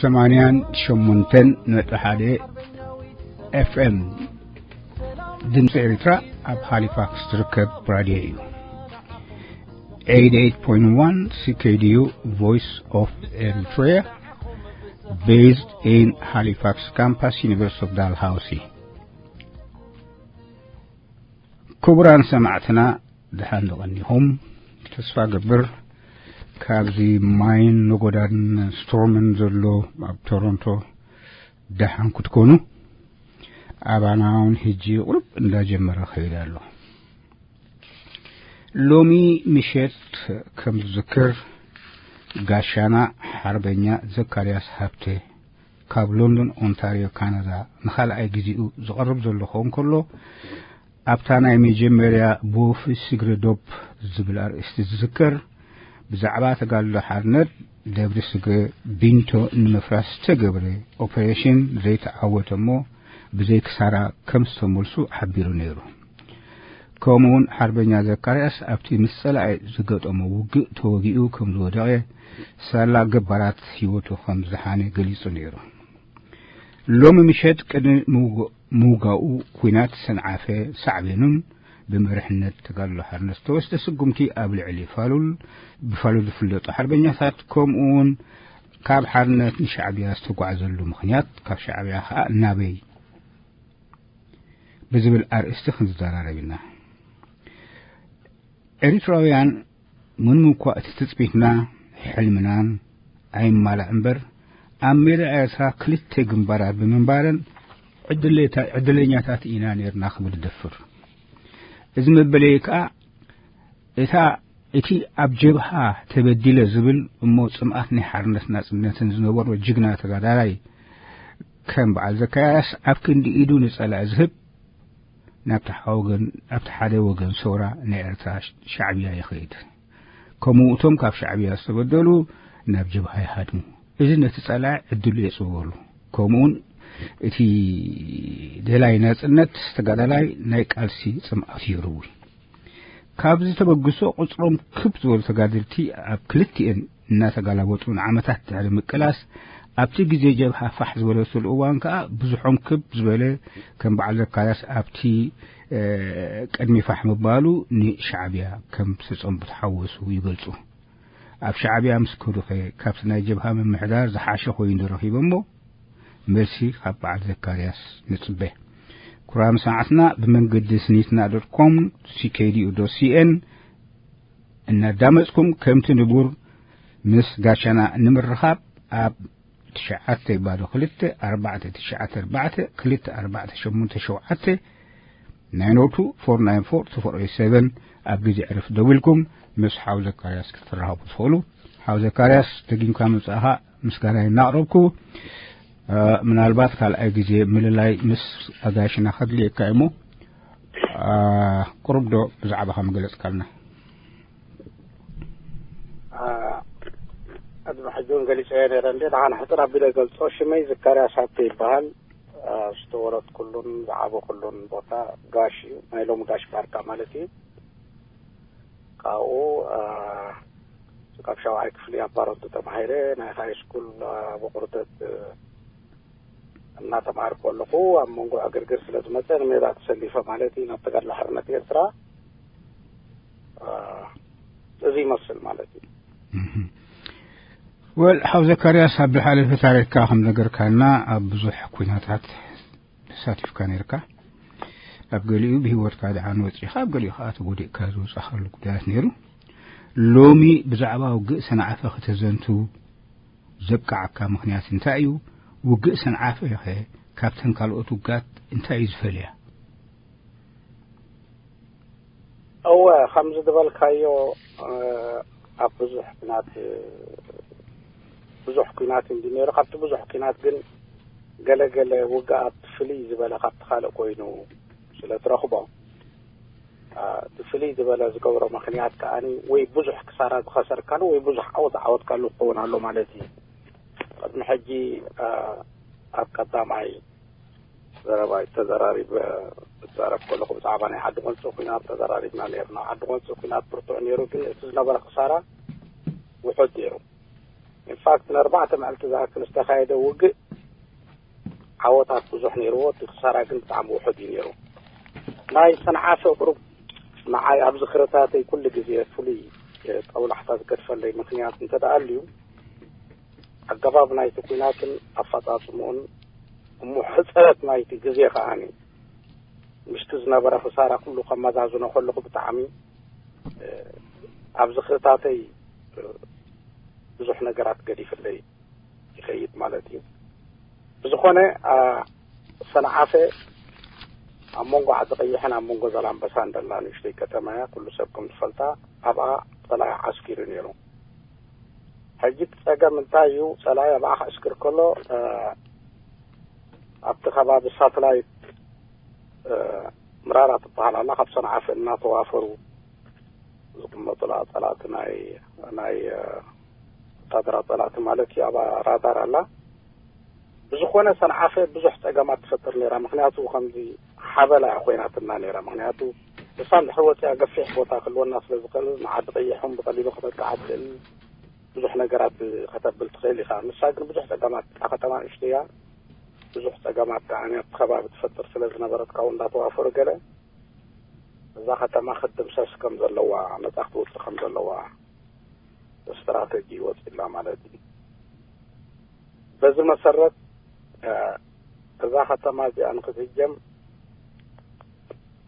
ሰማንያን ሸሞንተን ነጥቢ ሓደ ኤፍኤም ድምፂ ኤርትራ ኣብ ሃሊፋክስ ዝርከብ ራድዮ እዩ። ኤይትቲ ኤይት ፖይንት ዋን ሲኬዲዩ፣ Voice of Eritrea, based in Halifax Campus, University of Dalhousie። ክቡራን ሰማዕትና፣ ደሓን ዶ ቀኒኹም? ተስፋ ገብር ካብዚ ማይን ነጎዳን ስቶርምን ዘሎ ኣብ ቶሮንቶ ደሓን ክትኮኑ። ኣባና እውን ሕጂ ቁሩብ እንዳጀመረ ኸይድ ኣሎ። ሎሚ ምሸት ከም ዝዝክር፣ ጋሻና ሓርበኛ ዘካርያስ ሃብተ ካብ ሎንዶን ኦንታርዮ ካናዳ ንኻልኣይ ግዜኡ ዝቐርብ ዘሎ ክኸውን ከሎ፣ ኣብታ ናይ መጀመርያ ቦፍ ስግረ ዶብ ዝብል ኣርእስቲ ዝዝከር፣ ብዛዕባ ተጋድሎ ሓርነት ደብሪ ስግረ ቢንቶ ንምፍራስ ዝተገብረ ኦፐሬሽን ዘይተዓወተ እሞ ብዘይ ክሳራ ከም ዝተመልሱ ሓቢሩ ነይሩ። ከምኡውን ሓርበኛ ዘካርያስ ኣብቲ ምስ ጸላኢ ዝገጠሞ ውግእ ተወጊኡ ከም ዝወደቐ፣ ሳላ ገባራት ህይወቱ ከም ዝሓነ ገሊጹ ነይሩ። ሎሚ ምሸት ቅድሚ ምውግ-፣ ምውጋኡ ኲናት ሰንዓፈ ሳዕቤኑን ብመሪሕነት ተጋድሎ ሓርነት ዝተወስደ ስጉምቲ ኣብ ልዕሊ ፋሉል፣ ብፋሉል ዝፍለጡ ሓርበኛታት፣ ከምኡውን ካብ ሓርነት ንሻዕብያ ዝተጓዕዘሉ ምኽንያት፣ ካብ ሻዕብያ ኸኣ ናበይ ብዝብል ኣርእስቲ ክንዘራረብ ኢና። ኤሪትራውያን ምንም እኳ እቲ ትጽቢትና ሕልምናን ኣይማላእ እምበር፣ ኣብ ሜዳ ኤርትራ ክልተ ግንባራት ብምንባረን ዕድሌታ-፣ ዕድለኛታት ኢና ነርና ክብል እደፍር። እዚ መበለይ ከኣ እታ፣ እቲ ኣብ ጀብሃ ተበዲለ ዝብል እሞ ጽምኣት ናይ ሓርነት ናጽነትን ዝነበሮ ጅግና ተጋዳላይ ከም በዓል ዘካርያስ ኣብ ክንዲ ኢዱ ንጸላኢ ዝህብ፣ ናብቲ ሓደ ወገን፣ ናብቲ ሓደ ወገን ሰውራ ናይ ኤርትራ ሻዕብያ ይኸይድ። ከምኡ እቶም ካብ ሻዕብያ ዝተበደሉ ናብ ጀብሃ ይሃድሙ። እዚ ነቲ ጸላኢ ዕድሉ የጽብበሉ። ከምኡውን እቲ ደላይ ናጽነት ተጋዳላይ ናይ ቃልሲ ጽምኣት ይርዊ። ካብዚ ተበግሶ ቁጽሮም ክብ ዝበሉ ተጋደልቲ ኣብ ክልቲኤን እናተጋላበጡ ንዓመታት ድሕሪ ምቅላስ፣ ኣብቲ ግዜ ጀብሃ ፋሕ ዝበለትሉ እዋን ከኣ ብዙሖም ክብ ዝበለ ከም በዓል ዘካርያስ ኣብቲ፣ እ፣ ቅድሚ ፋሕ ምባሉ ንሻዕብያ ከም ዝተጸንቡ ተሓወሱ ይገልጹ። ኣብ ሻዕብያ ምስ ከዱኸ ካብቲ ናይ ጀብሃ ምምሕዳር ዝሓሸ ኮይኑ ዶ ረኺቦሞ? መልሲ ካብ በዓል ዘካርያስ ንጽበ። ክቡራን ሰማዕትና፣ ብመንገዲ ስኒትና ዶት ኮም፣ ሲኬዲኡ ዶት ሲኤን እናዳመጽኩም ከምቲ ንቡር ምስ ጋሻና ንምርኻብ ኣብ ትሽዓተ ባዶ ክልተ ኣርባዕተ ትሽዓተ ኣርባዕተ ክልተ ኣርባዕተ ሸሞንተ ሸውዓተ፣ ናይ ኖቱ ፎር ናይን ፎር ቱ ፎር ኤይት ሰቨን ኣብ ግዜ ዕረፍቲ ደዊልኩም ምስ ሓው ዘካርያስ ክትራኸቡ ትኽእሉ። ሓው ዘካርያስ፣ ደጊምካ ምምጻእኻ ምስጋናይ እናቕረብኩ፣ እ፣ ምናልባት ካልኣይ ግዜ ምልላይ ምስ ኣጋይሽና ከድልየካ እሞ፣ እ፣ ቁሩብ ዶ ብዛዕባኻ ምገለጽካልና? እ፣ ቅድሚ ሕጂ እውን ገሊጸዮ ነይረ እንዴ፣ ደሓን ሕጽር ኣቢለ ገልጾ። ሽመይ ዘካርያስ ሃብተ ይበሃል። እ፣ ዝተወለድኩሉን ዝዓበኹሉን ቦታ ጋሽ እዩ፣ ናይ ሎሚ ጋሽ ባርካ ማለት እዩ። ካብኡ፣ እ፣ ካብ ሻውዓይ ክፍሊ ኣብ ባረንቱ ተማሂረ፣ ናይ ሃይ ስኩል፣ እ፣ ብቑርተት፣ እ፣ እናተማሃርኩ ከለኹ ኣብ መንጎ ዕግርግር ስለ ዝመጸ ንሜዳ ተሰሊፈ ማለት እዩ፣ ናብ ተጋድሎ ሓርነት ኤርትራ። እ፣ እዚ ይመስል ማለት እዩ። እህ። ወል፣ ሓው ዘካርያስ፣ ኣብ ዝሓለፈ ታሪኽካ ከም ነገርካና ኣብ ብዙሕ ኲናታት ተሳቲፍካ ነርካ። ኣብ ገሊኡ ብህይወትካ ደሓን ወጺኻ፣ ኣብ ገሊኡ ከኣ ተጎዲእካ ዝወጻኻሉ ጉዳያት ነይሩ። ሎሚ ብዛዕባ ውግእ ሰንዓፈ ከተዘንቱ ዘብቅዓካ ምኽንያት እንታይ እዩ? ውግእ ሰንዓፈ ኸ ካብተን ካልኦት ውግኣት እንታይ እዩ ዝፈልያ? እወ፣ ከምዚ ዝበልካዮ፣ እ፣ ኣብ ብዙሕ ኲናት፣ እ፣ ብዙሕ ኲናት እንዲ ነይሩ። ካብቲ ብዙሕ ኲናት ግን ገለ ገለ ውግኣት ፍልይ ዝበለ ካብቲ ካልእ ኮይኑ ስለ ትረኽቦ፣ እ፣ እቲ ፍልይ ዝበለ ዝገብሮ ምኽንያት ከኣኒ ወይ ብዙሕ ክሳራ ዝኸሰርካሉ ወይ ብዙሕ ዓወት ዝዓወትካሉ ክኸውን ኣሎ ማለት እዩ። ቅድሚ ሕጂ፣ እ፣ ኣብ ቀዳማይ ዘረባይ ተዘራሪበ እዛረብ ከለኹ ብዛዕባ ናይ ዓዲ ቆንፂ ኲናት ተዘራሪብና ነይርና። ዓዲ ቆንፂ ኲናት ብርቱዕ ነይሩ፣ ግን እቲ ዝነበረ ክሳራ ውሑድ ነይሩ። ኢንፋክት ንኣርባዕተ መዓልቲ ዝኣክል ዝተኻየደ ውግእ ዓወታት ብዙሕ ነይርዎ፣ እቲ ክሳራ ግን ብጣዕሚ ውሑድ እዩ ነይሩ። ናይ ሰንዓፈ ቁሩብ ንዓይ ኣብ ዝኽርታተይ ኩሉ ግዜ ፍሉይ ጦብላሕታ ዝገድፈለይ ምኽንያት እንተ ደኣ ኣልዩ፣ ኣገባብ ናይቲ ኲናትን ኣፈጻጽምኡን እሞ ሕጽረት ናይቲ ግዜ ከኣኒ ምስቲ ዝነበረ ክሳራ ኩሉ ከመዛዝኖ ከለኹ ብጣዕሚ ኣብ ዝኽርታተይ ብዙሕ ነገራት ገዲፍለይ ይኸይድ ማለት እዩ። ብዝኾነ ሰንዓፈ ኣብ መንጎ ዓዲ ቀይሕን ኣብ መንጎ ዘላንበሳን ደላ ንእሽተይ ከተማ እያ። ኩሉ ሰብ ከም ዝፈልጣ ኣብኣ ጸላኢ ዓስኪሩ ነይሩ። ሕጂ እቲ ጸገም እንታይ እዩ? ጸላኢ ኣብኣ ክዕስክር ከሎ ኣብቲ ከባቢ ሳትላይት ምራራ ትበሃል ኣላ፣ ካብ ሰንዓፈ እናተዋፈሩ ዝቕመጡላ ጸላእቲ ናይ ናይ ወታደራት ጸላእቲ ማለት እዩ። ኣብ ራዳር ኣላ። ብዝኾነ ሰንዓፈ ብዙሕ ጸገማት ትፈጥር ነይራ። ምኽንያቱ ከምዚ ሓበላ ኮይናትና ነይራ። ምኽንያቱ ንሳ እንድሕር ወፂኣ ገፊሕ ቦታ ክልወና ስለ ዝኽእል ንዓዲ ቀይሕም ብቐሊሉ ከተጥቅዓ ትኽእል፣ ብዙሕ ነገራት ከተብል ትኽእል ኢኻ። ንሳ ግን ብዙሕ ጸገማት፣ እታ ከተማ ንእሽቶ እያ። ብዙሕ ጸገማት ከዓ ኣብቲ ከባቢ ትፈጥር ስለ ዝነበረት ካብኡ እንዳተዋፈሩ ገለ እዛ ከተማ ክትድምሰስ ከም ዘለዋ፣ ነጻ ክትወፅእ ከም ዘለዋ ስትራተጂ ወፂላ ማለት እዩ። በዚ መሰረት እዛ ከተማ እዚኣ ንክትህጀም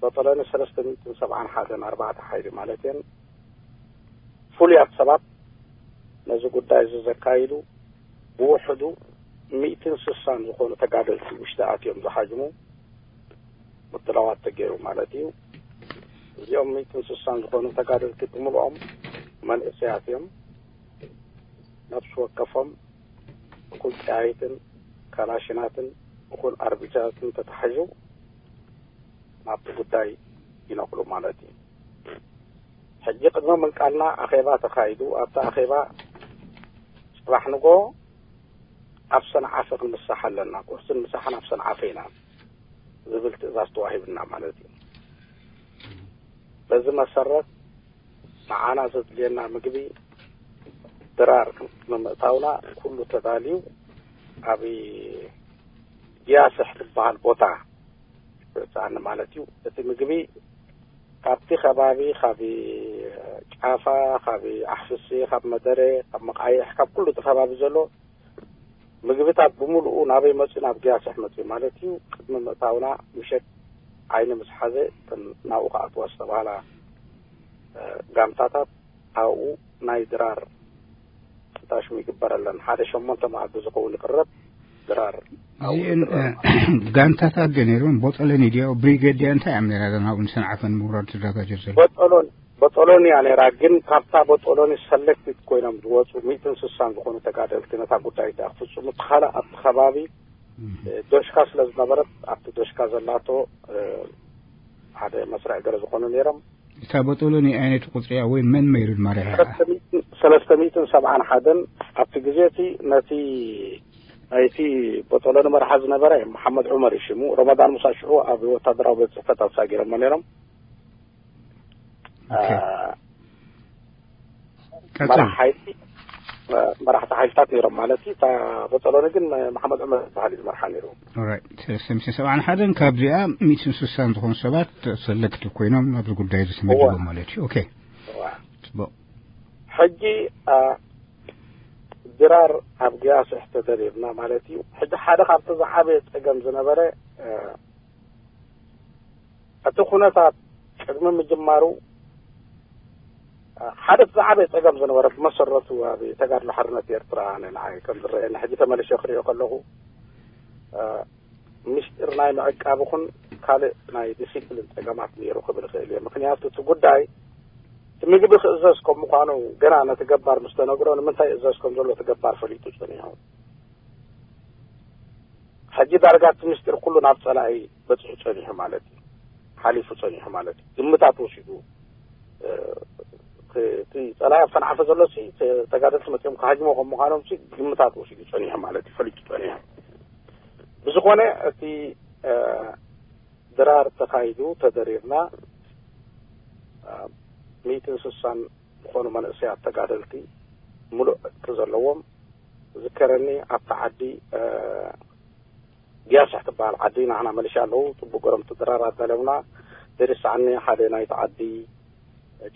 በጠለኒ ሰለስተ ሚእትን ሰብዓን ሓደን ኣርባዕተ ሓይሊ ማለት እየን ፍሉያት ሰባት ነዚ ጉዳይ እዚ ዘካይዱ ብውሕዱ ሚእትን ስሳን ዝኾኑ ተጋደልቲ ውሽጢ ኣትዮም ዝሃጅሙ ምድላዋት ተገይሩ ማለት እዩ። እዚኦም ሚእትን ስሳን ዝኾኑ ተጋደልቲ ብምልኦም መንእሰያት እዮም። ነፍሲ ወከፎም እኹል ጠያይትን ካላሽናትን እኹል ኣርቢጃትን ተታሒዙ ናብቲ ጉዳይ ይነቕሉ ማለት እዩ። ሕጂ ቅድሚ ምንቃልና ኣኼባ ተኻይዱ። ኣብቲ ኣኼባ ጽባሕ ንጎ ኣብ ሰንዓፈ ክንምሳሕ ኣለና፣ ቁርስን ምሳሕን ኣብ ሰንዓፈ ኢና ዝብል ትእዛዝ ተዋሂብና ማለት እዩ። በዚ መሰረት ንዓና ዘድልየና ምግቢ ድራር ንምእታውና ኩሉ ተዳልዩ ኣብ ግያስሕ ትበሃል ቦታ ይወፅኣኒ ማለት እዩ። እቲ ምግቢ ካብቲ ከባቢ፣ ካብ ጫፋ፣ ካብ ኣሕፍሲ፣ ካብ መደረ፣ ካብ መቃይሕ፣ ካብ ኩሉ እቲ ከባቢ ዘሎ ምግብታት ብምሉኡ ናበይ መፅኡ? ናብ ግያስሕ መፅኡ ማለት እዩ። ቅድሚ ምእታውና ምሸት ዓይኒ ምስ ሓዘ እተን ናብኡ ክኣትዋ ዝተባህላ ጋንታታት ኣብኡ ናይ ድራር ታሽሙ ይግበረለን። ሓደ ሸሞንተ መኣዲ ዝኸውን ይቕረብ ድራር ኣብኡ እዚአን ይግበረለን። ጋንታታት ዶ ነይሮም? ቦጠለኒ ድያ፣ ብሪገድ ድያ፣ እንታይ እዮም ነይራ ናብኡ ንሰንዓፈ ንምውራድ ትዘጋጀ ዘሎ? ቦጦሎኒ ቦጦሎኒ እያ ነይራ። ግን ካብታ ቦጦሎኒ ሰለክትድ ኮይኖም ዝወፁ ሚእትን ስሳን ዝኾኑ ተጋደልቲ ነታ ጉዳይ እዚኣ ክፍፅሙ፣ እቲ ካልእ ኣብቲ ከባቢ ዶሽካ ስለ ዝነበረት ኣብቲ ዶሽካ ዘላቶ ሓደ መስርዕ ገለ ዝኾኑ ነይሮም። እታ ቦጦሎኒ ዓይነት ቁፅሪ እያ ወይ መን መይሩ ማርያ? ሰለስተ ሚእትን ሰብዓን ሓደን ኣብቲ ግዜ እቲ ነቲ ናይቲ ቦጦሎኒ መርሓ ዝነበረ መሓመድ ዑመር እዩ ሽሙ። ረመዳን ሙሳ ሽዑ ኣብ ወታደራዊ ቤት ፅሕፈት ኣሳጊሮሞ ነይሮም። ኦኬ። ቀጽል። መራሕ ሓይሊ መራሕቲ ሓይልታት ነይሮም ማለት እዩ። እታ ቦጦሎኒ ግን መሓመድ ዑመር ዝበሃል እዩ ዝመርሓ ነይሩ። ኦራይት። ሰለስተ ሚእትን ሰብዓን ሓደን ካብዚኣ ሚእትን ስሳን ዝኾኑ ሰባት ሰለክት ኮይኖም ኣብዚ ጉዳይ እዚ ተመዲቦም እዋ። ማለት እዩ። ኦኬ። እዋ። ጽቡቕ። ሕጂ አ፣ ድራር ኣብ ግያስሕ ተደሪርና ማለት እዩ። ሕጂ ሓደ ካብቲ ዝዓበየ ጸገም ዝነበረ አ፣ እቲ ኩነታት ቅድሚ ምጅማሩ ሓደ እቲ ዝዓበየ ጸገም ዝነበረ ብመሰረቱ ኣብ ተጋድሎ ሓርነት ኤርትራ ኣነ ንዓይ ከም ዝረኣየኒ ሕጂ ተመሊሰ ክሪኦ ከለኹ ምስጢር ናይ ምዕቃብ ይኹን ካልእ ናይ ዲሲፕሊን ጸገማት ነይሩ ክብል እኽእል እየ። ምኽንያቱ እቲ ጉዳይ እቲ ምግቢ ክእዘዝ ከም ምዃኑ ገና ነቲ ገባር ምስ ተነግሮ ንምንታይ ይእዘዝ ከም ዘሎ እቲ ገባር ፈሊጡ ጸኒሑ። ሕጂ ዳርጋ እቲ ምስጢር ኩሉ ናብ ጸላኢ በጺሑ ጸኒሑ ማለት እዩ። ሓሊፉ ጸኒሑ ማለት እዩ። ግምታት ወሲዱ እቲ ጸላኢ ኣብ ሰንዓፈ ዘሎ ሲ ተጋደልቲ መጺኦም ክሃጅሞ ከም ምዃኖም ሲ ግምታት ወሲዱ ጸኒሑ ማለት እዩ። ፈሊጡ ጸኒሑ። ብዝኾነ እቲ ድራር ተኻይዱ ተደሪርና ሚእትን ስሳን ዝኾኑ መንእሰያት ተጋደልቲ ሙሉእ ዕጥቂ ዘለዎም ዝከረኒ ኣብቲ ዓዲ፣ እ፣ ግያስሕ ትበሃል ዓዲ ናህና መለሻ ኣለዉ። ጽቡቅ ገሮም እቲ ድራር ኣዳለሙና። ዘይርስዓኒ ሓደ ናይቲ ዓዲ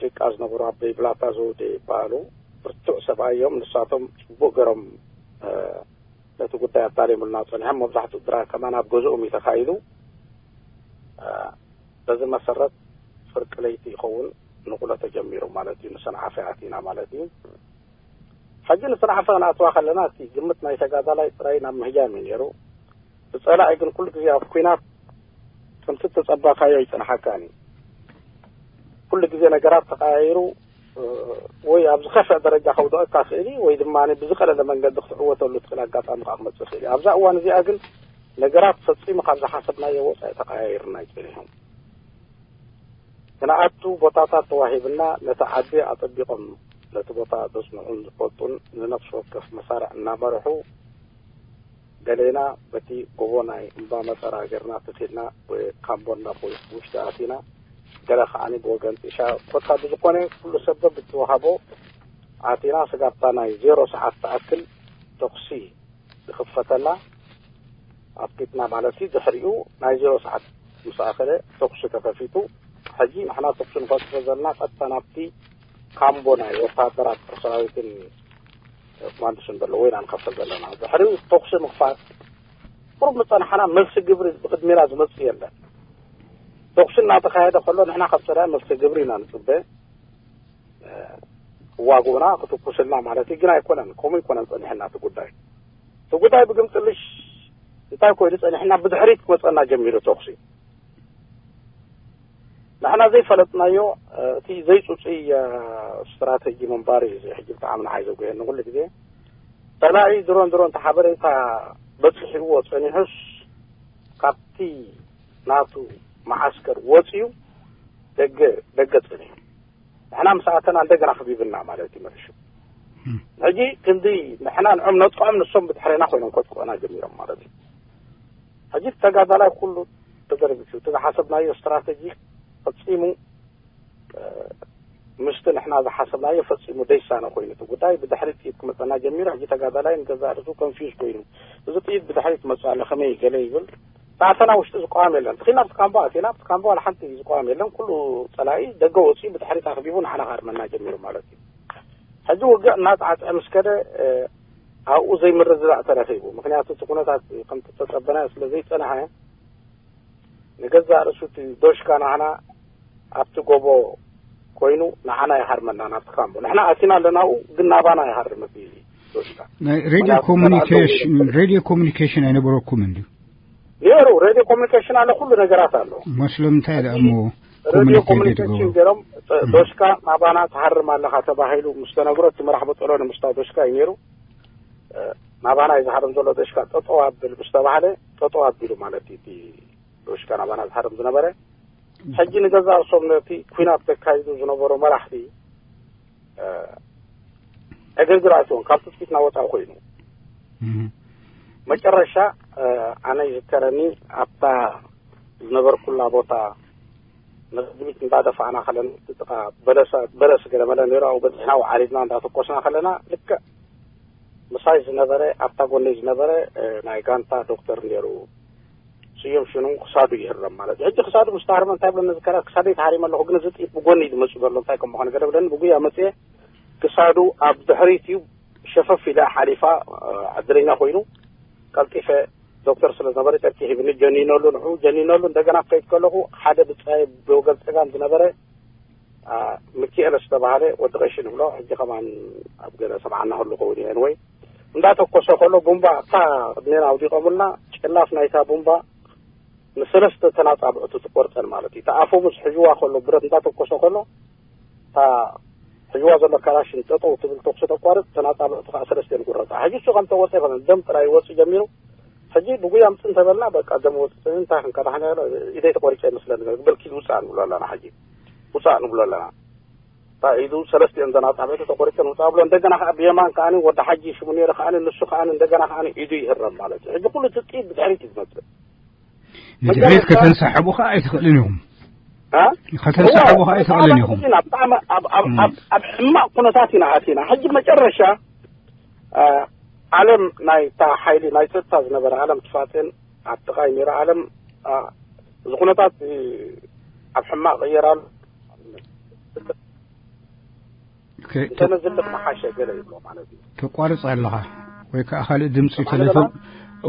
ጭቃ ዝነበሩ ኣቦይ ብላታ ዘውዴ ይበሃሉ። ብርቱዕ ሰብኣይ እዮም። ንሳቶም ጽቡቅ ገሮም፣ እ፣ ነቲ ጉዳይ ኣዳሊሙልና ጸኒሖም። መብዛሕትኡ ድራር ከማን ኣብ ገዝኦም እዩ ተኻይዱ። እ፣ በዚ መሰረት ፍርቂ ለይቲ ይኸውን ንቑሎ ተጀሚሩ ማለት እዩ። ንሰንዓፈ ኣቲና ማለት እዩ። ሕጂ ንሰንዓፈ ክንኣትዋ ከለና እቲ ግምት ናይ ተጋዳላይ ጥራይ ናብ ምህጃም እዩ ነይሩ። ብጸላኢ ግን ኩሉ ግዜ ኣብ ኲናት ከምቲ እተጸበኻዮ ኣይጸንሓካን እዩ። ኩሉ ግዜ ነገራት ተቐያይሩ፣ እ፣ ወይ ኣብ ዝኸፍአ ደረጃ ከውድቐካ ክእል እዩ፣ ወይ ድማ ብዝቐለለ መንገዲ ክትዕወተሉ ትኽእል ኣጋጣሚ ከኣ ክመጽእ ክእል እዩ። ኣብዛ እዋን እዚኣ ግን ነገራት ፈጺሙ ካብ ዝሓሰብናዮ ወጻኢ ተቐያይርና እዩ ጸኒሑ። ክንኣቱ ቦታታት ተዋሂብና፣ ነቲ ዓዲ ኣጸቢቖም ነቲ ቦታ ዘጽንዑን ዝፈልጡን ንነፍሲ ወከፍ መሳርዕ እናመርሑ፣ ገሌና በቲ ጎቦ ናይ እምባ መጠራ ጌርና ተኺድና ብካምቦ እንዳቦይ ውሽጢ ኣቲና፣ ገለ ከዓኒ ብወገን ጢሻ። ኮታ ብዝኾነ ኩሉ ሰብ በብእተወሃቦ ኣቲና፣ ስጋብታ ናይ ዜሮ ሰዓት ትኣክል ተኹሲ ዝኽፈተላ ኣፍቂድና ማለት እዩ። ድሕሪኡ ናይ ዜሮ ሰዓት ምስ ኣኸለ ተኹሲ ተኸፊቱ። ሕጂ ንሕና ተኹሲ ንፈጽሞ ዘለና ቀጥታ ናብቲ ካምቦ ናይ ወታደራት ሰራዊትን ኮማንዶስን ዘሎ ወይና ንኸፍት ዘለና። ድሕሪኡ ተኹሲ ምኽፋት ቁሩብ ምጸናሕና መልሲ ግብሪ ብቕድሚና ዝመጽእ የለን። ተኹሲ እናተኻየደ ከሎ ንሕና ካብ ጸላኢ መልሲ ግብሪ ኢና ንጽበ። ክዋግኡና ክትኩስልና ማለት እዩ። ግን ኣይኮነን፣ ከምኡ ኣይኮነን ጸኒሕና እቲ ጉዳይ። እቲ ጉዳይ ብግምጥልሽ እንታይ ኮይኑ ጸኒሕና ብድሕሪት ክመጸና ጀሚሩ ተኹሲ። ንሕና ዘይፈለጥናዮ፣ እ፣ እቲ ዘይጽጹይ፣ እ፣ ስትራተጂ ምንባር እዩ። እዚ ሕጂ ብጣዕሚ ንዓይ ዘጉየኒ ኩሉ ግዜ። ጸላኢ ድሮን ድሮን እቲ ሓበሬታ በጺሕዎ ጸኒሑስ ካብቲ ናቱ መዓስከር ወጺኡ ደገ፣ ደገ ጸኒሑ። ንሕና ምስ ኣተና እንደገና ክቢብና ማለት እዩ መሪሹ። እም። ሕጂ ክንዲ ንሕና ንዖም ነጥቅዖም ንሶም ብድሕሬና ኮይኖም ከጥቅዑና ጀሚሮም ማለት እዩ። ሕጂ ተጋዳላይ ኩሉ ተደርቢሹ፣ እቲ ዝሓሰብናዮ ስትራተጂ ፈጺሙ፣ እ፣ ምስቲ ንሕና ዝሓሰብናዮ ፈጺሙ ደይሳነ ኮይኑ እቲ ጉዳይ ብድሕሪ ጥይት ክመጸና ጀሚሩ። ሕጂ ተጋዳላይ ንገዛእ ርእሱ ኮንፊውዝ ኮይኑ፣ እዚ ጥይት ብድሕሪት መጽእ ኣሎ ከመይ ገለ ይብል። ብኣተና ውሽጢ ዝቃወም የለን። ትኺና ኣብቲ ካምቦ ኣቲና፣ ኣብቲ ካምቦ ዋላ ሓንቲ ዝቃወም የለን። ኩሉ ጸላኢ ደገ ወጺኡ ብድሕሪት ኣኽቢቡ ንዓና ክሃርመና ጀሚሩ ማለት እዩ። ሕጂ ውግእ እናጻዕጸዐ ምስ ከደ፣ እ፣ ኣብኡ ዘይምርድዳእ ተረኺቡ። ምኽንያቱ እቲ ኩነታት ከምቲ ዝተጸበናዮ ስለ ዘይጸንሐ፣ ንገዛእ ርእሱ እቲ ዶሽካ ንዓና ኣብቲ ጎቦ ኮይኑ ንዓና ይሃርመና ናብቲ ካምቦ። ንሕና ኣቲና ኣለና ኣብኡ፣ ግን ናባና ይሃርም እቲ ዶሽካ። ናይ ሬድዮ ምኽንያቱ ኮሙኒኬሽን፣ ሬድዮ ኮሙኒኬሽን ኣይነበረኩምን ድዩ? ነይሩ፣ ሬድዮ ኮሙኒኬሽን ኣሎ፣ ኩሉ ነገራት ኣሎ። መስሎም እንታይ ደኣ እሞ ሬድዮ ኮሙኒኬት ኮሙኒኬሽን ገይሩ? ገይሮም፣ ጸ-፣ እም። ዶሽካ ናባና ትሃርም ኣለኻ ተባሂሉ ምስ ተነግሮ፣ እቲ መራሕ በጦሎ ንምስታ ዶሽካ እዩ ነይሩ። እ፣ ናባና እዩ ዝሃርም ዘሎ ዶሽካ፣ ጠጠው ኣብል ምስ ተባህለ፣ ጠጠው ኣቢሉ ማለት እዩ እቲ ዶሽካ ናባና ዝሃርም ዝነበረ። ሕጂ ንገዛእ ርእሶም ነቲ ኲናት ዘካይዱ ዝነበሩ መራሕቲ፣ እ፣ ዕግርግር ኣትዎም፣ ካብ ትጽቢትና ወጻኢ ኮይኑ። እም። መጨረሻ፣ እ፣ ኣነ ይዝከረኒ፣ ኣብታ ዝነበርኩላ ቦታ ንቕድሚት እንዳደፋእና ከለና፣ እቲ ጥቓ በለሳ-፣ በለስ ገለመለ ነይሩ፣ ኣብኡ በጺሕና፣ ኣብኡ ዓሪድና እንዳተኮስና ከለና፣ ልክዕ ምሳይ ዝነበረ፣ ኣብታ ጎነይ ዝነበረ፣ እ፣ ናይ ጋንታ ዶክተር ነይሩ። ስዩም ሽኑ ክሳዱ ይህረም ማለት እዩ። ሕጂ ክሳዱ ምስ ተሃርመ እንታይ ብለኒ ዝከረ፣ ክሳደይ ተሃሪመ ኣለኹ፣ ግን እዚ ጥይት ብጎኒ እዩ ዝመጽእ ዘሎ፣ እንታይ ከም ምዃኑ ገለ ብለኒ፣ ብጉያ መጽየ፣ ክሳዱ ኣብ ድሕሪት እዩ ሸፈፍ ኢላ ሓሊፋ፣ እ፣ ዕድለኛ ኮይኑ ቀልጢፈ ዶክተር ስለ ዝነበረ ጨርቂ ሂብኒ ጀኒነሉ፣ ንዑ ጀኒነሉ። እንደገና ክኸይድ ከለኹ ሓደ ብጻይ ብወገን ጸጋም ዝነበረ፣ እ፣ ሚኪኤል ዝተባህለ ወዲ ቀሺ ንብሎ፣ ሕጂ ከማን ኣብ ገለ ሰምዓና ህሉ ኸውን እዩ። ኤንወይ እንዳተኮሰ ከሎ ቡምባ ኣብታ ቅድሜና ኣውዲቖምልና፣ ጨላፍ ናይታ ቡምባ ንሰለስተ ተናጻብዕቱ ትቆርጸን ማለት እዩ። እታ ኣፎ ምስ ሕጅዋ ከሎ፣ ብረት እንዳተኮሰ ከሎ፣ እታ ሕጅዋ ዘሎ ካላሽን ጠጠው ትብል፣ ተኩሲ ተቋርጽ፣ ተናጻብዕቱ ከኣ ሰለስተ ይቁረጻ። ሕጂ እሱ ከም ተቆርጸ ይኮነ፣ ደም ጥራይ ይወጽእ ጀሚሩ። ሕጂ ብጉያ ምጽእ እንተበልና፣ በቃ ደም ወጽእ፣ እንታይ ክንከዳሕና፣ ኢደይ ተቆሪጸ ይመስለኒ፣ በል ኪድ ውጻእ ንብሎ ኣለና። ሕጂ ውጻእ ንብሎ ኣለና። እታ ኢዱ ሰለስቲኦም ተናጻብዕቱ ተቆሪጸን ውጻእ ብሎ፣ እንደገና ከኣ ብየማን ከኣ ወዲ ሓጂ ሽሙ ነይሩ ከኣ፣ ንሱ ከኣ እንደገና ከኣ ኢዱ ይህረም ማለት እዩ። ሕጂ ኩሉ እቲ ጥይት ብድሕሪት እዩ ዝመጽእ። ንድሕሪት መጀመርታ ከተንሳሕቡ ኸዓ ኣይትኽእልን ኢኹም። እ? ከተንሳሕቡ ኸዓ እዋ፣ ኣይትኽእልን ብጣዕሚ ኢኹም። ኣቲና፣ ብጣዕሚ ኣብ፣ ኣብ፣ እም። ኣብ፣ ኣብ ሕማቕ ኩነታት ኢና ኣቲና። ሕጂ መጨረሻ፣ እ፣ ዓለም ናይ እታ ሓይሊ ናይ ጸጥታ ዝነበረ ዓለም ትፋጽን ኣብ ጥቓይ ነይሩ። ዓለም፣ ኣ፣ እዚ ኩነታት፣ እ፣ ኣብ ሕማቕ ይቕየር ኣሎ። ኦኬ፣ እንተ ተ- ነዝልቕ መሓሸ ገለ ይብሎ ማለት እዩ። ተቋርጽ ኣለኻ ወይ ከዓ ካልእ ድምፂ ሰማዕኒ ቴሌፎን? ዘለኻ?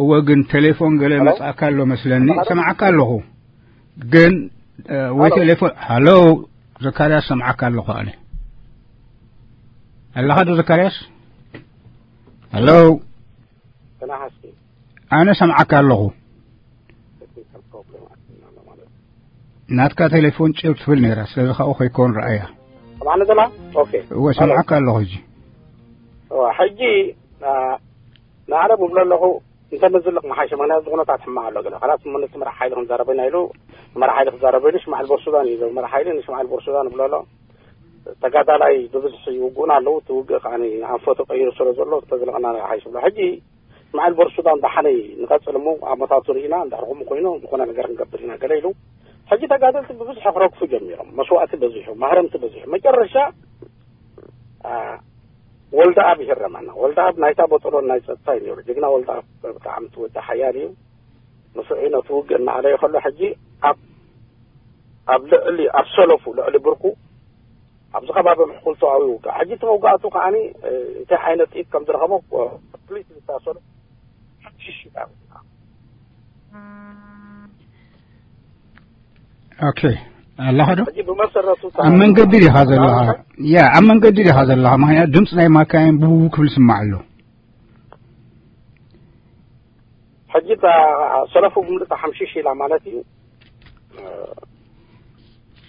እወ፣ ግን ቴሌፎን ገለ ሄሎ? መጻእካ ኣሎ መስለኒ። ሰማዕኒ? ሰማዕካ ኣለኹ። ግን፣ እ፣ ወይ ሄሎ? ቴሌፎን፣ ሃሎ፣ ዘካርያስ፣ ሰማዕካ ኣለኹ ኣነ። ኣለኻ ዶ ዘካርያስ? ሃሎ? ተናሃስቲ። ኣነ ሰምዓካ ኣለኹ። ቴክኒካል ፕሮብሌም ኣትና ማለት። ናትካ ቴሌፎን ጭው ትብል ነይራ፣ ስለዚ ካብኡ ከይከውን ረኣያ። ሰማዕኒ ዘላ? ኦኬ። እወ፣ ሰምዓካ ኣለኹ ሕጂ። እወ፣ ሕጂ፣ አ፣ ንዓለም እብሎ ኣለኹ፣ እንተ ምዝልቕ መሓሸ፣ ምኽንያቱ ኩነታት ሕማቕ ኣሎ ገለ። ካላት እሞ ነቲ መራሕ ሓይሊ ክንዛረበና ኢሉ፣ መራሕ ሓይሊ ክዛረበ ኢሉ፣ ሽማዕል ቦር ሱዳን እዩ፣ መራሕ ሓይሊ ንሽማዕል ቦር ሱዳን እብሎ ኣሎ። ተጋዳላይ ብብዝሒ ይውግኡና ኣለዉ። እቲ ውግእ ከኣ ኣንፈቱ ቀይሩ ስለ ዘሎ፣ እንተዝለቐና ይሓይሽ ብሎ። ሕጂ እስማዒል ቦር ሱዳን ደሓነይ ንቐጽል እሞ፣ ኣመታቱ ርኢና፣ እንድሕር ከምኡ ኮይኑ፣ ዝኾነ ነገር ክንገብር ኢና ገለ ኢሉ። ሕጂ ተጋደልቲ ብብዝሒ ክረግፉ ጀሚሮም። መስዋእቲ በዚሑ፣ ማህረምቲ በዚሑ። መጨረሻ፣ አ፣ ወልደኣብ ይህረመና። ወልደኣብ ናይታ ቦጦሎን ናይ ጸጥታ እዩ ነይሩ። ጅግና ወልደኣብ ብጣዕሚ እቲ ወዲ ሓያል እዩ። ንፍዑ ነቲ ውግእ እናኣለየ ከሎ፣ ሕጂ ኣብ፣ ኣብ ልዕሊ፣ ኣብ ሰለፉ፣ ልዕሊ ብርኩ፣ ኣብዚ ከባቢ ምሕኩልቱ ኣብኡ ይውጋእ። ሕጂ እቲ መውጋእቱ ከዓኒ፣ እ፣ እንታይ ዓይነት ጥይት ከም ዝረኸቦ፣ እ፣ ፕሊስ ዝታሰሉ ሽሽ ይላል። ኦኬ፣ ኣለኻ ዶ? ሕጂ ብመሰረቱ ኣብ መንገዲ ዲኻ ዘለኻ? ያ፣ ኣብ መንገዲ ዲኻ ዘለኻ? ምኽንያቱ ድምፂ ናይ ማካይን ብው ክብል ይስማዕ ኣሎ። ሕጂ እታ ሰለፉ ብምልእታ ሓምሽሽ ኢላ ማለት እዩ።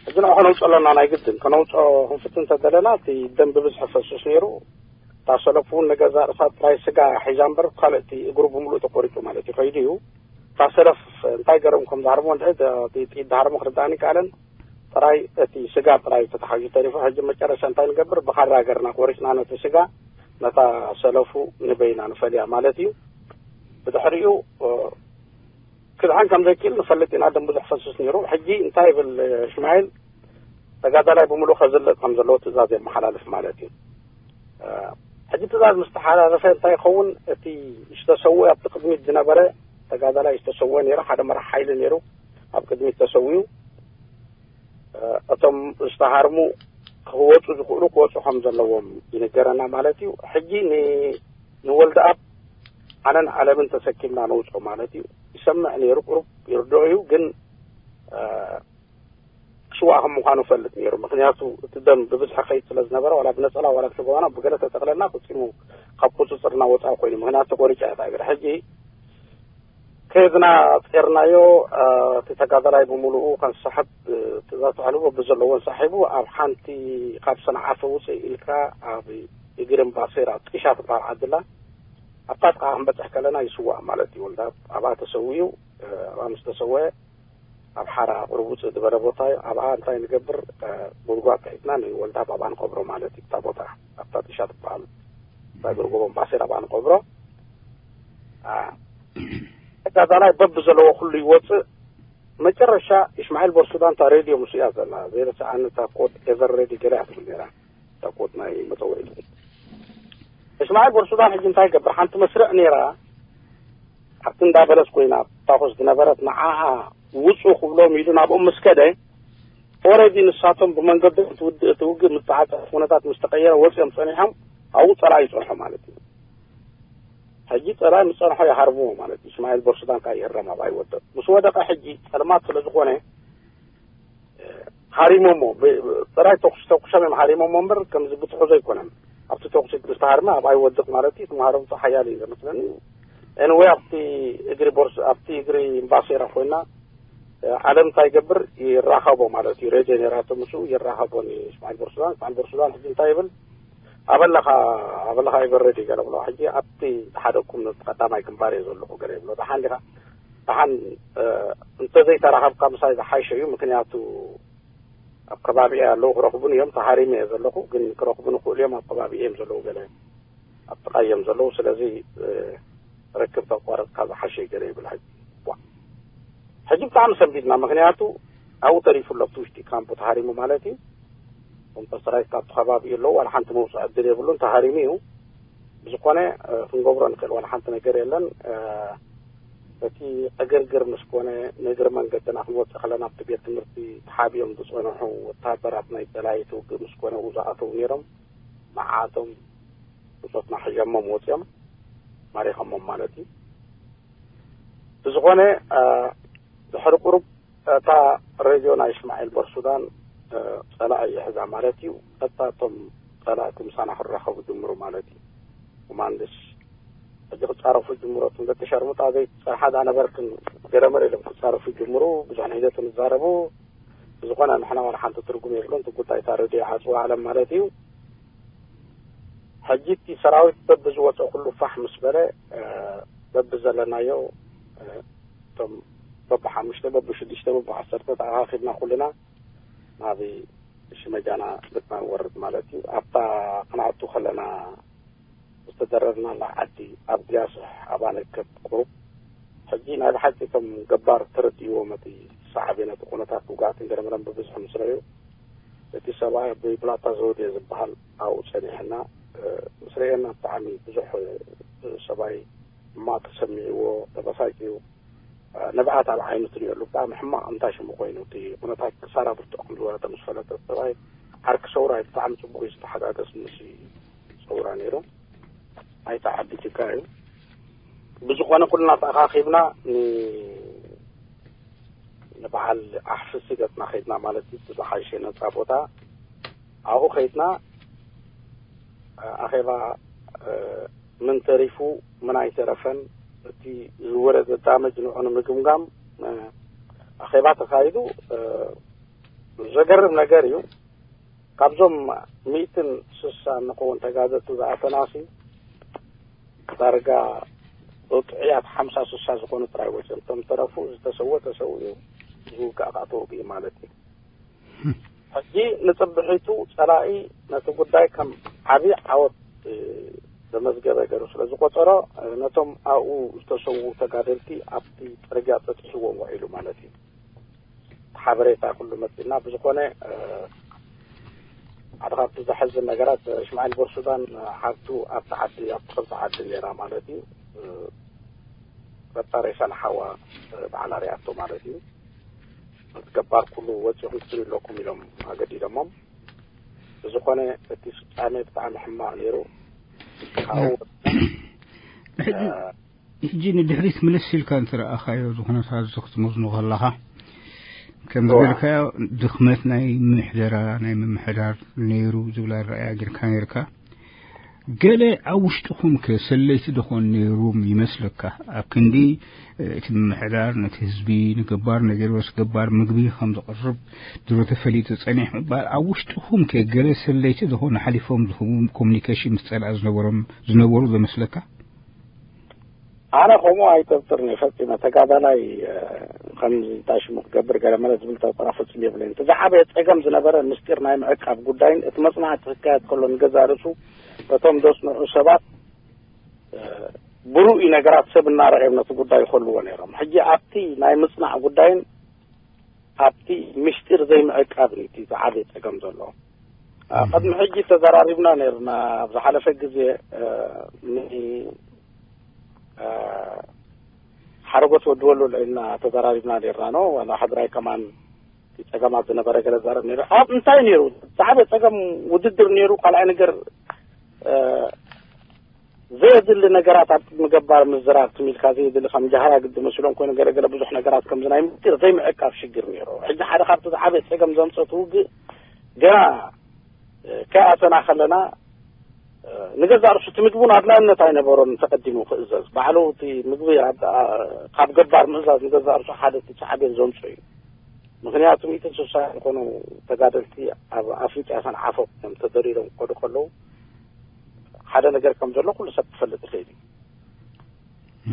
ሕጂ ንዑ ከነውፅኦ ኣለና፣ ናይ ግድን ከነውፅኦ ክንፍትን እንተደለና፣ እቲ ደም ብብዝሒ ፈሱስ ነይሩ። እታ ሰለፉ እውን ንገዛ ርእሳ ጥራይ ስጋ ሒዛ እምበር፣ ካልእ እቲ እግሩ ብምሉእ ተቆሪፁ ማለት እዩ፣ ከይዱ እዩ። እታ ሰለፍ እንታይ ገርም ከም ዝሃርሞ እንድዒ፣ እቲ ጥይት ዝሃርሞ ክርዳእኒ ይከኣለን። ጥራይ እቲ ስጋ ጥራይ ተታሒዙ ተሪፉ። ሕጂ መጨረሻ እንታይ ንገብር? ብኻራ ገርና ቆሪጽና ነቲ ስጋ ነታ ሰለፉ ንበይና ንፈልያ ማለት እዩ። ብድሕሪኡ፣ እ፣ ክድሕን ከም ዘይክእል ንፈልጥ ኢና። ደም ብዙሕ ፈስስ ነይሩ። ሕጂ እንታይ ይብል፣ እ፣ ሽማይል? ተጋዳላይ ብምሉእ ከዝልቕ ከም ዘለዎ ትእዛዝ የመሓላልፍ ማለት እዩ። እ፣ ሕጂ ትእዛዝ ምስ ተሓላለፈ እንታይ ይኸውን? እቲ ዝተሰወ ኣብቲ ቅድሚት ዝነበረ ተጋዳላይ ዝተሰወ ነይሩ። ሓደ መራሕ ሓይሊ ነይሩ ኣብ ቅድሚት ተሰዊኡ። እ፣ እቶም ዝተሃርሙ ክወፁ ዝኽእሉ ክወፁ ከም ዘለዎም ይንገረና ማለት እዩ። ሕጂ ን-፣ ንወልደኣብ ኣነን ዓለምን ተሰኪምና ነውፅኦ ማለት እዩ። ይሰምዕ ነይሩ፣ ቁሩብ ይርድኦ እዩ፣ ግን፣ እ፣ ክስዋእ ከም ምዃኑ ፈልጥ ነይሩ። ምኽንያቱ እቲ ደም ብብዝሒ ከይድ ስለ ዝነበረ፣ ዋላ ብነፀላ ዋላ ብሸጎባና ብገለ ተጠቕለልና ፈፂሙ ካብ ቁፅፅርና ወፃኢ ኮይኑ፣ ምኽንያቱ ተቆሪጫ እያ እታ እግሪ። ሕጂ ከድና ጼርናዮ፣ እ፣ እቲ ተጋዳላይ ብምሉኡ ከንስሕብ፣ እ፣ ትእዛዝ ተዋሂቡ፣ ብዘለዎ እንሳሒቡ፣ ኣብ ሓንቲ ካብ ሰንዓፈ ውፅእ ኢልካ ኣብ እግሪ እምባሴራ ጢሻ ትበሃል ዓዲ ኣላ። ኣብታ ጥቓ ክንበጽሕ ከለና ይስዋእ ማለት እዩ። ወልዳ ኣብኣ ተሰዊኡ፣ እ፣ ኣብኣ ምስ ተሰወየ፣ ኣብ ሓራ ቁሩብ ውፅእ ዝበለ ቦታ እዩ። ኣብኣ እንታይ ንገብር? እ፣ ጉድጓድ ክሒትና ንወልዳ ኣብኣ ንቐብሮ ማለት እዩ። እታ ቦታ ኣብታ ጢሻ ትበሃል፣ እታ እግሪ ጎቦ እምባሴራ ኣብኣ ንቐብሮ። አ፣ ተጋዳላይ በብ ዘለዎ ኩሉ ይወፅእ። መጨረሻ፣ እስማዒል ቦርሱዳን እታ ሬድዮ ምስ እያ ዘላ፣ ዘይረስዓኒ እታ ኮድ ኤቨር ሬዲ ገለ እያ ትብል ነይራ። እታ ኮድ ናይ መጸውዒ። እስማዒል ቦርሱዳን ሕጂ እንታይ ይገብር? ሓንቲ መስርዕ ነይራ፣ ኣብቲ እንዳ በለስ ኮይና ታኾስ ዝነበረት፣ ንዓኣ ውጹ ክብሎም ኢሉ ናብኦም ምስ ከደ፣ ኦረዲ ንሳቶም ብመንገዶም እቲ ውድ-፣ እቲ ውግእ ምስ ተዓጸ፣ ኩነታት ምስ ተቐየረ፣ ወጺኦም ጸኒሖም፣ ኣብኡ ጸላኢ ይጸንሖ ማለት እዩ። ሕጂ ጸላኢ ምስ ጸንሖ ይሃርምዎ ማለት እዩ። እስማዒል ቦርሱዳን ከኣ ይህረም፣ ኣብኣ ይወድቕ። ምስ ወደቐ ሕጂ ጸልማት ስለ ዝኾነ፣ ሃሪሞሞ፣ ብ-፣ ብ-፣ ጥራይ ተኩስ ተኩሶም እዮም ሃሪሞሞ እምበር፣ ከምዚ ብትሑዞ ኣይኮነን። ኣብቲ ተኩሲ ምስ ተሃርመ ኣብኣ ይወድቕ ማለት እዩ። እቲ መሃረምቱ ሓያል እዩ ዘመስለኒ። ኤንወይ ኣብቲ እግሪ ቦርስ-፣ ኣብቲ እግሪ እምባሴራ ኮይና፣ እ፣ ዓለም እንታይ ይገብር? ይራኸቦ ማለት እዩ። ሬድዮ ነይራቶ ምስኡ፣ ይራኸቦ ንእስማዒል ቦርሱዳን። እስማዒል ቦርሱዳን ሕጂ እንታይ ይብል? ኣበለኻ፣ ኣበለኻ ይበረድ እዩ ገለ ብሎ። ሕጂ ኣብቲ ዝሓደግኩም ነቲ ቀዳማይ ግንባር እየ ዘለኹ ገለ ይብሎ። ደሓን ዲኻ? ደሓን፣ እ፣ እንተዘይተራኸብካ ምሳይ ዝሓሸ እዩ። ምኽንያቱ ኣብ ከባቢኣ ኣለዉ ክረኽቡን እዮም። ተሃሪመ እየ ዘለኹ፣ ግን ክረኽቡን ይኽእሉ እዮም። ኣብ ከባቢ እዮም ዘለዉ ገለ። ኣብ ጥቓ እዮም ዘለዉ። ስለዚ፣ እ፣ ርክብ ተቋረጽካ ዝሓሸ እዩ ገለ ይብል። ሕጂ፣ ዋ። ሕጂ ብጣዕሚ ሰንቢድና። ምኽንያቱ ኣብኡ ተሪፉ ኣሎ፣ ኣብቲ ውሽጢ ካምፑ ተሃሪሙ ማለት እዩ። እቶም ሰራዊት ካብቲ ከባቢ ኣለዉ፣ ዋላ ሓንቲ መውፅኢ ዕድል የብሉን፣ ተሃሪሙ እዩ። ብዝኾነ ክንገብሮ ንኽእል ዋላ ሓንቲ ነገር የለን። እቲ ዕግርግር ምስ ኮነ፣ ንእግሪ መንገድና ክንወፅእ ከለና ኣብቲ ቤት ትምህርቲ ተሓቢኦም ዝፀንሑ ወተሃደራት ናይ ፀላኢ እቲ ውግእ ምስ ኮነ ኣብኡ ዝኣተው ነይሮም። መዓቶም ብፆትና ሒዞሞም ወፂኦም፣ ማሪኾሞም ማለት እዩ። ብዝኾነ ድሕሪ ቁሩብ እታ ሬድዮ ናይ እስማዒል ቦር ሱዳን ፀላኢ ይሕዛ ማለት እዩ። ቀጥታ እቶም ፀላእቲ ምሳና ክራኸቡ ጅምሩ ማለት እዩ። ኮማንድስ ሕጂ ክፃረፉ ጅምሩ። እቶም ደቂ ሸርሙጣ ዘይፀርሓ ዳ ነበርክን ገለመለ ኢሎም ክፃረፉ ጅምሩ። ብዙሕ ንሒደት ንዛረቡ። ብዝኾነ ንሕና ዋላ ሓንቲ ትርጉም የብሉን። እቲ ጉዳይ እታ ሬድዮ ይዓፅዋ ዓለም ማለት እዩ። ሕጂ እቲ ሰራዊት በብዝወፀ ኩሉ ፋሕ ምስ በለ በብዘለናዮ እቶም በብሓሙሽተ በብሽዱሽተ በብዓሰርተ ተኣኻኺብና ኩልና ናብ ሽመጃና ልብና ንወርድ ማለት እዩ። ኣብታ ክንኣቱ ከለና ዝተደረርናላ ዓዲ ኣብ ግያስሕ ኣባነከብ ቁሩብ ሕጂ ናይ ብሓቂ ከም ገባር ተረድእዎም እቲ ሳዕቤን እቲ ኩነታት ውግኣትን ገለመለን ብብዝሒ ምስ ረኣዩ እቲ ሰብኣይ ኣቦይ ብላታ ዘውዴ ዝበሃል ኣብኡ ጸኒሕና ምስ ረኤና ብጣዕሚ ብዙሕ ሰብኣይ እማ ተሰሚዕዎ ተበሳጭዩ ንብዓት ኣብ ዓይኑ ትሪኦ ኣለዉ። ብጣዕሚ ሕማቕ እንታይ ሽሙ ኮይኑ እቲ ኩነታት ክሳራ ብርቱዕ ከም ዝወረደ ምስ ፈለጠ ሰብኣይ ዓርኪ ሰውራይ ብጣዕሚ ጽቡቕ እዩ ዝተሓጋገስ ምስ ሰውራ ነይሩ። ኣይታ ዓዲ ጅጋ እዩ። ብዝኾነ ኩልና ተኣኻኺብና ንበዓል ኣሕፍሲ ገጽና ከይድና ማለት እዩ። ዝሓሸ ነጻ ቦታ ኣብኡ ከይድና ኣኼባ ምን ተሪፉ ምን ኣይተረፈን እቲ ዝወረደ ዳመጅ ንዑ ንምግምጋም ኣኼባ ተኻይዱ። ዘገርም ነገር እዩ። ካብዞም ሚእትን ስሳን ንኸውን ተጋደልቲ ዝኣተናሲ ዳርጋ ብጥዕያት ሓምሳ ስሳ ዝኾኑ ጥራይ ወፅኦም። እቶም ተረፉ ዝተሰወ ተሰው እዩ። ዝውጋእ ከዓ ተወግኡ ማለት እዩ። ሕጂ ንፅብሒቱ ፀላኢ ነቲ ጉዳይ ከም ዓብዪ ዓወት ዘመዝገበ ገሩ ስለ ዝቆፀሮ ነቶም ኣብኡ ዝተሰዉ ተጋደልቲ ኣብቲ ፅርግያ ፀፅሕዎም ውዒሉ ማለት እዩ። ሓበሬታ ኩሉ መፅእና ብዝኾነ ሓደ ካብቲ ዘሐዝን ነገራት ሽማዒል ቦር ሱዳን ሓብቱ ኣብቲ ዓዲ ኣብቲ ክልተ ዓዲ ነራ ማለት እዩ። በጣ ሬሳ ንሓዋ በዓል ኣርያቶ ማለት እዩ። ገባር ኩሉ ወፂኹም ክትርኢ ኣለኩም ኢሎም ኣገዲዶሞም። ብዝኾነ እቲ ፍፃሜ ብጣዕሚ ሕማቕ ነይሩ። ካብኡ ሕጂ ንድሕሪት ምልስ ኢልካ እንተረኣኻዮ እዚ ኩነታት እዚ ክትመዝኖ ከለኻ ከም ዝበልካዮ ድኽመት ናይ ምሕደራ ናይ ምምሕዳር ነይሩ ዝብል ኣረኣያ ጌርካ ነርካ። ገለ ኣብ ውሽጥኹም ከ ሰለይቲ ድኾን ነይሩም ይመስለካ? ኣብ ክንዲ እቲ ምምሕዳር ነቲ ህዝቢ ንገባር ነገርስ ገባር ምግቢ ከም ዘቕርብ ድሮ ተፈሊጡ ጸኒሕ ምባል ኣብ ውሽጥኹም ከ ገለ ሰለይቲ ዝኾነ ሓሊፎም ዝህቡ ኮሚኒኬሽን ምስ ጸላእ ዝነበሮም ዝነበሩ ዘመስለካ? ኣነ ከምኡ ኣይጠርጥርን እየ ፈጺመ። ተጋዳላይ ከምዚ እንታይ ሽሙ ክገብር ገለመለ ዝብል ጠርጠራ ፈጺሙ የብለይን። እቲ ዝዓበየ ጸገም ዝነበረ ምስጢር ናይ ምዕቃብ ጉዳይን እቲ መጽናዕቲ ክካየድ ከሎ ንገዛእ ርእሱ በቶም ዘጽንዑ ሰባት ብሩኢ ነገራት ሰብ እናረኣዮም ነቲ ጉዳይ ይኸልዎ ነይሮም። ሕጂ ኣብቲ ናይ ምጽናዕ ጉዳይን ኣብቲ ምስጢር ዘይምዕቃብን እዩ እቲ ዝዓበየ ጸገም ዘሎ። ቅድሚ ሕጂ ተዘራሪብና ነርና ኣብ ዝሓለፈ ግዜ ን ሓረጎት ወዲ ወሎ ልዕልና ተዘራሪብና ነርና ኖ ዋላ ሕድራይ ከማን ጸገማት ዝነበረ ገለ ዘረብ ነይሩ ኣብ እንታይ ነይሩ ዝዓበየ ጸገም ውድድር ነይሩ ካልኣይ ነገር ዘየድሊ ነገራት ኣብ ቅድሚ ገባር ምዝራብ ትም ኢልካ ዘየድሊ ከም ጃህራ ግዲ መስሎም ኮይኑ ገለገለ ብዙሕ ነገራት ከምዚ ናይ ምስጢር ዘይምዕቃብ ሽግር ነይሩ። ሕጂ ሓደ ካብቲ ዝዓበየ ጸገም ዘምጸቱ ውግእ ገና ከይኣተና ከለና ንገዛእ ርእሱ እቲ ምግቢ እውን ኣድላይነት ኣይነበሮን ተቀዲሙ ክእዘዝ ባዕሉ እቲ ምግቢ ካብ ገባር ምእዛዝ ንገዛእ ርእሱ ሓደ እቲ ሳዕቤን ዘምጾ እዩ። ምክንያቱ ሚእትን ስሳን ዝኾኑ ተጋደልቲ ኣብ ኣፍንጫ ሰንዓፈ እዮም ተደሪሮም ክኸዱ ከለዉ ሓደ ነገር ከም ዘሎ ኩሉ ሰብ ክፈልጥ ይኽእል እዩ።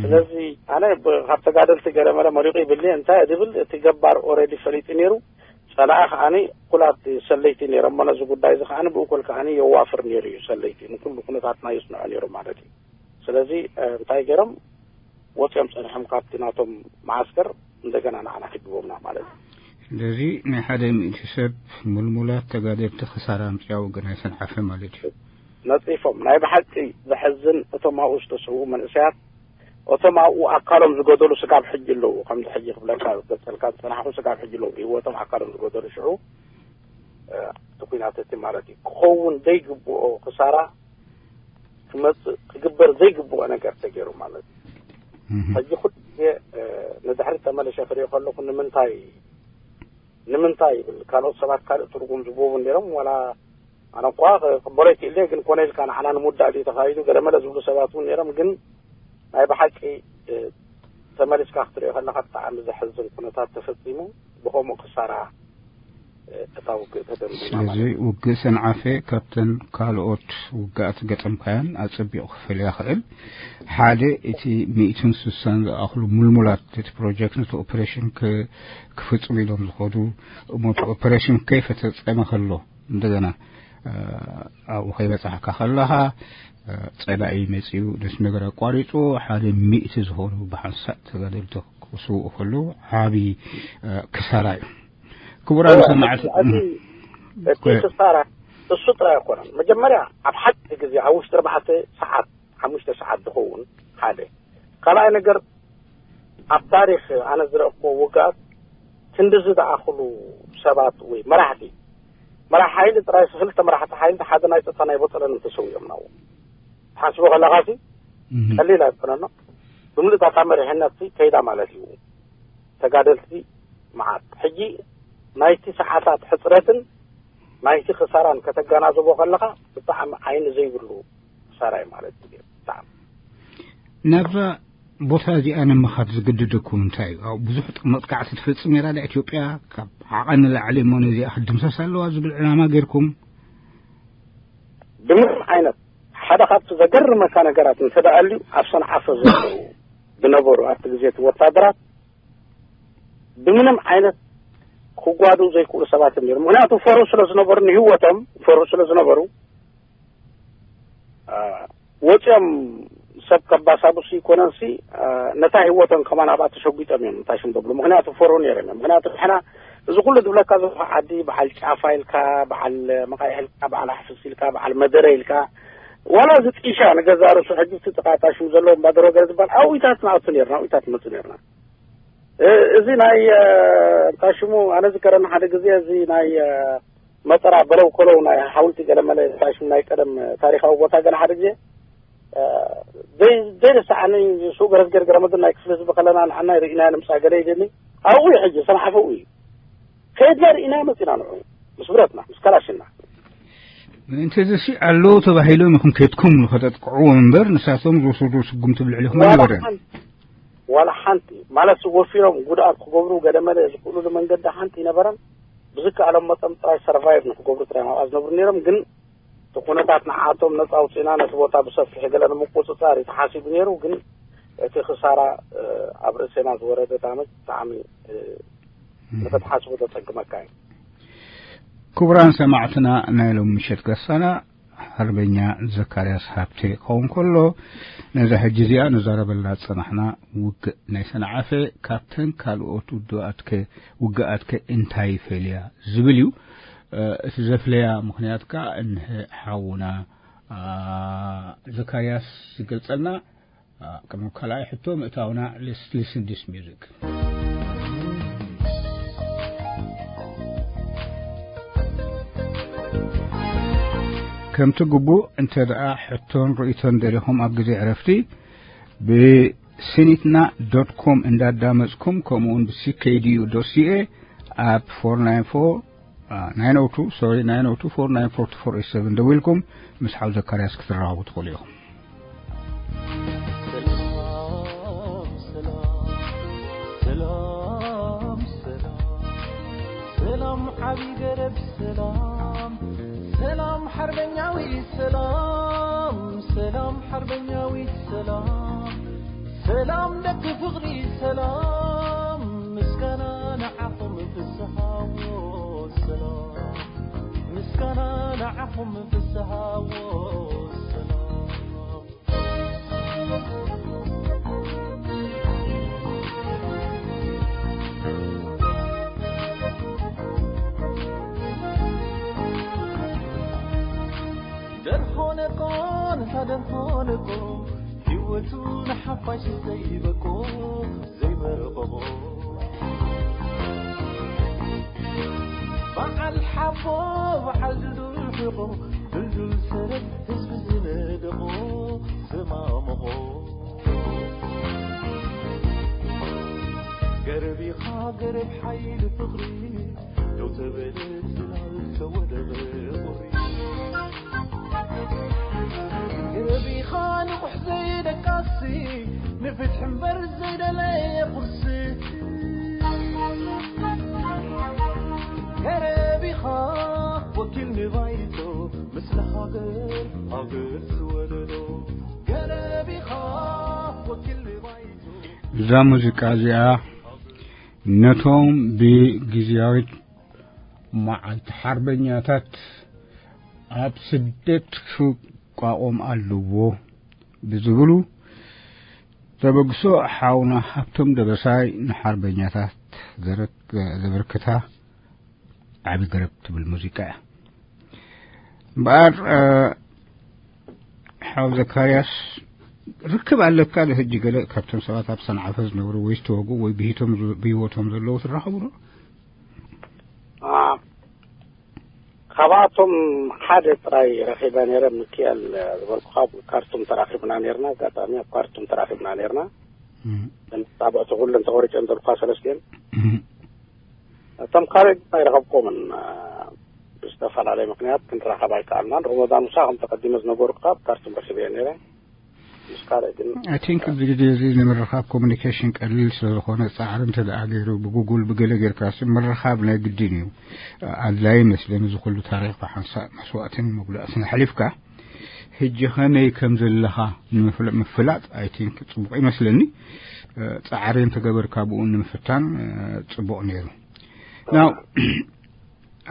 ስለዚ ኣነ ካብ ተጋደልቲ ገለመለ መሪቑ ይብልኒ እንታይ ዝብል እቲ ገባር ኦረዲ ፈሊጡ ነይሩ። ጸላኢ ከዓኒ ኩላት ሰለይቲ ነይሮም። ነዚ ጉዳይ እዚ ከዓኒ ብእኩል ከዓኒ የዋፍር ነይሩ እዩ። ሰለይቲ ንኩሉ ኩነታትና የስንዖ ነይሩ ማለት እዩ። ስለዚ እንታይ ገይሮም ወፂኦም ፀኒሖም ካብቲ ናቶም መዓስከር እንደገና ንዓና ሒድዎምና ማለት እዩ። ስለዚ ናይ ሓደ ሚእቲ ሰብ ሙልሙላት ተጋደልቲ ክሳራ ኣምፅያ ወገን ኣይሰንዓፈ ማለት እዩ። ነጺፎም። ናይ ብሓቂ ዘሕዝን፣ እቶም ኣብኡ ዝተሰዉ መንእሰያት፣ እቶም ኣብኡ ኣካሎም ዝጎደሉ ስጋብ ሕጂ ኣለዉ። ከምዚ ሕጂ ክብለካ ዝገልጸልካ ዝጸናሕኩ ስጋብ ሕጂ ኣለዉ። ብህይወቶም ኣካሎም ዝጎደሉ ሽዑ፣ እ፣ እቲ ኲናት እቲ ማለት እዩ። ክኸውን ዘይግብኦ ክሳራ ክመጽእ፣ ክግበር ዘይግብኦ ነገር ተገይሩ ማለት እዩ። ሕጂ ኩሉ ግዜ፣ እ፣ ንድሕሪት ተመሊሸ ክሪኦ ከለኹ ንምንታይ፣ ንምንታይ ይብል። ካልኦት ሰባት ካልእ ትርጉም ዝህብዎ እውን ነይሮም። ዋላ ኣነ እኳ ክቕበሎ ይክእል እየ፣ ግን ኮነ ኢልካ ንዓና ንምውዳእ ድዩ ተኻይዱ ገለ መለ ዝብሉ ሰባት እውን ነይሮም። ግን ናይ ብሓቂ፣ እ፣ ተመሊስካ ክትሪኦ ከለኻ ብጣዕሚ ዘሕዝን ኩነታት ተፈጺሙ። ብኸምኡ ክሳራ፣ እ፣ እታ ውግእ ተደምዲማ ማለት ስለዚ እዩ። ውግእ ሰንዓፈ ካብተን ካልኦት ውግኣት ገጠምካያን ኣጸቢቑ ክፈልያ ይኽእል። ሓደ፣ እቲ ሚእትን ስሳን ዝኣኽሉ ሙልሙላት እቲ ፕሮጀክት ነቲ ኦፐሬሽን ክ-፣ ክፍጽሙ ኢሎም ዝኸዱ፣ እሞ እቲ ኦፐሬሽን ከይፈተጸመ ከሎ እንደገና፣ እ፣ ኣብኡ ከይበጻሕካ ከለኻ፣ እ፣ ጸላኢ መጺኡ ነቲ ነገር ኣቋሪጹ ሓደ ሚእቲ ዝኾኑ ብሓንሳእ ተጋደልቲ ክስውኡ ከለዉ ዓቢ፣ እ፣ ክሳራ እዩ። ክቡራን ሰማዕቲ፣ እቲ፣ እቲ ኮ- ክሳራ እሱ ጥራይ ኣይኮነን። መጀመርያ ኣብ ሓንቲ ግዜ ኣብ ውሽጢ ኣርባዕተ ሰዓት፣ ሓሙሽተ ሰዓት ዝኸውን ሓደ። ካልኣይ ነገር፣ ኣብ ታሪኽ ኣነ ዝረእኩዎ ውግኣት ክንድዚ ዝኣኽሉ ሰባት ወይ መራሕቲ፣ መራሕ ሓይሊ ጥራይ ክልተ መራሕቲ ሓይሊ ሓደ ናይ ጸጥታ ናይ ቦጸረን ተሰዊኦም ናው። ትሓስቦ ከለኻሲ እህ። ቀሊል ኣይኮነን። ብምልእታ እታ መሪሕነት ከይዳ ማለት እዩ። ተጋደልቲ መዓት። ሕጂ ናይቲ ሰዓታት ሕጽረትን ናይቲ ክሳራን ከተገናዝቦ ከለኻ ብጣዕሚ ዓይኒ ዘይብሉ ክሳራ እዩ ማለት እዩ። ብጣዕሚ ናብዛ ቦታ እዚኣ ንምኻድ ዝግድደኩም እንታይ እዩ? ኣብ ብዙሕ መጥቃዕቲ ትፍጽም ነይራ ድያ ኢትዮጵያ? ካብ ዓቐን ንላዕሊ እሞ ነዚኣ ክትድምሰስ ኣለዋ ዝብል ዕላማ ጌርኩም? ብምንም ዓይነት። ሓደ ካብቲ ዘገርመካ ነገራት እንተ ደኣ ኣልዩ፣ ኣብ ሰንዓፈ ዘለዉ ዝነበሩ ኣብቲ ግዜ እቲ ወታደራት ብምንም ዓይነት ክጓድኡ ዘይክእሉ ሰባት እዮም ነይሮም። ምኽንያቱ ፈርሁ ስለ ዝነበሩ፣ ንህይወቶም ፈርሁ ስለ ዝነበሩ፣ አ፣ ወፂኦም ሰብ ከባሳብሱ ይኮነንሲ፣ አ፣ ነታ ህይወቶም ከማን ኣብኣ ተሸጒጦም እዮም እንታይ ሽም ደብሉ። ምኽንያቱ ፈርሁ ነይሮም እዮም። ምኽንያቱ ንሕና እዚ ኩሉ ዝብለካ ዘለኹ ዓዲ በዓል ጫፋ ኢልካ፣ በዓል መቃይሕ ኢልካ፣ በዓል ኣሕፍስ ኢልካ፣ በዓል መደረ ኢልካ፣ ዋላ እዚ ጢሻ ንገዛ ርእሱ ሕጂ እቲ ጥቃ እታ ሽም ዘለዎ እምባደሮ ገለ ዝበሃል ኣብኡ ኢታት ንኣቱ ነርና፣ ኣብኡ ኢታት ንመፁ ነርና። እ-፣ እዚ ናይ፣ እ፣ እንታይ ሽሙ፣ ኣነ ዝገረኒ ሓደ ግዜ እዚ ናይ፣ እ፣ መጠራ በለው ኮለው ናይ ሓውልቲ ገለ መለ እንታይ ሽሙ ናይ ቀደም ታሪኻዊ ቦታ ገለ ሓደ ግዜ፣ እ፣ ዘይ-፣ ዘይረስዓኒ ሱቅ ገረዝገር ገረመድን ናይ ክፍለ ህዝቢ ከለና ንዓና ርኢና ንምጻእ ገለ ኢልኒ። ኣብኡ እዩ ሕጂ ሰንዓፈ እዩ። ከይድና ርኢና መጺና ንዑ ምስ ብረትና፣ ምስ ከላሽና። ምእንቲ እዚ ሲ ኣለዉ ተባሂሎም ኢኹም ከድኩም ንኸተጥቅዕዎም እምበር ንሳቶም ዝወሰዱ ስጉምቲ ብልዕሊኹም ዋላ ኣይነበረን። ሓንቲ፣ ዋላ ሓንቲ። ማለት ወፊሮም ጉድኣት ክገብሩ ገለ መለ ዝኽእሉሉ መንገዲ ሓንቲ ኣይነበረን። ብዝከኣሎም መጠን ጥራይ ሰርቫይቭ ንክገብሩ ጥራይ ኣብኣ ዝነብሩ ነይሮም። ግን እቲ ኩነታት ንዓቶም ነጻ ኣውጺእና ነቲ ቦታ ብሰፊሕ ገለ ንምቁጽጻር እዩ ተሓሲቡ ነይሩ። ግን እቲ ክሳራ፣ እ፣ ኣብ ርእሴና ዝወረደ ዳመጅ ብጣዕሚ፣ እ፣ እህ። ንኽትሓስቡ ዘጸግመካ እዩ። ክቡራን ሰማዕትና ናይ ሎም ምሸት ገሳና ሓርበኛ ዘካርያስ ሃብቴ ክኸውን ከሎ፣ ነዛ ሕጂ እዚኣ ንዛረበላ ዝጸናሕና ውግእ ናይ ሰንዓፈ ካብተን ካልኦት ውድኣትከ፣ ውግኣትከ እንታይ ይፈልያ ዝብል እዩ። እ፣ እቲ ዘፍለያ ምኽንያት ከኣ እንሀ ሓውና፣ ኣ፣ ዘካርያስ ዝገልጸልና። ኣ፣ ቅድሚ ካልኣይ ሕቶ ምእታውና፣ let's listen this music። ከምቲ ግቡእ እንተ ደኣ ሕቶን ርእይቶን ደሊኹም ኣብ ግዜ ዕረፍቲ ብሲኒትና ዶት ኮም እንዳዳመጽኩም፣ ከምኡውን ብሲኬዲዩ ዶት ሲኤ ኣብ ፎር ናይን ፎር፣ ኣ፣ ናይን ኦ ቱ፣ ሶሪ፣ ናይን ኦ ቱ ፎር ናይን ፎር ቱ ፎር ኤት ሰቨን ደዊልኩም ምስ ሓው ዘካርያስ ክትራኸቡ ትኽእሉ ኢኹም። ሰላም፣ ሰላም፣ ሰላም፣ ሰላም፣ ሰላም፣ ዓቢ ገረብ ሰላም፣ ሰላም፣ ሓርበኛዊ ሰላም፣ ሰላም፣ ሓርበኛዊ ሰላም፣ ሰላም፣ ደቂ ፍቕሪ ሰላም፣ ምስጋና ንዓኹም ፍስሃዎ ሰላም፣ ምስጋና ንዓኹም ፍስሃዎ ሰላም። ደርሆ ተኾነቆ ህይወቱ ንሓፋሽ ዘይበቆ ዘይመረቐቆ በዓል ሓቦ በዓል ድልዱል ሕቖ ድልዱል ሰረት ህዝቢ ዝነደቖ ዘማመቖ ገረብ ኢኻ ገረብ ሓይሊ ፍቕሪ ደው ተበለ ጽላል ተወደበ ቁሪ ገረብ ኢኻ ንቑሕ ዘይደቃሲ ንፍትሒ እምበር ዘይደለየ ቁርሲ ገረብ ኢኻ ወኪል ንባይቶ ምስለ ሃገር ሃገር ዝወለዶ ገረብ ኢኻ ወኪል ንባይቶ እዛ ሙዚቃ እዚኣ ነቶም ብግዝያዊት መዓልቲ ሓርበኛታት ኣብ ስደት ክቋቖም ኣለዎ ብዝብሉ ተበግሶ ሓውና ሃብቶም ደበሳይ ንሓርበኛታት ዘረክ- ዘበርክታ ዓቢ ገረብ ትብል ሙዚቃ እያ። እምበኣር እ፣ ሓው ዘካርያስ ርክብ ኣለካ ዶ ሕጂ ገለ ካብቶም ሰባት ኣብ ሰንዓፈ ዝነበሩ ወይ ዝተወግኡ ወይ ብሂቶም ዝ- ብህይወቶም ዘለዉ ትራኸቡ ዶ? አ፣ ካብኣቶም ሓደ ጥራይ ረኺበ ነይረ። ምክኤል ዝበልኩኻ ኣብ ካርቱም ተራኺብና ነይርና። ኣጋጣሚ ኣብ ካርቱም ተራኺብና ነይርና። እም፣ እተን ጣብዕቲ ኩለን ተቖሪጨን ዘለኳ ሰለስቲኤን። እም። እቶም ካልእ ግን ኣይረኸብኩምን። አ፣ ብዝተፈላለየ ምክንያት ክንራኸብ ኣይከኣልናን። ሮሞዳን ሙሳ ከም ተቐዲመ ዝነበሩ ካብ ካርቱም ረኺበ ነይረ። ምስ ካልእ ግን I think ኣብዚ ግዜ እዚ ንምርኻብ ኮሚኒኬሽን ቀሊል ስለ ዝኾነ ጻዕሪ እንተ ደኣ ገይሩ ብጉጉል ብገለ ጌርካ ሲ ምርኻብ ናይ ግድን እዩ። ኣድላይ መስለኒ እዚ ኩሉ ታሪኽ ብሓንሳእ መስዋእትን መጉዳእትን ኣሕሊፍካ ሕጂ ከመይ ከም ዘለኻ ንምፍላ- ምፍላጥ I think ጽቡቕ ይመስለኒ። እ፣ ጻዕሪ እንተገበርካ ብኡ ንምፍታን እ፣ ጽቡቕ ነይሩ። ናው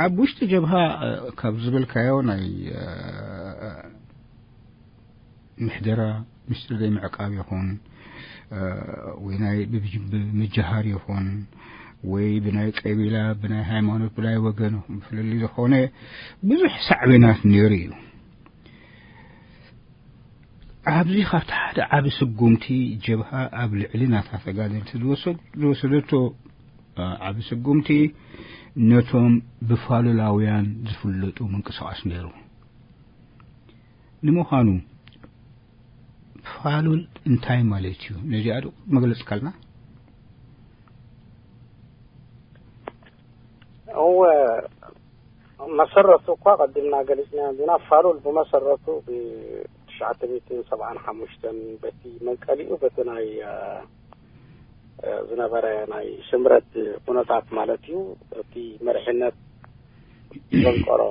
ኣብ ውሽጢ ጀብሃ እ፣ ካብ ዝበልካዮ ናይ እ፣ ምሕደራ ምስጢር ዘይምዕቃብ ይኹን እ፣ ወይ ናይ ብብ- ብምጅሃር ይኹን ወይ ብናይ ቀቢላ ብናይ ሃይማኖት ብናይ ወገን ይኹን ፍልልይ ዝኾነ ብዙሕ ሳዕቤናት ነይሩ እዩ። ኣብዚ ካብቲ ሓደ ዓቢ ስጉምቲ ጀብሃ ኣብ ልዕሊ ናታ ተጋደልቲ ዝወሰድ- ዝወሰደቶ እ፣ ዓቢ ስጉምቲ ነቶም ብፋሉላውያን ዝፍለጡ ምንቅስቓስ ነይሩ። ንምዃኑ ፋሉል እንታይ ማለት እዩ? ነዚኣ ዶ መግለጽካልና? እወ፣ መሰረቱ እኳ ቀዲምና ገሊጽና ዲና። ፋሉል ብመሰረቱ ብትሽዓተ ሚእትን ሰብዓን ሓሙሽተን በቲ መንቀሊኡ በቲ ናይ እ፣ ዝነበረ ናይ ስምረት ኩነታት ማለት እዩ። እቲ መሪሕነት ዘንቀሮ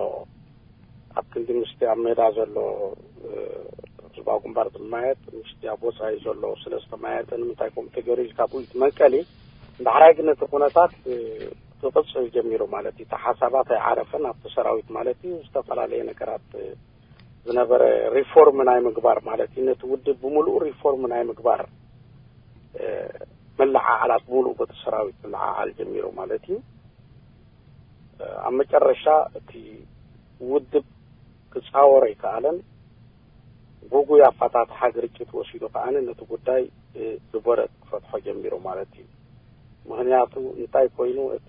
ኣብ ክንዲ ምስቲ ኣብ ሜዳ ዘሎ እ፣ ህዝባዊ ግንባር ዝመያየጥ ምስቲ ኣብ ወፃኢ ዘሎ ስለ ዝተመያየጠ ንምንታይ ከምኡ ተገይሩ ኢልካ ብኡ እቲ መንቀሊ። ዳሕራይ ግን እቲ ኩነታት እ፣ ክቕፅል ጀሚሩ ማለት እዩ። እቲ ሓሳባት ኣይዓረፈን ኣብቲ ሰራዊት ማለት እዩ። ዝተፈላለየ ነገራት እ፣ ዝነበረ ሪፎርም ናይ ምግባር ማለት እዩ። ነቲ ውድብ ብምሉኡ ሪፎርም ናይ ምግባር እ፣ መለዓዓላት ብምሉኡ በቲ ሰራዊት መለዓዓል ጀሚሩ ማለት እዩ። እ፣ ኣብ መጨረሻ እቲ ውድብ ክፃወሮ ኣይከኣለን። ጉጉይ ኣፋታትሓ ግርጭት ወሲዱ ከኣ ነቲ ጉዳይ እ፣ ብቦረድ ክፈትሖ ጀሚሩ ማለት እዩ። ምኽንያቱ እንታይ ኮይኑ እቲ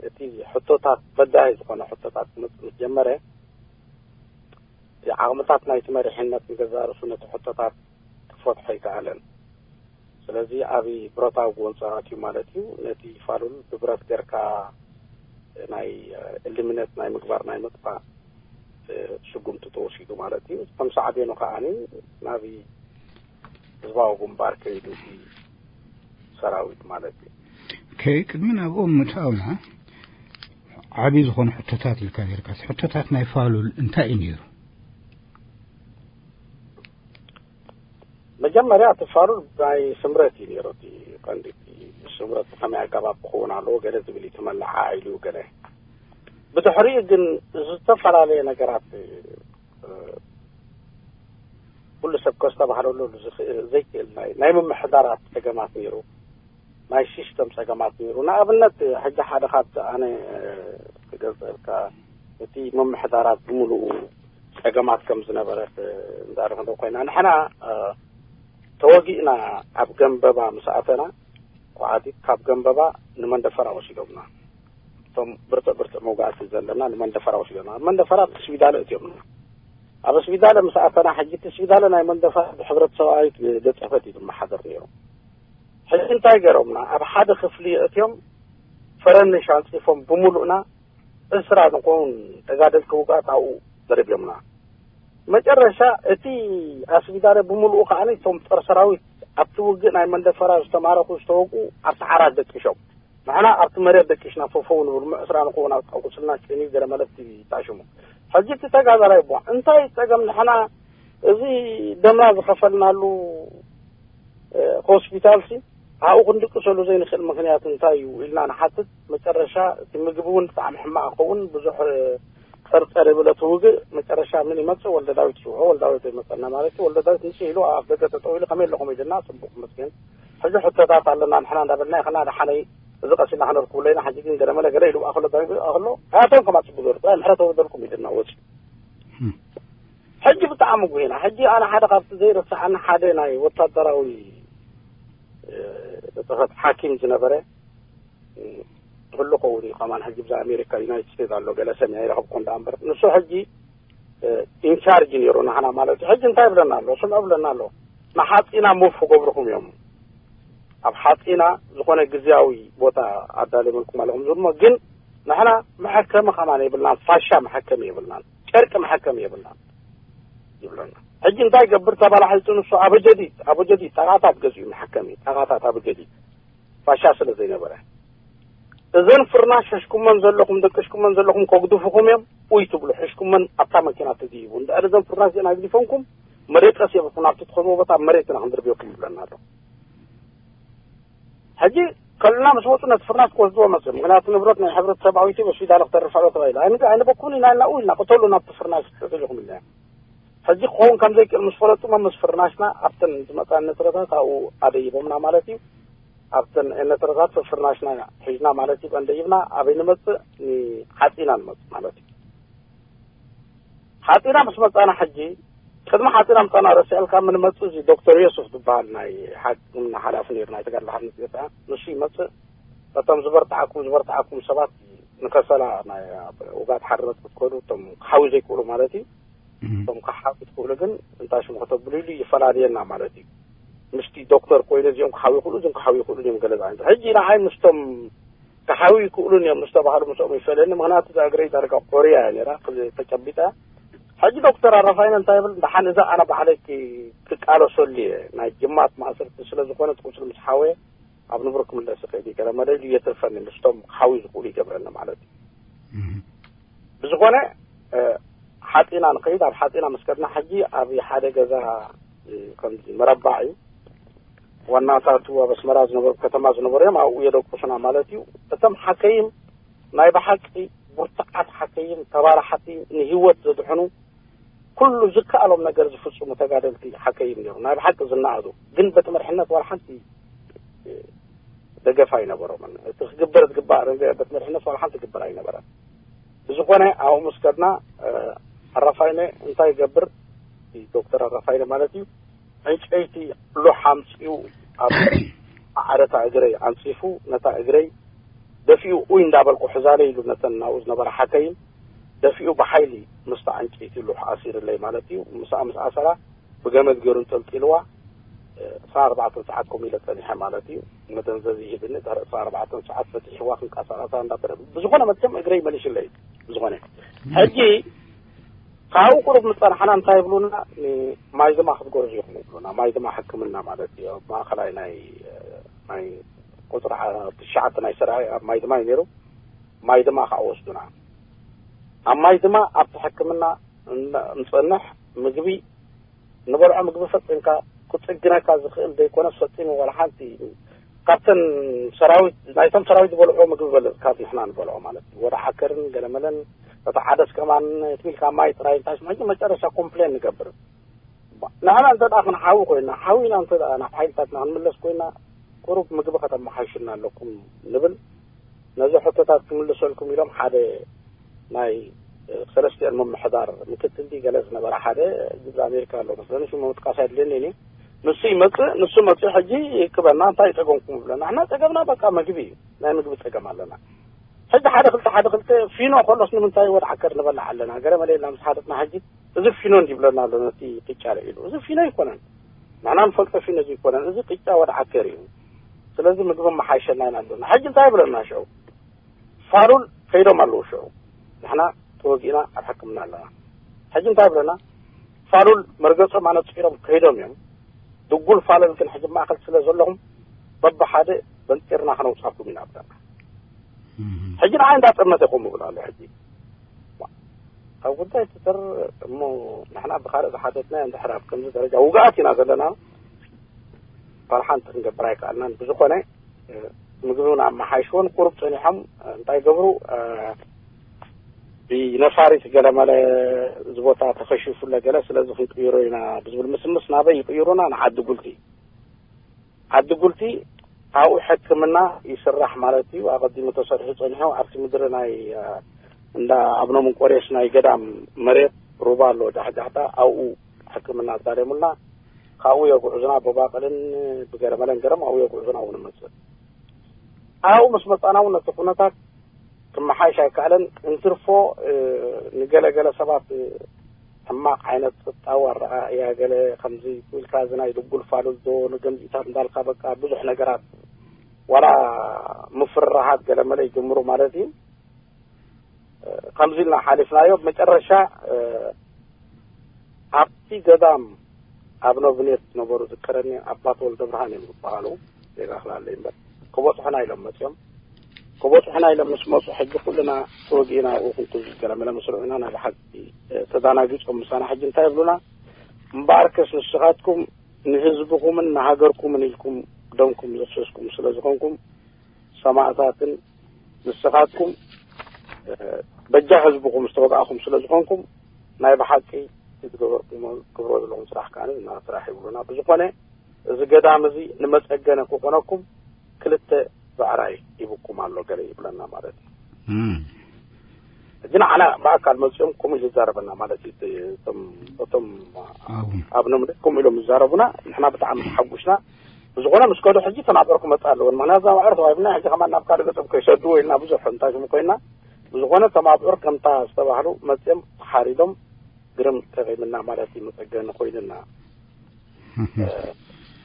እቲ ሕቶታት በዳሂ ዝኾነ ሕቶታት ክመፅእ ምስ ጀመረ እቲ ዓቕምታት ናይቲ መሪሕነት ንገዛእ ርእሱ ነቲ ሕቶታት ክፈትሖ ኣይከኣለን። ስለዚ ዓቢ ብረታዊ ጎንፂ ኣትዩ ማለት እዩ። ነቲ ፋሉል ብብረት ጌርካ ናይ እልምነት ናይ ምግባር ናይ ምጥፋእ ስጉምቲ ተወሲዱ ማለት እዩ። ከም ሳዕቤኑ ከዓኒ ናብ ህዝባዊ ግንባር ከይዱ እቲ ሰራዊት ማለት እዩ። ከይ ቅድሚ ናብኦም ምእታውና ዓብዪ ዝኾነ ሕቶታት ኢልካ ነርካ። ሕቶታት ናይ ፋሉል እንታይ እዩ ነይሩ? መጀመርያ እቲ ፋሉል ናይ ስምረት እዩ ነይሩ። እቲ ቀንዲ እቲ ስምረት ብኸመይ ኣገባብ ክኸውን ኣለዎ ገለ ዝብል እዩ ተመላዓ ኢሉ ገለ። ብድሕሪኡ ግን ዝተፈላለየ ነገራት እ፣ ኩሉ ሰብ ከስተባህለሉ ዝኽእል ዘይክእል ናይ ናይ ምምሕዳራት ጸገማት ነይሩ። ናይ ሲስተም ጸገማት ነይሩ። ንኣብነት ሕጂ ሓደ ካብ ኣነ ክገልጸልካ እቲ ምምሕዳራት ብምሉኡ ጸገማት ከም ዝነበረት እንዳርክ እንደ ኮይና፣ ንሕና ተወጊእና ኣብ ገንበባ ምስ ኣተና፣ ኳዓቲት ካብ ገንበባ ንመንደፈራ ወሲዶምና። እቶም ብርትዕ ብርትዕ መውጋእቲ ዘለና ንመንደፈራ ወሲዶምና። ኣብ መንደፈራ እቲ ስቢዳለ እትዮምና። ኣብ ስቢዳለ ምስ ኣተና፣ ሕጂ እቲ ስቢዳለ ናይ መንደፈራ ብሕብረተሰባዊት ገጸፈት እዩ ዝመሓደር ነይሩ። ሕጂ እንታይ ገይሮምና? ኣብ ሓደ ክፍሊ እትዮም ፈረንሽ ኣንጺፎም ብምሉእና ዕስራ ንኸውን ተጋደልቲ ውግኣት ኣብኡ ደርብዮምና። መጨረሻ እቲ ኣስቢዳለ ብምሉኡ ከኣ እቶም ጸረ ሰራዊት ኣብቲ ውግእ ናይ መንደፈራ ዝተማረኹ ዝተወግኡ ኣብቲ ዓራት ደቂሾም። ንሕና ኣብቲ መሬት ደቂሽና ፈፈው ንብል፣ ምዕስራ ንኸውን ኣብ ቁስልና ጨንዩ ገለ መለቲ ይጣሽሙ። ሕጂ እቲ ተጋዳላይ እሞ እንታይ ጸገም ንሕና እዚ ደምና ዝኸፈልናሉ ሆስፒታል ሲ ኣብኡ ክንድቅሰሉ ዘይንኽእል ምኽንያት እንታይ እዩ ኢልና ንሓትት። መጨረሻ እቲ ምግቢ እውን ብጣዕሚ ሕማቕ ክኸውን ብዙሕ ጸርጸር ይብል እቲ ውግእ። መጨረሻ ምን ይመጽእ? ወልደ ዳዊት ይስውዖ። ወልደ ዳዊት ይመጸና ማለት እዩ። ወልደ ዳዊት ንጽህ ኢሉ ኣብ ደገ ጠጠው ኢሉ ከመይ ኣለኹም ኢልና ጽቡቕ መስገን ሕጂ ሕቶታት ኣለና ንሕና እንዳበልና ይኸና ደሓነይ እዚ ቀሲና ክነርክብለይና ሕጂ ግን ገለመለ ገለ ኢሉ ኣኸሎ ዳዊት ኣኸሎ ኣቶም ከማጽቡ ገሩ ጥራይ ምሕረት ወደልኩም ኢልና ወጽ ሕጂ ብጣዕሚ ጉሂና። ሕጂ ኣነ ሓደ ካብቲ ዘይረስዓኒ ሓደ ናይ ወታደራዊ ጽፈት ሓኪም ዝነበረ ክህሉ ከውን እዩ። ከማን ሕጂ ብዛ ኣሜሪካ ዩናይትድ ስቴትስ ኣሎ ገለ ሰሚዐ ይረኸብኩ እንዳ እምበር ንሱ ሕጂ ኢንቻርጅ ነይሩ ንሓና ማለት እዩ። ሕጂ እንታይ ብለና ኣሎ? ስምዑ ብለና ኣሎ። ንሓፂና ሙፍ ክገብርኹም እዮም። ኣብ ሓፂና ዝኾነ ግዝያዊ ቦታ ኣዳልየመልኩም ኣለኹም ዝብልሞ ግን ንሕና መሐከሚ ከማን የብልናን፣ ፋሻ መሐከሚ የብልናን፣ ጨርቂ መሐከሚ የብልናን ይብለና። ሕጂ እንታይ ገብር ተባላሒፁ ንሱ ኣበጀዲድ ኣበጀዲድ ጣቃታት ገዚኡ መሐከሚ ጣቃታት ኣበጀዲድ ፋሻ ስለ ዘይነበረ እዘን ፍርናሽ ሕሽኩመን ዘለኹም ደቅሽኩመን ዘለኹም ከጉድፉኹም እዮም። ኡይ ትብሉ ሕሽኩመን ኣብታ መኪና ትድይቡ እንድሕር እዘን ፍርናሽ ዚና ግዲፈንኩም መደቀስ የብልኩም ኣብቲ ትኸድዎ ቦታ መሬት ኢና ክንድርብየኩም ይብለና ኣሎ። ሕጂ ከልና ምስ ወፁ ነቲ ፍርናሽ ክወስድዎ መፅእ ምክንያቱ ንብረት ናይ ሕብረተሰብ ኣዊቲ ወሲዳ ንክተርፋ ዶ ተባሂሉ ኣይንበኩም ኢና ኢልና ኡ ኢልና ቅተሉ ናብቲ ፍርናሽ ትሕትልኹም ኢልና ሕጂ ክኸውን ከም ዘይክእል ምስ ፈለጡ መ ምስ ፍርናሽና ኣብተን ዝመፃ ነትረታት ኣብኡ ኣደይቦምና ማለት እዩ። ኣብተን ነትረታት ፍርናሽና ሒዝና ማለት እዩ። ቀንደይብና ኣበይ ንመፅእ ንሓፂና ንመፅእ ማለት እዩ። ሓፂና ምስ መፃና ሕጂ ቅድሚ ሓፂና ምፃና ረሲዐልካ ምንመፅእ እዚ ዶክተር ዮሱፍ ዝበሃል ናይ ሓክምና ሓላፊ ነይሩ ናይ ተጋድሎ ሓርነት ኤርትራ ንሱ ይመፅእ። እቶም ዝበርትዓኩም ዝበርትዓኩም ሰባት ንከሰላ ናይ ውጋት ሓርነት ክትከዱ እቶም ክሓዊ ዘይክእሉ ማለት እዩ። እቶም ክሓዊ ትክእሉ ግን እንታይ ሽሙ ከተብሉ ኢሉ ይፈላልየና ማለት እዩ። ምስቲ ዶክተር ኮይኑ እዚኦም ክሓዊ ይክእሉ እዚኦም ክሓዊ ይክእሉ እዮም ገለ ዝዓይነቱ ሕጂ ንዓይ ምስቶም ክሓዊ ይክእሉን እዮም ዝተባሃሉ ምስኦም ይፈለኒ ምክንያቱ እዛ እግረይ ዳርጋ ቆርያ እያ ነራ ተጨቢጣ። ሕጂ ዶክተር ኣረፋይነ እንታይ ይብል ደሓን እዛ ኣነ ባዕለይ ክቃለሰሉ እየ ናይ ጅማት ማእሰርቲ ስለዝኮነ ቁስሊ ምስ ሓወየ ኣብ ንቡር ክምለስ ይኽእል እዩ ገለ መለ ኢሉ የትርፈኒ ምስቶም ክሓዊ ዝኽእሉ ይገብረኒ ማለት እዩ። ብዝኾነ ሓፂና ንኸይድ ኣብ ሓፂና ምስ ከድና ሕጂ ኣብ ሓደ ገዛ ከምዚ መረባዕ እዩ ዋናታቱ ኣብ ኣስመራ ዝነበሩ ከተማ ዝነበሩ እዮም ኣብኡ የደቁሱና ማለት እዩ። እቶም ሓከይም ናይ ብሓቂ ብርቱዓት ሓከይም ተባራሓቲ ንህይወት ዘድሕኑ ኩሉ ዝከኣሎም ነገር ዝፍፅሙ ተጋደልቲ ሓከይም ነይሩ ናይ ብሓቂ ዝነኣዱ ግን በቲ መርሕነት ዋላ ሓንቲ ደገፍ ኣይነበሮምን። እቲ ክግበር ዝግባእ ነገር በቲ መርሕነት ዋላ ሓንቲ ክግበር ኣይነበረን። ብዝኾነ ኣብኡ ምስ ከድና ኣራፋይነ እንታይ ይገብር ዶክተር ኣራፋይነ ማለት እዩ ዕንጨይቲ ሉሕ ኣምፅኡ ኣብ ዓረታ እግረይ ኣንፂፉ ነታ እግረይ ደፊኡ ኡይ እንዳበልኩ ሕዛለ ኢሉ ነተን ናብኡ ዝነበራ ሓከይም ደፊኡ ብሓይሊ ምስታ ዕንጨይቲ ሉሕ ኣሲርለይ ማለት እዩ። ምስኣ ምስ ኣሰራ ብገመድ ገይሩ እንጠልጢልዋ ዕስራን ኣርባዕተን ሰዓት ከምኡ ኢለ ጸኒሐ ማለት እዩ። መደንዘዚ ይህብኒ ድሕሪ ዕስራን ኣርባዕተን ሰዓት ፈቲሕዋ ክንቀሳቐሳ እንዳበረ ብዝኾነ መቸም እግረይ መሊሽለይ ብዝኾነ ሕጂ ካብኡ ቁሩብ ምጸናሕና እንታይ ይብሉና ማይ ድማ ክትጎርዙ ይኹም ይብሉና ማይ ድማ ሕክምና ማለት እዩ ኣብ ማእኸላይ ናይ ናይ ቁፅሪ ትሽዓተ ናይ ሰራይ ኣብ ማይ ድማ እዩ ነይሩ ማይ ድማ ከዓ ወስዱና ኣብ ማይ ድማ ኣብቲ ሕክምና ምፀንሕ ምግቢ ንበልዖ ምግቢ ፈፂምካ ክፅግነካ ዝኽእል ዘይኮነስ ፈፂሙ ዋላ ሓንቲ ካብተን ሰራዊት ናይቶም ሰራዊት ዝበልዕዎ ምግቢ በለፅካት ንሕና ንበልዖ ማለት እዩ ወደ ዓከርን ገለመለን እቲ ዓደስ ከማን ትሚልካ ማይ ጥራይ እንታይ ስምዐ መጨረሻ ኮምፕሌን ንገብር ንሕና እንተ ደኣ ክንሓዊ ኮይና ሓዊና እንተ ደኣ ናብ ሓይልታትና ክንምለስ ኮይና ቁሩብ ምግቢ ከተመሓይሹና ኣለኩም ንብል ነዚ ሕቶታት ክምልሰልኩም ኢሎም ሓደ ናይ ሰለስቲኦን ምምሕዳር ምክትል ድዩ ገለ ዝነበረ ሓደ ጅብሪ ኣሜሪካ ኣሎ መስለኒ፣ ሽሙ ምጥቃስ ኣይድልየኒ እዩ። ንሱ ይመጽእ፣ ንሱ መጽኡ ሕጂ ይክበና፣ እንታይ ጸገምኩም ይብለና። ንሕና ጸገምና በቃ መግቢ እዩ፣ ናይ ምግቢ ጸገም ኣለና። ሕጂ ሓደ ክልተ ሓደ ክልተ ፊኖ ከሎስ ንምንታይ ወደ ዓከር ንበልዕ ኣለና? ገለ መለ ኢልና ምስ ሓተትና ሕጂ እዚ ፊኖ እንዲ ይብለና ኣሎ ነቲ ቅጫ ኢሉ። እዚ ፊኖ ኣይኮነን፣ ንሕና ንፈልጦ ፊኖ እዚ ኣይኮነን፣ እዚ ቅጫ ወደ ዓከር እዩ። ስለዚ ምግቢ መሓይሸና ኢና ኣለና። ሕጂ እንታይ ይብለና ሽዑ? ፋሉል ከይዶም ኣለዉ ሽዑ። ንሕና ተወጊእና ኣብ ሕክምና ኣለና። ሕጂ እንታይ ይብለና? ፋሉል መርገጾም ኣነጺሮም ከይዶም እዮም። ድጉል ፋሉል ግን ሕጂ ማእከል ስለ ዘለኹም በብሓደ በንጢርና ከነውጻኩም ኢና ብለና። ሕጂ ንዓይ እንዳጠመተ ከምኡ ብሎ ኣሎ። ሕጂ ኣብ ጉዳይ ትተር እሞ ንሕና ብኻልእ ዝሓተትና እንድሕር ኣብ ከምዚ ደረጃ ውግኣት ኢና ዘለና፣ ፋል ሓንቲ ክንገብር ኣይከኣልናን። ብዝኾነ ምግቢ እውን ኣመሓይሽዎን ቁሩብ ጸኒሖም እንታይ ገብሩ፣ ብነፋሪት ገለመለ እዚ ቦታ ተኸሺፉለ ገለ፣ ስለዚ ክንቅይሮ ኢና ብዝብል ምስምስ ናበይ ይቅይሩና? ንዓዲ ጉልቲ። ዓዲ ጉልቲ ኣብኡ ሕክምና ይስራሕ ማለት እዩ። ኣቐዲሙ ተሰሪሑ ጸኒሑ ኣብቲ ምድሪ ናይ እንዳ ኣብኖ ምንቆሬስ ናይ ገዳም መሬት ሩባ ኣሎ ጃሕጃሕታ፣ ኣብኡ ሕክምና ኣዳልዮምልና። ካብኡ የጉዕዙና፣ ብባቕልን ብገለመለን ገረም ኣብኡ የጉዕዙና፣ ኣብኡ ንመጽእ። ኣብኡ ምስ መጻና እውን ነቲ ኩነታት ክመሓይሽ ኣይከኣለን። እንትርፎ ንገለገለ ሰባት ሕማቕ ዓይነት ቁጣዊ ኣረኣእያ፣ ገለ ከምዚ ኢልካ እዚ ናይ ድጉል ፋሉል ዶ ንገምዚታት እንዳልካ በቃ ብዙሕ ነገራት፣ ዋላ ምፍርራሃት ገለመለ ይጅምሩ ማለት እዩ። ከምዚ ኢልና ሓሊፍናዮ። ብመጨረሻ ኣብቲ ገዳም ኣብ ኖብኔት ዝነበሩ ዝከረኒ ኣባት ወልደ ብርሃን እዮም ዝበሃሉ። ዜጋ ክላለይ እምበር ክበጽሑና ኢሎም መጽዮም። ክበጽሑና ኢሎም ምስ መጹ ሕጂ ኩልና ተወጊእና ኣብኡ ክንኩን ገለመለ ምስ ርኡና ናይ ብሓቂ ተዳናጊጾም ምሳና። ሕጂ እንታይ ይብሉና? እምበኣርከስ ንስኻትኩም ንህዝብኹምን ንሃገርኩምን ኢልኩም ደምኩም ዘፍሰስኩም ስለ ዝኾንኩም ሰማእታትን ንስኻትኩም በጃ ህዝብኹም ዝተወጋእኹም ስለ ዝኾንኩም ናይ ብሓቂ እቲ ዝገበርኩሞ ክብሮ ዘለኹም ስራሕ ከኣ እና ስራሕ ይብሉና። ብዝኾነ እዚ ገዳም እዚ ንመጸገነ ክኾነኩም ክልተ ብዕራይ ይብኩም ኣሎ ገለ ይብለና ማለት እዩ። ሕጂ ንዓና ብኣካል መጺኦም ከምኡ ኢሉ ይዛረበና ማለት እዩ። እቲ- እቶም እቶም ኣቡን ኣብ ነምደ ከምኡ ኢሎም ይዛረቡና፣ ንሕና ብጣዕሚ ተሓጉስና። ብዝኾነ ምስ ከዱ ሕጂ ተናብዕር ክመጽእ ኣለዎ። ምኽንያቱ እዛ ማዕር ተዋሂብና ሕጂ ከማን ናብ ካልእ ገጾም ከይሰድዎ ኢልና ብዙሕ እንታይ ሽሙ ኮይና። ብዝኾነ ተማብዑር ከምታ ዝተባህሉ መጺኦም ተሓሪዶም ግርም ተቂምና ማለት እዩ፣ መጸገኒ ኮይንና።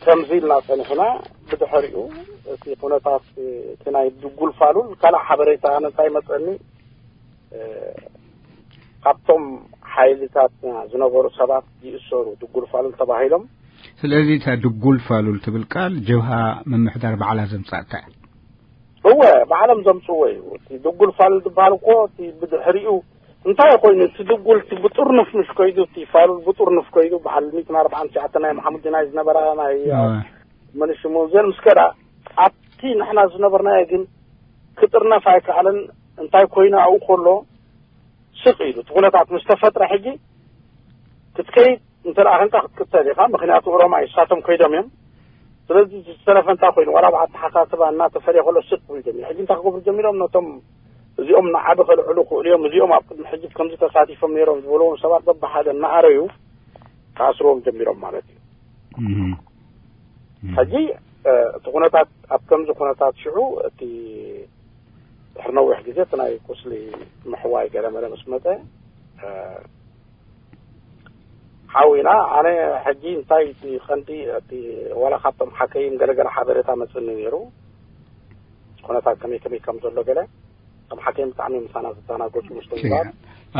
ከምዚ ኢልና ጸኒሕና። ብድሕሪኡ እቲ ኩነታት እቲ ናይ ድጉል ፋሉል ካልእ ሓበሬታ ኣነ እንታይ መጸኒ፣ ካብቶም ሓይልታትና ዝነበሩ ሰባት ይእሰሩ፣ ድጉል ፋሉል ተባሂሎም። ስለዚ እታ ድጉል ፋሉል ትብል ቃል ጀብሃ ምምሕዳር ባዕላ ዘምጻእታ እያ። እወ፣ ባዕሎም ዘምጽዎ እዩ። እቲ ድጉል ፋሉል ዝበሃል እኮ እቲ ብድሕሪኡ እንታይ ኮይኑ እቲ ድጉል እቲ ብጥርኑፍ ምሽ ከይዱ፣ እቲ ፋሉል ብጥርኑፍ ከይዱ፣ በዓል ሚእትን ኣርባዓን ትሽዓተን ናይ መሓሙድ ዲናይ ዝነበራ ናይ እወ። መን ሽሙ እዚአን ምስ ከዳ ኣብቲ ንሕና ዝነበርናዮ ግን ክጥርነፍ ኣይከኣለን። እንታይ ኮይኑ ኣብኡ ከሎ ስቕ ኢሉ እቲ ኩነታት ምስ ተፈጥረ ሕጂ ክትከይድ እንተ ደኣ ኸንካ ክትቅተል ኢኻ። ምኽንያቱ ኦሮማይ እሳቶም ከይዶም እዮም። ስለዚ ዝተረፈ እንታይ ኮይኑ ዋላ ብኣተሓሳስባ እናተፈለየ ከሎ ስቕ ኢሉ ጀሚሩ። ሕጂ እንታይ ክገብሩ ጀሚሮም? ነቶም እዚኦም ንዓቢ ከልዕሉ ክእሉ እዮም፣ እዚኦም ኣብ ቅድሚ ሕጂ ከምዚ ተሳቲፎም ነይሮም ዝበልዎም ሰባት በብሓደ እናኣረዩ ክኣስርዎም ጀሚሮም ማለት እዩ። ሕጂ እቲ ኩነታት ኣብ ከምዚ ኩነታት ሽዑ እቲ ድሕሪ ነዊሕ ግዜ እቲ ናይ ቁስሊ ምሕዋይ ገለመለ ምስ መፀ ሓዊና ኣነ ሕጂ እንታይ እቲ ቀንዲ እቲ ዋላ ካብቶም ሓከይም ገለገለ ሓበሬታ መፅኒ ነይሩ። ኩነታት ከመይ ከመይ ከም ዘሎ ገለ እቶም ሓከይም ብጣዕሚ ምሳና ዝዘናገፁ ምስቶም እያ።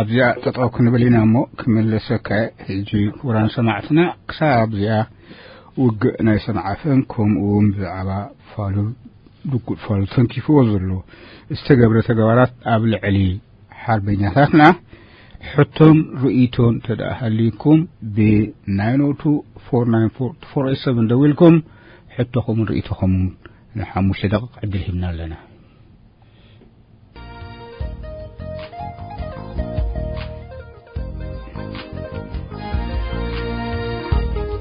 ኣብዚኣ ጠጠው ክንብል ኢና እሞ ክምልሰካ ሕጂ ክቡራን ሰማዕትና ክሳብ ኣብዚኣ ውግእ ናይ ሰንዓፈን ከምኡ እውን ብዛዕባ ፋሉል ድጉል ፋሉል ተንኪፍዎ ዘሎ ዝተገብረ ተግባራት ኣብ ልዕሊ ሓርበኛታትና ሕቶን ርእይቶን ተደኣ ሃልይኩም ብ ናይን ኦ ቱ ፎር ናይን ፎር ቱ ፎር ኤት ሰቨን ደዊልኩም ሕቶኹምን ርእይቶኹምን ንሓሙሽተ ደቂቕ ዕድል ሂብና ኣለና።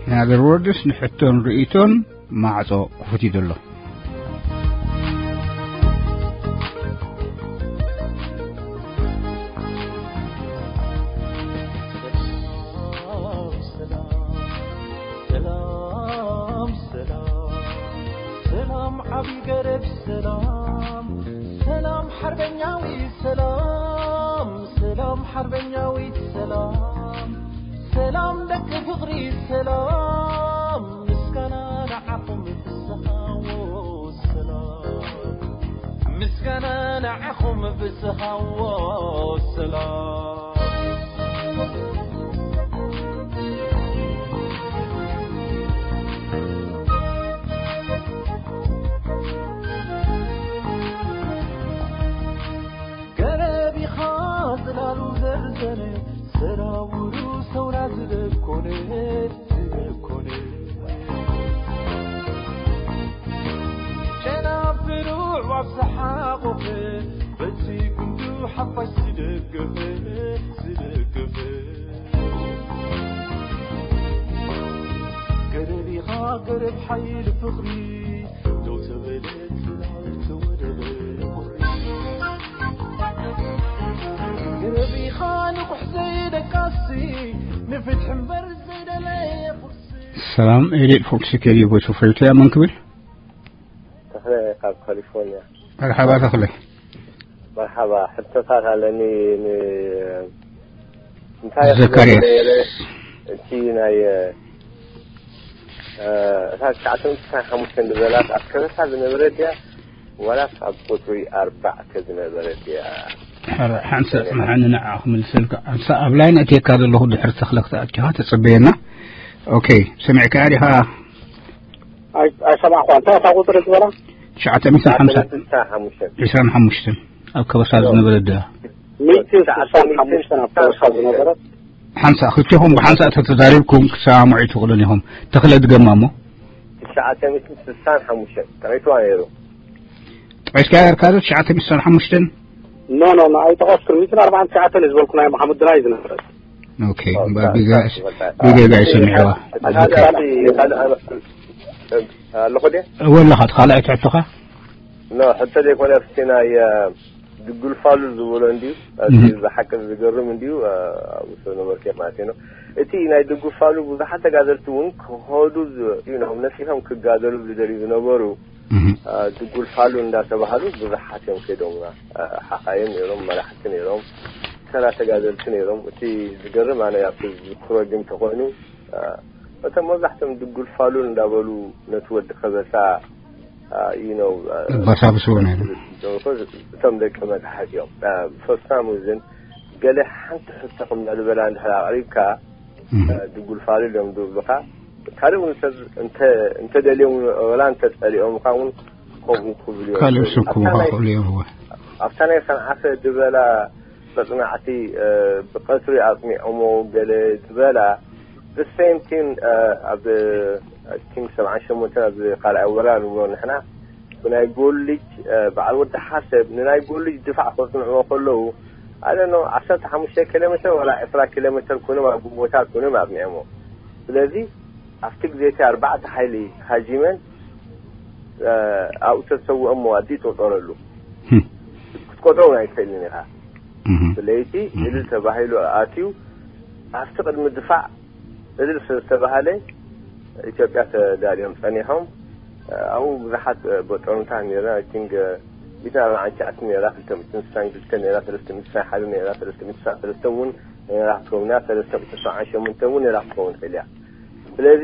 In other words ንሕቶን ርእይቶን ማዕጾ ክፉት እዩ ዘሎ። ገረብ ሰላም፣ ሰላም ሓርበኛዊ ሰላም፣ ሰላም ሓርበኛዊ ሰላም፣ ሰላም ደቂ ፍቕሪ ሰላም፣ ምስጋና ንዓኹም ብዝሃዎ ሰላም፣ ምስጋና ንዓኹም ብዝሃዎ ሰላም። ገረብ ኢኻ ጽላሉ ዘርዘነ፣ ሰራውሩ ሰውራ ዝደኮነ፣ ዝደኮነ። ጨናፍሩ ኣዕዋፍ ዝሓቖፈ፣ በቲ ጉንዱ ሓፋሽ ዝደገፈ፣ ዝደገፈ። ገረብ ኢኻ ገረብ ሓይሊ ፍቕሪ፣ ደው ተበለ ጽላል ተወደበ ቁሪ። ገረብ ኢኻ ንቑሕ ዘይደቃሲ፣ ንፍትሒ እምበር ዘይደለየ ቁርሲ። ሰላም፣ ኤልያስ ፎክስ ኬዲ ቮይስ ኦፍ ኤርትራ፣ መን ክብል? ተኽለ ካብ ካሊፎርኒያ። መርሓባ ተኽለ። መርሓባ፣ ሕቶታት ኣለኒ። ን-፣ እንታይ ዘካርያስ። ክገብር ነይረ? እቲ ናይ፣ እ፣ እታ ትሽዓተ ሚእቲ ሓሙሽተ ዝበላት ኣብ ከበሳ ዝነበረት ድያ? ዋላስ ኣብ ቁጽሪ ኣርባዕተ ዝነበረት ድያ? ሓንሳእ ጽንሓኒ፣ ንዓ ክምልሰልካ። ሓንሳእ ኣብ ላይን ኣትየካ ዘለኹ፣ ድሕሪ ተኽለ ክትኣትኻ ተጸበየና። ኦኬ፣ ሰሚዕካ ዲኻ? ኣይ-፣ ኣይሰማዕኳ። እንታይ እታ ቁጽሪ ዝበላ? ትሽዓተ ሚእትን ሓምሳን። ትሽዓተ ሚእትን ሓምሳን። ዕስራን ሓሙሽተን ኣብ ከበሳ ዝነበረ ድያ? ሚእትን ስሳን ሓሙሽተን ኣብ ከበሳ ዝነበረት። ሓንሳእ፣ ክልቴኹም ብሓንሳእ ተተዛሪብኩም ክትሰማምዑ ኣይትኽእሉን ኢኹም። ተኽለ ድገማ እሞ። ትሽዓተ ሚእትን ስሳን ሓሙሽተን ጠቒስዋ ነይሩ። ጠቒስካ ኔርካ ዶ ትሽዓተ ሚእትን ስሳን ሓሙሽተን? ኖ፣ ኖ፣ ኖ፣ ኣይጠቐስኩን። ሚእትን ኣርባዓን ትሽዓተን እዩ ዝበልኩ፣ ናይ መሓሙድ ድራይ ዝነበረት። ኦኬ፣ ኦ፣ እምበር ሳ-፣ ቢገ-፣ ሳ-፣ ሳ-፣ ቢገጋ ይሰምዕዋ። እቲ ሓደ ኣብቲ ካልእ ኣነ-፣ ኣለኹ ድየ? እወ ኣለኻ፣ እቲ ካልኣይ ትሕቶኻ? ኖ፣ ሕቶ ዘይኮነ፣ ኣብቲ ናይ፣ እ፣ ድጉልፋሉ ዝብሎ እንድዩ፣ እቲ እህ። ብሓቂ ዝገርም እንድዩ፣ እ፣ ኣብኡ ሰብ ነበርኩ ማለት እዩ። እቲ ናይ ድጉፋሉ ብዙሓት ተጋደልቲ እውን ክኸዱ ዝ-፣ you know፣ ነፊሖም ክጋደሉ ዝደልዩ ዝነበሩ፣ እህ። እ፣ ድጉልፋሉ እንዳተባሃሉ ብዙሓት እዮም ከይዶምና። እ፣ ሓኻይም ነይሮም፣ መራሕቲ ነይሮም፣ ተራ ተጋደልቲ ነይሮም። እቲ ዝገርም፣ ኣነ ኣብቲ ዝዝክሮ ግን ተኾይኑ፣ እ፣ እቶም መብዛሕትኦም ድጉልፋሉ እንዳበሉ ነቲ ወዲ ከበሳ፣ እ፣ you know፣ እ፣ ባሳብስዎ ነይሩ። እቶም ደቂ መታሕት እዮም። እ፣ for some reason፣ ገለ ሓንቲ ሕቶ ከም ዝበላ እንድሕር ኣቕሪብካ፣ እህ። እ፣ ድጉልፋሉ እዮም ዝብሉኻ። ካልእ እውን ሰብ እንተ-፣ እንተደልዮም ወላ እንተጸሊኦምኻ እውን ከምኡ ክብሉ እዮም። ካልእ ስም ክህቡኻ ኣብታ ናይ፣ ክኽእሉ እዮም፣ እወ። ኣብታ ናይ ሰንዓፈ ዝበላ መጽናዕቲ፣ እ፣ ብቐትሪ ኣጽኒዖሞ ገለ ዝበላ፣ the same thing፣ እ፣ ኣብ፣ I think፣ ሰብዓን ሸሞንተን ኣብ ካልኣይ ወራር ንብሎ ንሕና፣ ብናይ ጎልጅ፣ እ፣ በዓል ወዲ ሓሰብ ንናይ ጎልጅ ድፋዕ ከጽንዕዎ ከለዉ፣ I don't know፣ ዓሰርተ ሓሙሽተ ኪሎ ሜተር ወላ ዕስራ ኪሎ ሜተር ኮይኖም ኣብ ጎቦታት ኮይኖም ኣጽኒዖሞ። ስለዚ ኣብቲ ግዜ እቲ ኣርባዕተ ሓይሊ ሃጂመን፣ እ፣ ኣብኡ ተሰውኦም መዋዲ ይቆጸረሉ። ህም። ክትቆጥሮ እውን ኣይትኽእልን ኢኻ። እህ። ብለይቲ እህ። እልል ተባሂሉ ኣትዩ፣ ኣብቲ ቅድሚ ድፋዕ እልል ስለ ዝተባሃለ፣ ኢትዮጵያ ተዳልዮም ጸኒሖም። ኣብኡ ብዙሓት በጦርምታት ነይርና። I think ሚእትን ኣርባዓን ትሽዓተን ነይራ፣ ክልተ ሚእትን ስሳን ክልተ ነይራ፣ ሰለስተ ሚእትን ስሳን ሓደ ነይራ፣ ሰለስተ ሚእትን ስሳን ሰለስተ እውን ነይራ ክትከውን እያ፣ ሰለስተ ሚእትን ሰብዓን ሸሞንተ እውን ነይራ ክትከውን ትኽእል እያ። ስለዚ፣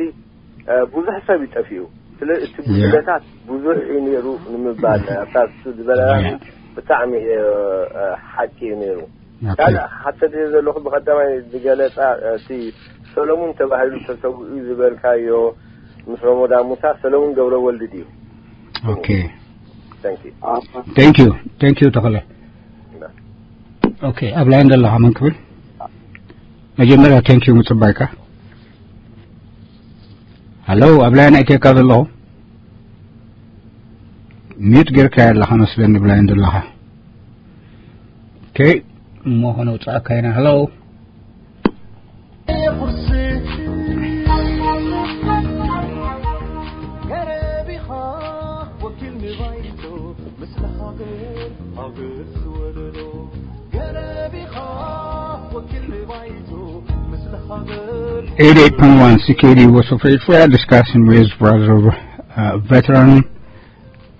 እ፣ ብዙሕ ሰብ እዩ ጠፊኡ። ስለ እቲ ያ። ጉድለታት ብዙሕ እዩ ነይሩ ንምባል፣ ኣብታ እሱ ዝበለላ ያ። ብጣዕሚ፣ እ፣ እ፣ ሓቂ እዩ ነይሩ። ኦኬ። ካልእ ሓተት ዘለኹ ብቐዳማይ ዝገለጻ፣ እቲ ሰሎሙን ተባሂሉ ተሰዊኡ ዝበልካዮ ምስ ረመዳን ሙሳ፣ ሰሎሙን ገብረወልድ ድዩ? ኦኬ። Thank you። Thank you፣ thank you ተኽለ። ኦኬ፣ ኣብ ላይን ዘለኻ መን ክብል? መጀመርያ thank you ምጽባይካ። ሃሎ፣ ኣብ ላይን ኣይተካ ዘለኹ? ሚዩት ጌርካ ኣለኻ መስለኒ፣ ብላይ እንደለኻ። ኦኬ፣ እሞ ኸነውጽኣካ ኢና። ሃሎ። ገረብ ኢኻ ወኪል ንባይቶ፣ ምስለ ሃገር፣ ሃገር ዝወለዶ። ገረብ ኢኻ ወኪል ንባይቶ፣ ምስለ ሃገር። Eighty-eight point one C K D Voice of Eritrea, discussing with brother, uh, veteran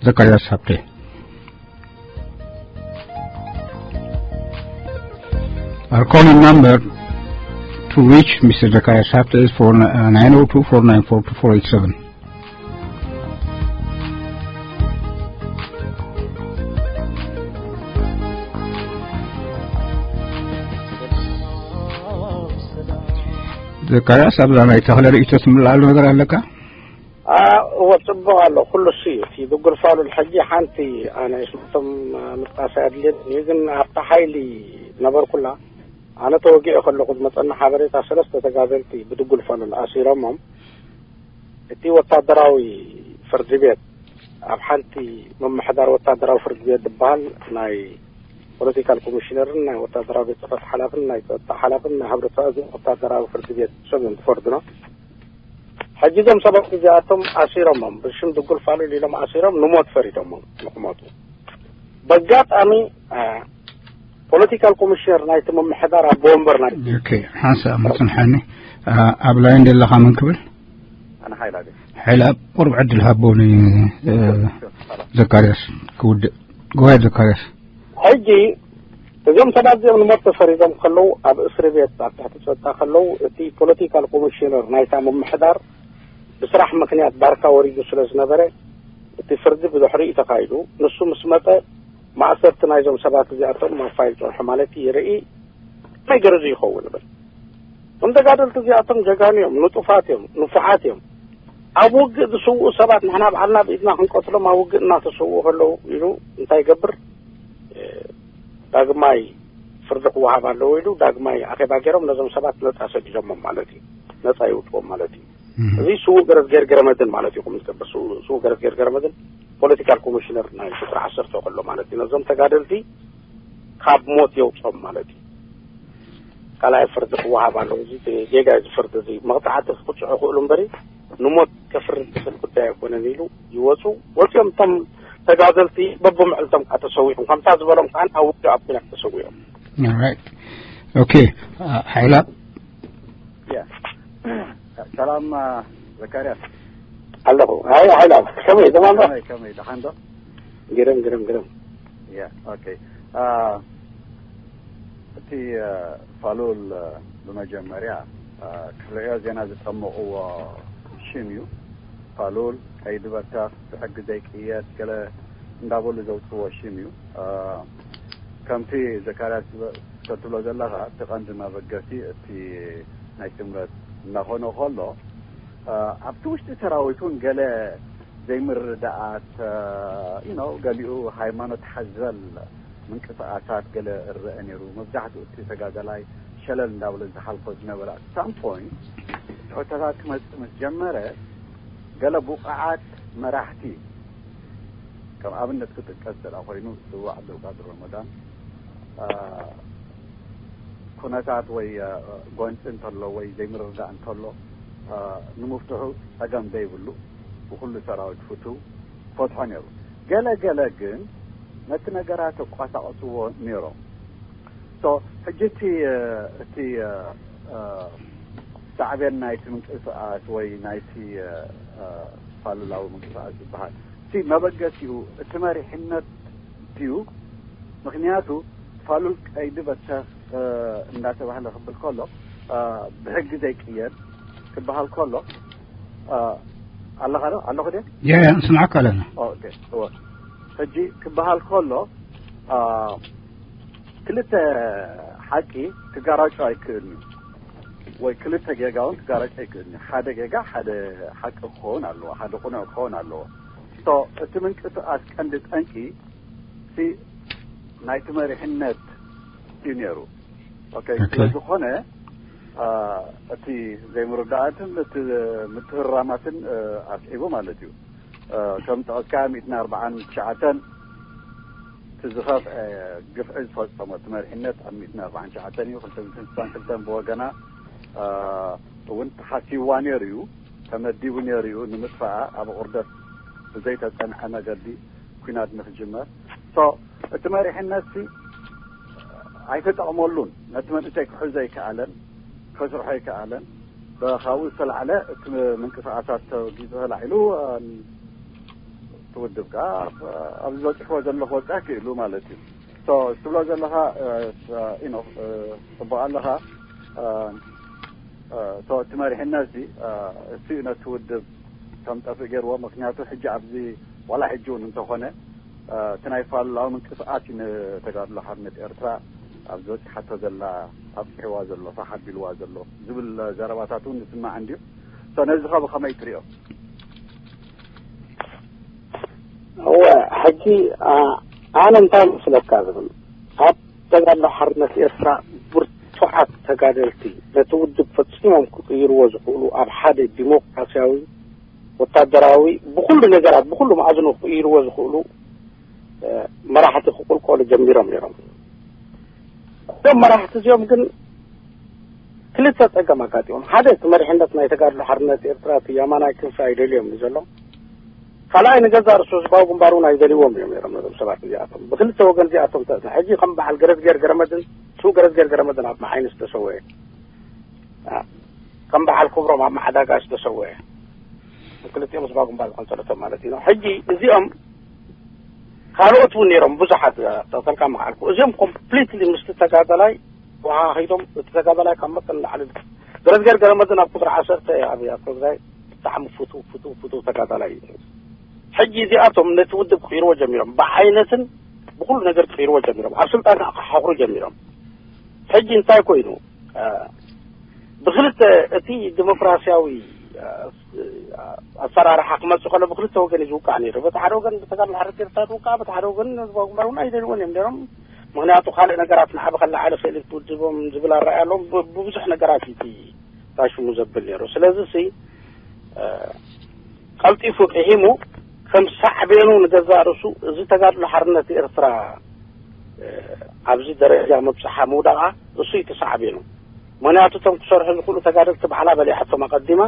Zacharias Hapte. Our calling number to reach Mister Zacharias Hapte is for nine oh two, four nine four, two four eight seven. ዘካርያስ፣ ኣብዛ ናይ ተኽለ ርእይቶ ትምልኣሉ ነገር ኣለካ? እዎ፣ ጽቡቕ ኣሎ። ኩሉ እሱ እዩ። እቲ ድጉል ፋሉል ሕጂ ሓንቲ ኣነ ሽቶም ምጥቃስ ኣድልየን እዩ፣ ግን ኣብታ ሓይሊ ነበርኩላ። ኣነ ተወጊዑ ከለኹ ዝመጸና ሓበሬታ፣ ሰለስተ ተጋደልቲ ብድጉል ፋሉል ኣሲሮሞም፣ እቲ ወታደራዊ ፍርዲ ቤት ኣብ ሓንቲ ምምሕዳር ወታደራዊ ፍርዲ ቤት ዝበሃል ናይ ፖለቲካል ኮሚሽነርን ናይ ወታደራዊ ቤት ጽሕፈት ሓላፍን ናይ ጸጥታ ሓላፍን ናይ ሕብረተሰብ ወታደራዊ ፍርዲ ቤት ሰብ እዮም ዝፈርዱና። ሕጂ እዞም ሰባት እዚኣቶም ኣሲሮሞም፣ ብሽም ድጉል ፋሉል ኢሎም ኣሲሮም ንሞት ፈሪዶሞም ንክሞቱ። በጋጣሚ ፖለቲካል ኮሚሽነር ናይቲ ምምሕዳር ኣቦ ወንበር ናይ ኦኬ፣ ሓንሳእ መጽንሐኒ። ኣብ ላይን ዘለኻ መን ክብል? ኣነ ሓይላ ግን ሓይላ፣ ቁሩብ ዕድል ሃቦ ን ዘካርያስ ክውድእ። ጎባኤ ዘካርያስ። ሕጂ እዞም ሰባት እዚኦም ንሞት ተፈሪዶም ከለዉ፣ ኣብ እስሪ ቤት ኣብ ትሕቲ ጸጥታ ከለዉ፣ እቲ ፖለቲካል ኮሚሽነር ናይታ ምምሕዳር ብስራሕ ምኽንያት ዳርካ ወሪዱ ስለ ዝነበረ፣ እቲ ፍርዲ ብድሕሪኡ ተኻይዱ። ንሱ ምስ መጸ፣ ማእሰርቲ ናይዞም ሰባት እዚኣቶም ኣብ ፋይል ጸንሑ ማለት እዩ። ይርኢ፣ ከመይ ገይሩ እዚ ይኸውን እብል። እቶም ተጋደልቲ እዚኣቶም ጀጋኑ እዮም፣ ንጡፋት እዮም፣ ንፉዓት እዮም። ኣብ ውግእ ዝስውኡ ሰባት ንሕና ባዕልና ብኢድና ክንቀትሎም ኣብ ውግእ እናተሰውኡ ከለዉ ኢሉ እንታይ ይገብር? እ፣ ዳግማይ ፍርዲ ክወሃብ ኣለዎ ኢሉ ዳግማይ ኣኼባ ገይሮም ነዞም ሰባት ነጻ ሰዲዶሞም ማለት እዩ። ነጻ ይውጥዎም ማለት እዩ። እዚ ስዉእ ገረዝጌር ገረመድን ማለት እዩ። ኩም ዝገብር ስዉእ ገረዝጌር ገረመድን ፖለቲካል ኮሚሽነር ናይ ቁፅሪ ዓሰርተ ከሎ ማለት እዩ። ነዞም ተጋደልቲ ካብ ሞት የውፅኦም ማለት እዩ። ካልኣይ ፍርዲ ክወሃብ ኣለዎ። እዚ ጌጋ እዚ ፍርዲ እዚ መቕፃዕቲ ክቅፅዑ ይኽእሉ እምበሪ ንሞት ከፍርድ ዝኽእል ጉዳይ ኣይኮነን ኢሉ ይወፁ። ወፂኦም እቶም ተጋደልቲ በብምዕልቶም ከዓ ተሰዊኦም፣ ከምታ ዝበሎም ከዓ ኣብ ውግእ ኣብ ኲናት ተሰዊኦም። ኦራይት። ኦኬ። ሓይላ። ያ። ሰላም ዘካርያስ። ኣለኹ። ኣይ ሓይላ፣ ከመይ ደማን ዶ? ከመይ ከመይ ደሓን ዶ? ግርም ግርም ግርም። ያ። ኦኬ። አ፣ እቲ ፋሉል ብመጀመርያ ክርእዮ ዜና ዝጠመቕዎ ሽም እዩ። ፋሉል፣ ቀይዲ በተኽ፣ ብሕጊ ዘይቅየድ ገለ እንዳበሉ ዘውፅዎ ሽም እዩ። ከምቲ ዘካርያስ ትብሎ ዘለኻ፣ እቲ ቀንዲ መበገሲ እቲ ናይ ስምረት እናኾነ ከሎ፣ ኣብቲ ውሽጢ ሰራዊት እውን ገለ ዘይምርድኣት፣ you know፣ ገሊኡ ሃይማኖት ሓዘል ምንቅስቃሳት ገለ እረአ ነይሩ። መብዛሕትኡ እቲ ተጋዳላይ ሸለል እንዳበለ ዝሓልፎ ዝነበረ፣ at some point ሕቶታት ክመፅእ ምስ ጀመረ፣ ገለ ብቑዓት መራሕቲ፣ ከም ኣብነት ክጥቀስ ዘላ ኮይኑ፣ ስዉእ ዓብደልቃድር ረመዳን፣ ኩነታት ወይ ጎንፂ እንተሎ ወይ ዘይምርዳእ እንተሎ፣ ንምፍትሑ ፀገም ዘይብሉ፣ ብኩሉ ሰራዊት ፍትው ፈትሖ ነይሩ። ገለ ገለ ግን ነቲ ነገራት ኣቋሳቕስዎ ነይሮም። So ሕጂ እቲ እቲ ሳዕቤን ናይቲ ምንቅስቃስ ወይ ናይቲ ፋሉላዊ ምንቅስቃስ ዝበሃል፣ እቲ መበገሲኡ እቲ መሪሕነት ድዩ? ምክንያቱ ፋሉል ቀይዲ በተኽ እንዳተባህለ ክብል ከሎ፣ ብሕጊ ዘይቅየድ ክበሃል ከሎ፣ ኣለኻ ዶ? ኣለኹ ድየ? ያ ያ፣ ንስምዓካ ኣለና። ኦኬ፣ እወ። ሕጂ ክበሃል ከሎ፣ ክልተ ሓቂ ክጋራጮ ኣይክእልን እዩ፣ ወይ ክልተ ጌጋ እውን ክጋራጮ ኣይክእልን እዩ። ሓደ ጌጋ ሓደ ሓቂ ክኸውን ኣለዎ፣ ሓደ ቅኑዕ ክኸውን ኣለዎ። So እቲ ምንቅስቃስ ቀንዲ ጠንቂ እቲ ናይቲ መሪሕነት እዩ ነይሩ። ኦኬ፣ ስለ ዝኾነ እቲ ዘይምርዳኣትን እቲ ምትህራማትን ኣስዒቡ ማለት እዩ። ከም ጠቐስካ ሚእትን ኣርባዓን ትሽዓተን እቲ ዝኸፍአ ግፍዒ ዝፈጸሞ እቲ መሪሕነት ኣብ ሚእትን ኣርባዓን ትሽዓተን እዩ። ክልተ ሚእትን ስሳን ክልተን ብወገና እውን ተሓሲብዋ ነይሩ እዩ፣ ተመዲቡ ነይሩ እዩ ንምጥፋኣ። ኣብ ቁርደት ብዘይተጸንዐ መገዲ ኲናት ንክጅመር። So እቲ መሪሕነት ሲ ኣይተጠቕመሉን። ነቲ መንእሰይ ክሕዞ ኣይከኣለን፣ ከስርሖ ኣይከኣለን። ካብኡ ዝተላዕለ እቲ ምንቅስቃሳት ተወጊዙ ተላዒሉ ውድብ ከኣ ኣብዚ በፂሕዎ ዘሎ ክወፅእ ክኢሉ ማለት እዩ። ትብሎ ዘለኻ ኢኖ ፅቡቅ ኣለኻ። እቲ መሪሕነት እዚ እሱ እዩ ነቲ ውድብ ከም ጠፍእ ገይርዎ። ምክንያቱ ሕጂ ኣብዚ ዋላ ሕጂ እውን እንተኾነ እቲ ናይ ፋሉላዊ ምንቅስቃስ እዩ ንተጋድሎ ሓርነት ኤርትራ ኣብዚ በፂሓቶ ዘላ ኣብፅሕዋ ዘሎ ፋሕ ኣቢልዋ ዘሎ ዝብል ዘረባታት እውን ንስማዕ እንድዩ። ነዚ ኸ ብኸመይ ትሪኦ? እወ፣ ሕጂ ኣነ እንታይ መስለካ ዝብል ኣብ ተጋድሎ ሓርነት ኤርትራ ብርቱዓት ተጋደልቲ ነቲ ውድብ ፈጺሞም ክቅይርዎ ዝኽእሉ ኣብ ሓደ ዲሞክራሲያዊ ወታደራዊ ብኩሉ ነገራት ብኩሉ መኣዝኑ ክቅይርዎ ዝኽእሉ መራሕቲ ክቁልቆሉ ጀሚሮም ነይሮም። እዞም መራሕቲ እዚኦም ግን ክልተ ጸገም ኣጋጢሞም። ሓደ እቲ መሪሕነት ናይ ተጋድሎ ሓርነት ኤርትራ እቲ የማናይ ክንፊ ኣይደልዮም እዩ ዘሎ። ካልኣይ ንገዛእ ርእሱ ህዝባዊ ግንባር እውን ኣይደልይዎም እዮም ነይሮም ነዞም ሰባት እዚኣቶም። ብክልተ ወገን እዚኣቶም ተ- ሕጂ ከም በዓል ገረዝጌር ገረመድን ስው ገረዝጌር ገረመድን ኣብ መዓይኒ ዝተሰወየ ከም በዓል ክብሮም ኣብ መዓዳጋ ዝተሰወየ ክልቲኦም ህዝባዊ ግንባር ዝቐንጸለቶም ማለት እዩ። ሕጂ እዚኦም ካልኦት እውን ነይሮም ብዙሓት ተተልካ መዓልኩ እዚኦም ኮምፕሊትሊ ምስቲ ተጋዳላይ ወሃኺዶም እቲ ተጋዳላይ ካብ መጠን ላዕሊ ገረዝገር ገረመድን ኣብ ቁፅሪ ዓሰርተ ኣብ ኣብ ትግራይ ብጣዕሚ ፍቱ ፍቱ ፍቱ ተጋዳላይ እዩ። ሕጂ እዚኣቶም ነቲ ውድብ ክቅይርዎ ጀሚሮም ብዓይነትን ብኩሉ ነገር ክቅይርዎ ጀሚሮም ኣብ ስልጣን ከዓ ክሓኽሩ ጀሚሮም። ሕጂ እንታይ ኮይኑ ብክልተ እቲ ዲሞክራሲያዊ ኣሰራርሓ ክመፅእ ከሎ ብክልተ ወገን እዩ ዝውቃዕ ነይሩ። በቲ ሓደ ወገን ብተጋድሎ ሓርነት ኤርትራ ዝውቃዕ፣ በቲ ሓደ ወገን ህዝባዊ ግንባር እውን ኣይደልዎን እዮም ነይሮም። ምክንያቱ ካልእ ነገራት ንዓቢ ከለዓለ ክእል ትውድቦም ዝብል ኣረኣያ ኣለዎም። ብብዙሕ ነገራት እዩ እቲ ታሽሙ ዘብል ነይሩ። ስለዚ ሲ ቀልጢፉ ቅሒሙ ከም ሳዕቤኑ ንገዛእ ርእሱ እዚ ተጋድሎ ሓርነት ኤርትራ ኣብዚ ደረጃ ምብፅሓ ምውዳቓ እሱ እዩ ተሳዕቤኑ። ምክንያቱ እቶም ክሰርሑ ዝኽእሉ ተጋደልቲ ባዕላ በሊዓቶም ኣቐዲማ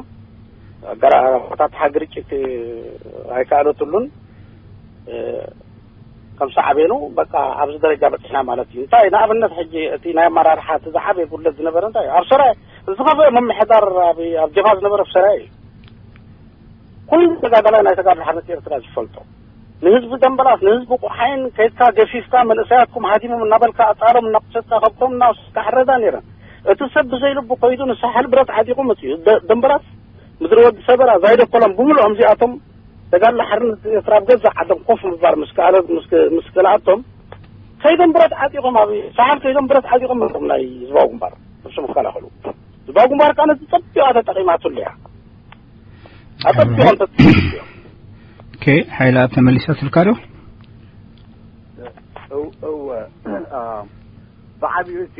ኣጋራታት ግርጭት ኣይከኣለትሉን። ከም ሳዕቤኑ በቃ ኣብዚ ደረጃ በፂሕና ማለት እዩ። እንታይ ንኣብነት ሕጂ እቲ ናይ ኣመራርሓ እቲ ዝዓበየ ጉድለት ዝነበረ እንታይ እዩ? ኣብ ሰራይ ዝኸፍአ ምምሕዳር ኣብ ጀብሃ ዝነበረ ኣብ ሰራይ እዩ። ኩሉ ተጋዳላይ ናይ ተጋድሎ ሓርነት ኤርትራ ዝፈልጦ ንህዝቢ ደንበላስ ንህዝቢ ቁሓይን ከይድካ ገፊፍካ መንእሰያትኩም ሃዲሞም እናበልካ ኣጣሎም እናቁሰጥካ ከብቶም እናወሰድካ ሕረዳ ነይረን። እቲ ሰብ ብዘይልቡ ከይዱ ንሳሕል ብረት ዓጢቑ መፅዩ። ደንበላስ ምድሪ ወዲ ሰበራ ዛይደ ኮሎም ብምልኦም እዚኣቶም ተጋድሎ ሓርነት ኤርትራ ኣብ ገዛእ ዓዶም ኮፍ ምባል ምስ ከኣለት ምስ ከልኣቶም ከይዶም ብረት ዓጢቖም ኣብ ሳሕል ከይዶም ብረት ዓጢቖም መፅኦም ናይ ህዝባዊ ግንባር ነብሶም ክከላኸሉ። ህዝባዊ ግንባር ከዓ ነዚ ፀቢቓ ተጠቒማትሉ እያ። ኣጠቢቖም ተጠቒማትሉ እዮም። ኦኬ፣ ሓይላ ተመሊሰትልካ ዶ? እው እው ብዓብዩ እቲ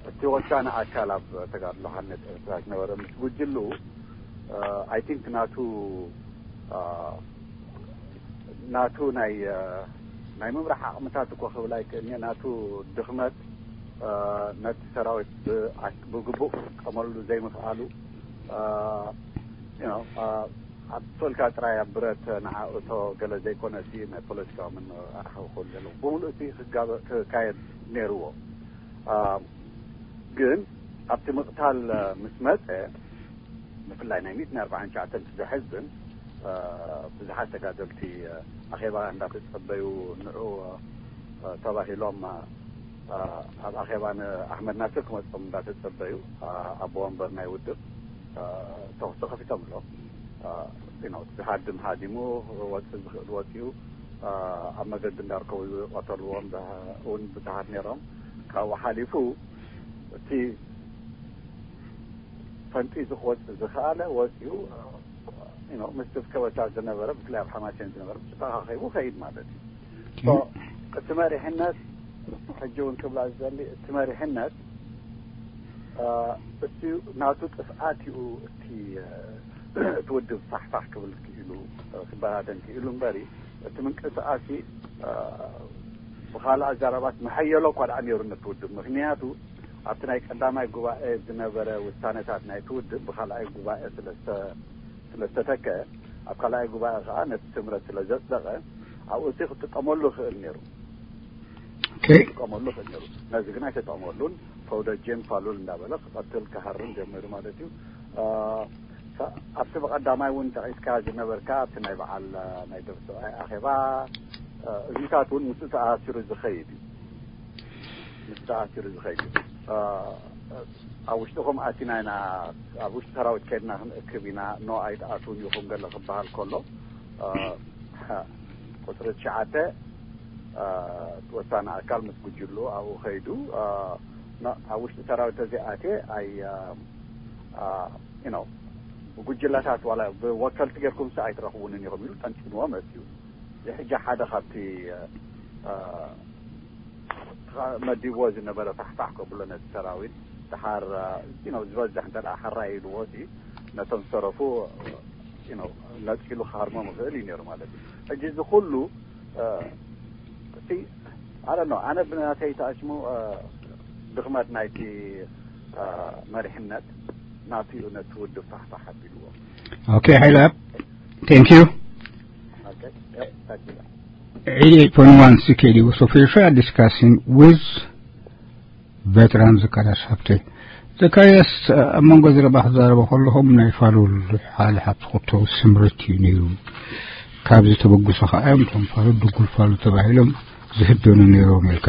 እቲ ወሳኒ ኣካል ኣብ ተጋድሎ ሓርነት ኤርትራ ዝነበረ ምስ ጉጅሉ ኣይ ቲንክ ናቱ ናቱ ናይ ናይ ምምራሕ ዓቕምታት እኮ ክብል ኣይክእልኒ ናቱ ድኽመት ነቲ ሰራዊት ብግቡእ ክጥቀመሉ ዘይምኽኣሉ ኣብ ሶልካ ጥራይ ኣብ ብረት ንዓእቶ ገለ ዘይኮነ እቲ ናይ ፖለቲካዊ መነራርሒ ክኸውን ዘለዎ ብምሉእ እቲ ክጋበ ክካየድ ነይርዎ። ግን ኣብቲ ምቕታል ምስ መፀ ብፍላይ ናይ ሚእትን ኣርባዓን ትሽዓተን ዘሕዝን ብዙሓት ተጋደልቲ ኣኼባ እንዳተፀበዩ ንዑ ተባሂሎም ኣብ ኣኼባ ንኣሕመድ ናስር ክመፅኦም እንዳተፀበዩ ኣቦ ወንበር ናይ ውድብ ተኹሲ ከፊቶም ኣሎ። ዝሃድም ሃዲሙ ክወፅእ ዝኽእል ወፂኡ ኣብ መገዲ እንዳርከቡ ዝቐተልዎም እውን ብዙሓት ነይሮም። ካብኡ ሓሊፉ እቲ ፈንጢዙ ክወፅእ ዝኸኣለ ወፂኡ ምስ ከበሳ ዝነበረ ብፍላይ ኣብ ሓማሴን ዝነበረ ምስ ተኻኺቡ ከይድ ማለት እዩ። እቲ መሪሕነት ሕጂ እውን ክብላ ዝደሊ እቲ መሪሕነት እቲ ናቱ ጥፍኣት እዩ እቲ እቲ ውድብ ፋሕፋሕ ክብል ክኢሉ ክበታተን ክኢሉ እምበሪ እቲ ምንቅስቃሲ ብካልእ ኣዛረባት መሐየሎ እኳ ደኣ ነይሩ ነቲ ውድብ ምክንያቱ ኣብቲ ናይ ቀዳማይ ጉባኤ ዝነበረ ውሳነታት ናይቲ ውድብ ብካልኣይ ጉባኤ ስለዝተተከ ኣብ ካልኣይ ጉባኤ ከዓ ነቲ ስምረት ስለዘፅደቐ ኣብኡ እቲ ክጥቀመሉ ይኽእል ነይሩ ክጥቀመሉ ይኽእል ነይሩ። ነዚ ግን ኣይተጠቐመሉን። ፈውደጀን ፋሉል እንዳበለ ክቐትል ክሃርም ጀሚሩ ማለት እዩ። ኣብቲ ብቐዳማይ እውን ጠቒስካ ዝነበርካ ኣብቲ ናይ በዓል ናይ ደብረ ሰብኣይ ኣኼባ፣ እዚታት እውን ምስኡ ተኣሳሲሩ ዝኸይድ እዩ። ምስኡ ተኣሳሲሩ ዝኸይድ እዩ። ኣብ ውሽጥኹም ኣቲና ኢና፣ ኣብ ውሽጢ ሰራዊት ከድና ክንእክብ ኢና፣ ኖ ኣይትኣትውን ኢኹም ገለ ክበሃል ከሎ፣ ቁፅሪ ትሽዓተ ወሳኒ ኣካል ምስ ጉጅሉ ኣብኡ ከይዱ፣ ኣብ ውሽጢ ሰራዊት ተዘይኣትየ ኣይ you know ብጉጅለታት ዋላ ብወከልቲ ጌርኩም ስ ኣይትረኽቡንን ኢኹም ኢሉ ጠንጢንዎ መፅዩ። እዚ ሕጂ ሓደ ካብቲ መዲብዎ ዝነበረ ፋሕፋሕ ከብሎ ነቲ ሰራዊት፣ ድሓር you know ዝበዝሕ እንተ ደኣ ሕራይ ኢልዎ ሲ ነቶም ዝተረፉ you know ነፂሉ ክሃርሞም ይኽእል እዩ ነይሩ ማለት እዩ። ሕጂ እዚ ኩሉ እቲ ኣለ ነው። ኣነ ብናተይ ተኣሽሙ ድኽመት ናይቲ መሪሕነት ናቱ እዩ ነቲ ውድብ ፋሕፋሕ ኣቢልዎ። Okay, Hailab, thank you. Eighty-eight point one C K D U, so feel free discussing with veteran ዘካርያስ ሃብተ። ዘካርያስ፣ ኣብ መንጎ ዘረባ ክዛረበ ከለኹም ናይ ፋሉል ሓልሓብ ዝኽተው ስምረት እዩ ነይሩ። ካብዚ ተበግሶ ከዓ እዮም እቶም ፋሉል ድጉል ፋሉል ተባሂሎም ዝህደኑ ነይሮም ኢልካ።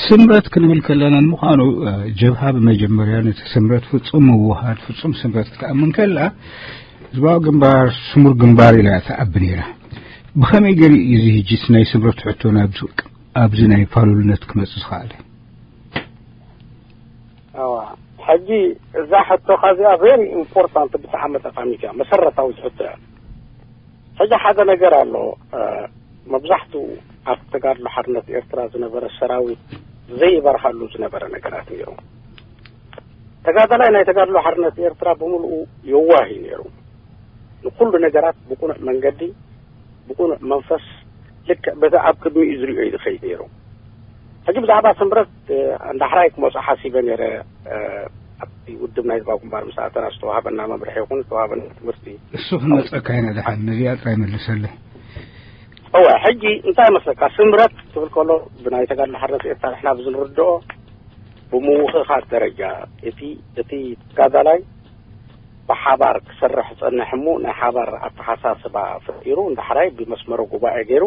ስምረት ክንብል ከለና ንምዃኑ ጀብሃ ብመጀመርያ ነቲ ስምረት ፍጹም ምውሃድ ፍጹም ስምረት ክትኣምን ከላ ህዝባዊ ግንባር ስሙር ግንባር ኢላ እያ ትኣቢ ነይራ። ብኸመይ ገይሩ እዩ እዚ ህጅስ ናይ ስምረት ሕቶ ናብዚ ኣብዚ ናይ ፋሉልነት ክመጽእ ዝኸኣለ? ሕጂ እዛ ሕቶኻ እዚኣ very important ብጣዕሚ ጠቃሚት እያ፣ መሰረታዊት ሕቶ እያ። ሕጂ ሓደ ነገር ኣሎ። መብዛሕትኡ ኣብ ተጋድሎ ሓርነት ኤርትራ ዝነበረ ሰራዊት ዘይበርሃሉ ዝነበረ ነገራት ነይሩ። ተጋዳላይ ናይ ተጋድሎ ሓርነት ኤርትራ ብምልኡ የዋህ እዩ ነይሩ። ንኩሉ ነገራት ብቁኑዕ መንገዲ ብቁኑዕ መንፈስ ልክዕ በቲ ኣብ ቅድሚኡ ዝሪኦ እዩ ዝኸይድ ነይሩ። ሕጂ ብዛዕባ ስምረት እንዳሕራይ ክመፁ ሓሲበ ነይረ። ኣብቲ ውድብ ናይ ህዝባዊ ግንባር ምስ ኣተና ዝተዋሃበና መምርሒ ይኹን ዝተዋሃበና ትምህርቲ እሱ ክንመፀካ ኢና ድሓን ነዚኣ ጥራይ መልሰለይ። እወ፣ ሕጂ እንታይ መስለካ፣ ስምረት ትብል ከሎ ብናይ ተጋድሎ ሓርነት ኤርትራ ንሕና ብዝንርድኦ ብምውኽኻት ደረጃ እቲ እቲ ተጋዳላይ ብሓባር ክሰርሕ ዝጸንሕ እሞ ናይ ሓባር ኣተሓሳስባ ፈጢሩ እንዳሕራይ ብመስመረ ጉባኤ ገይሩ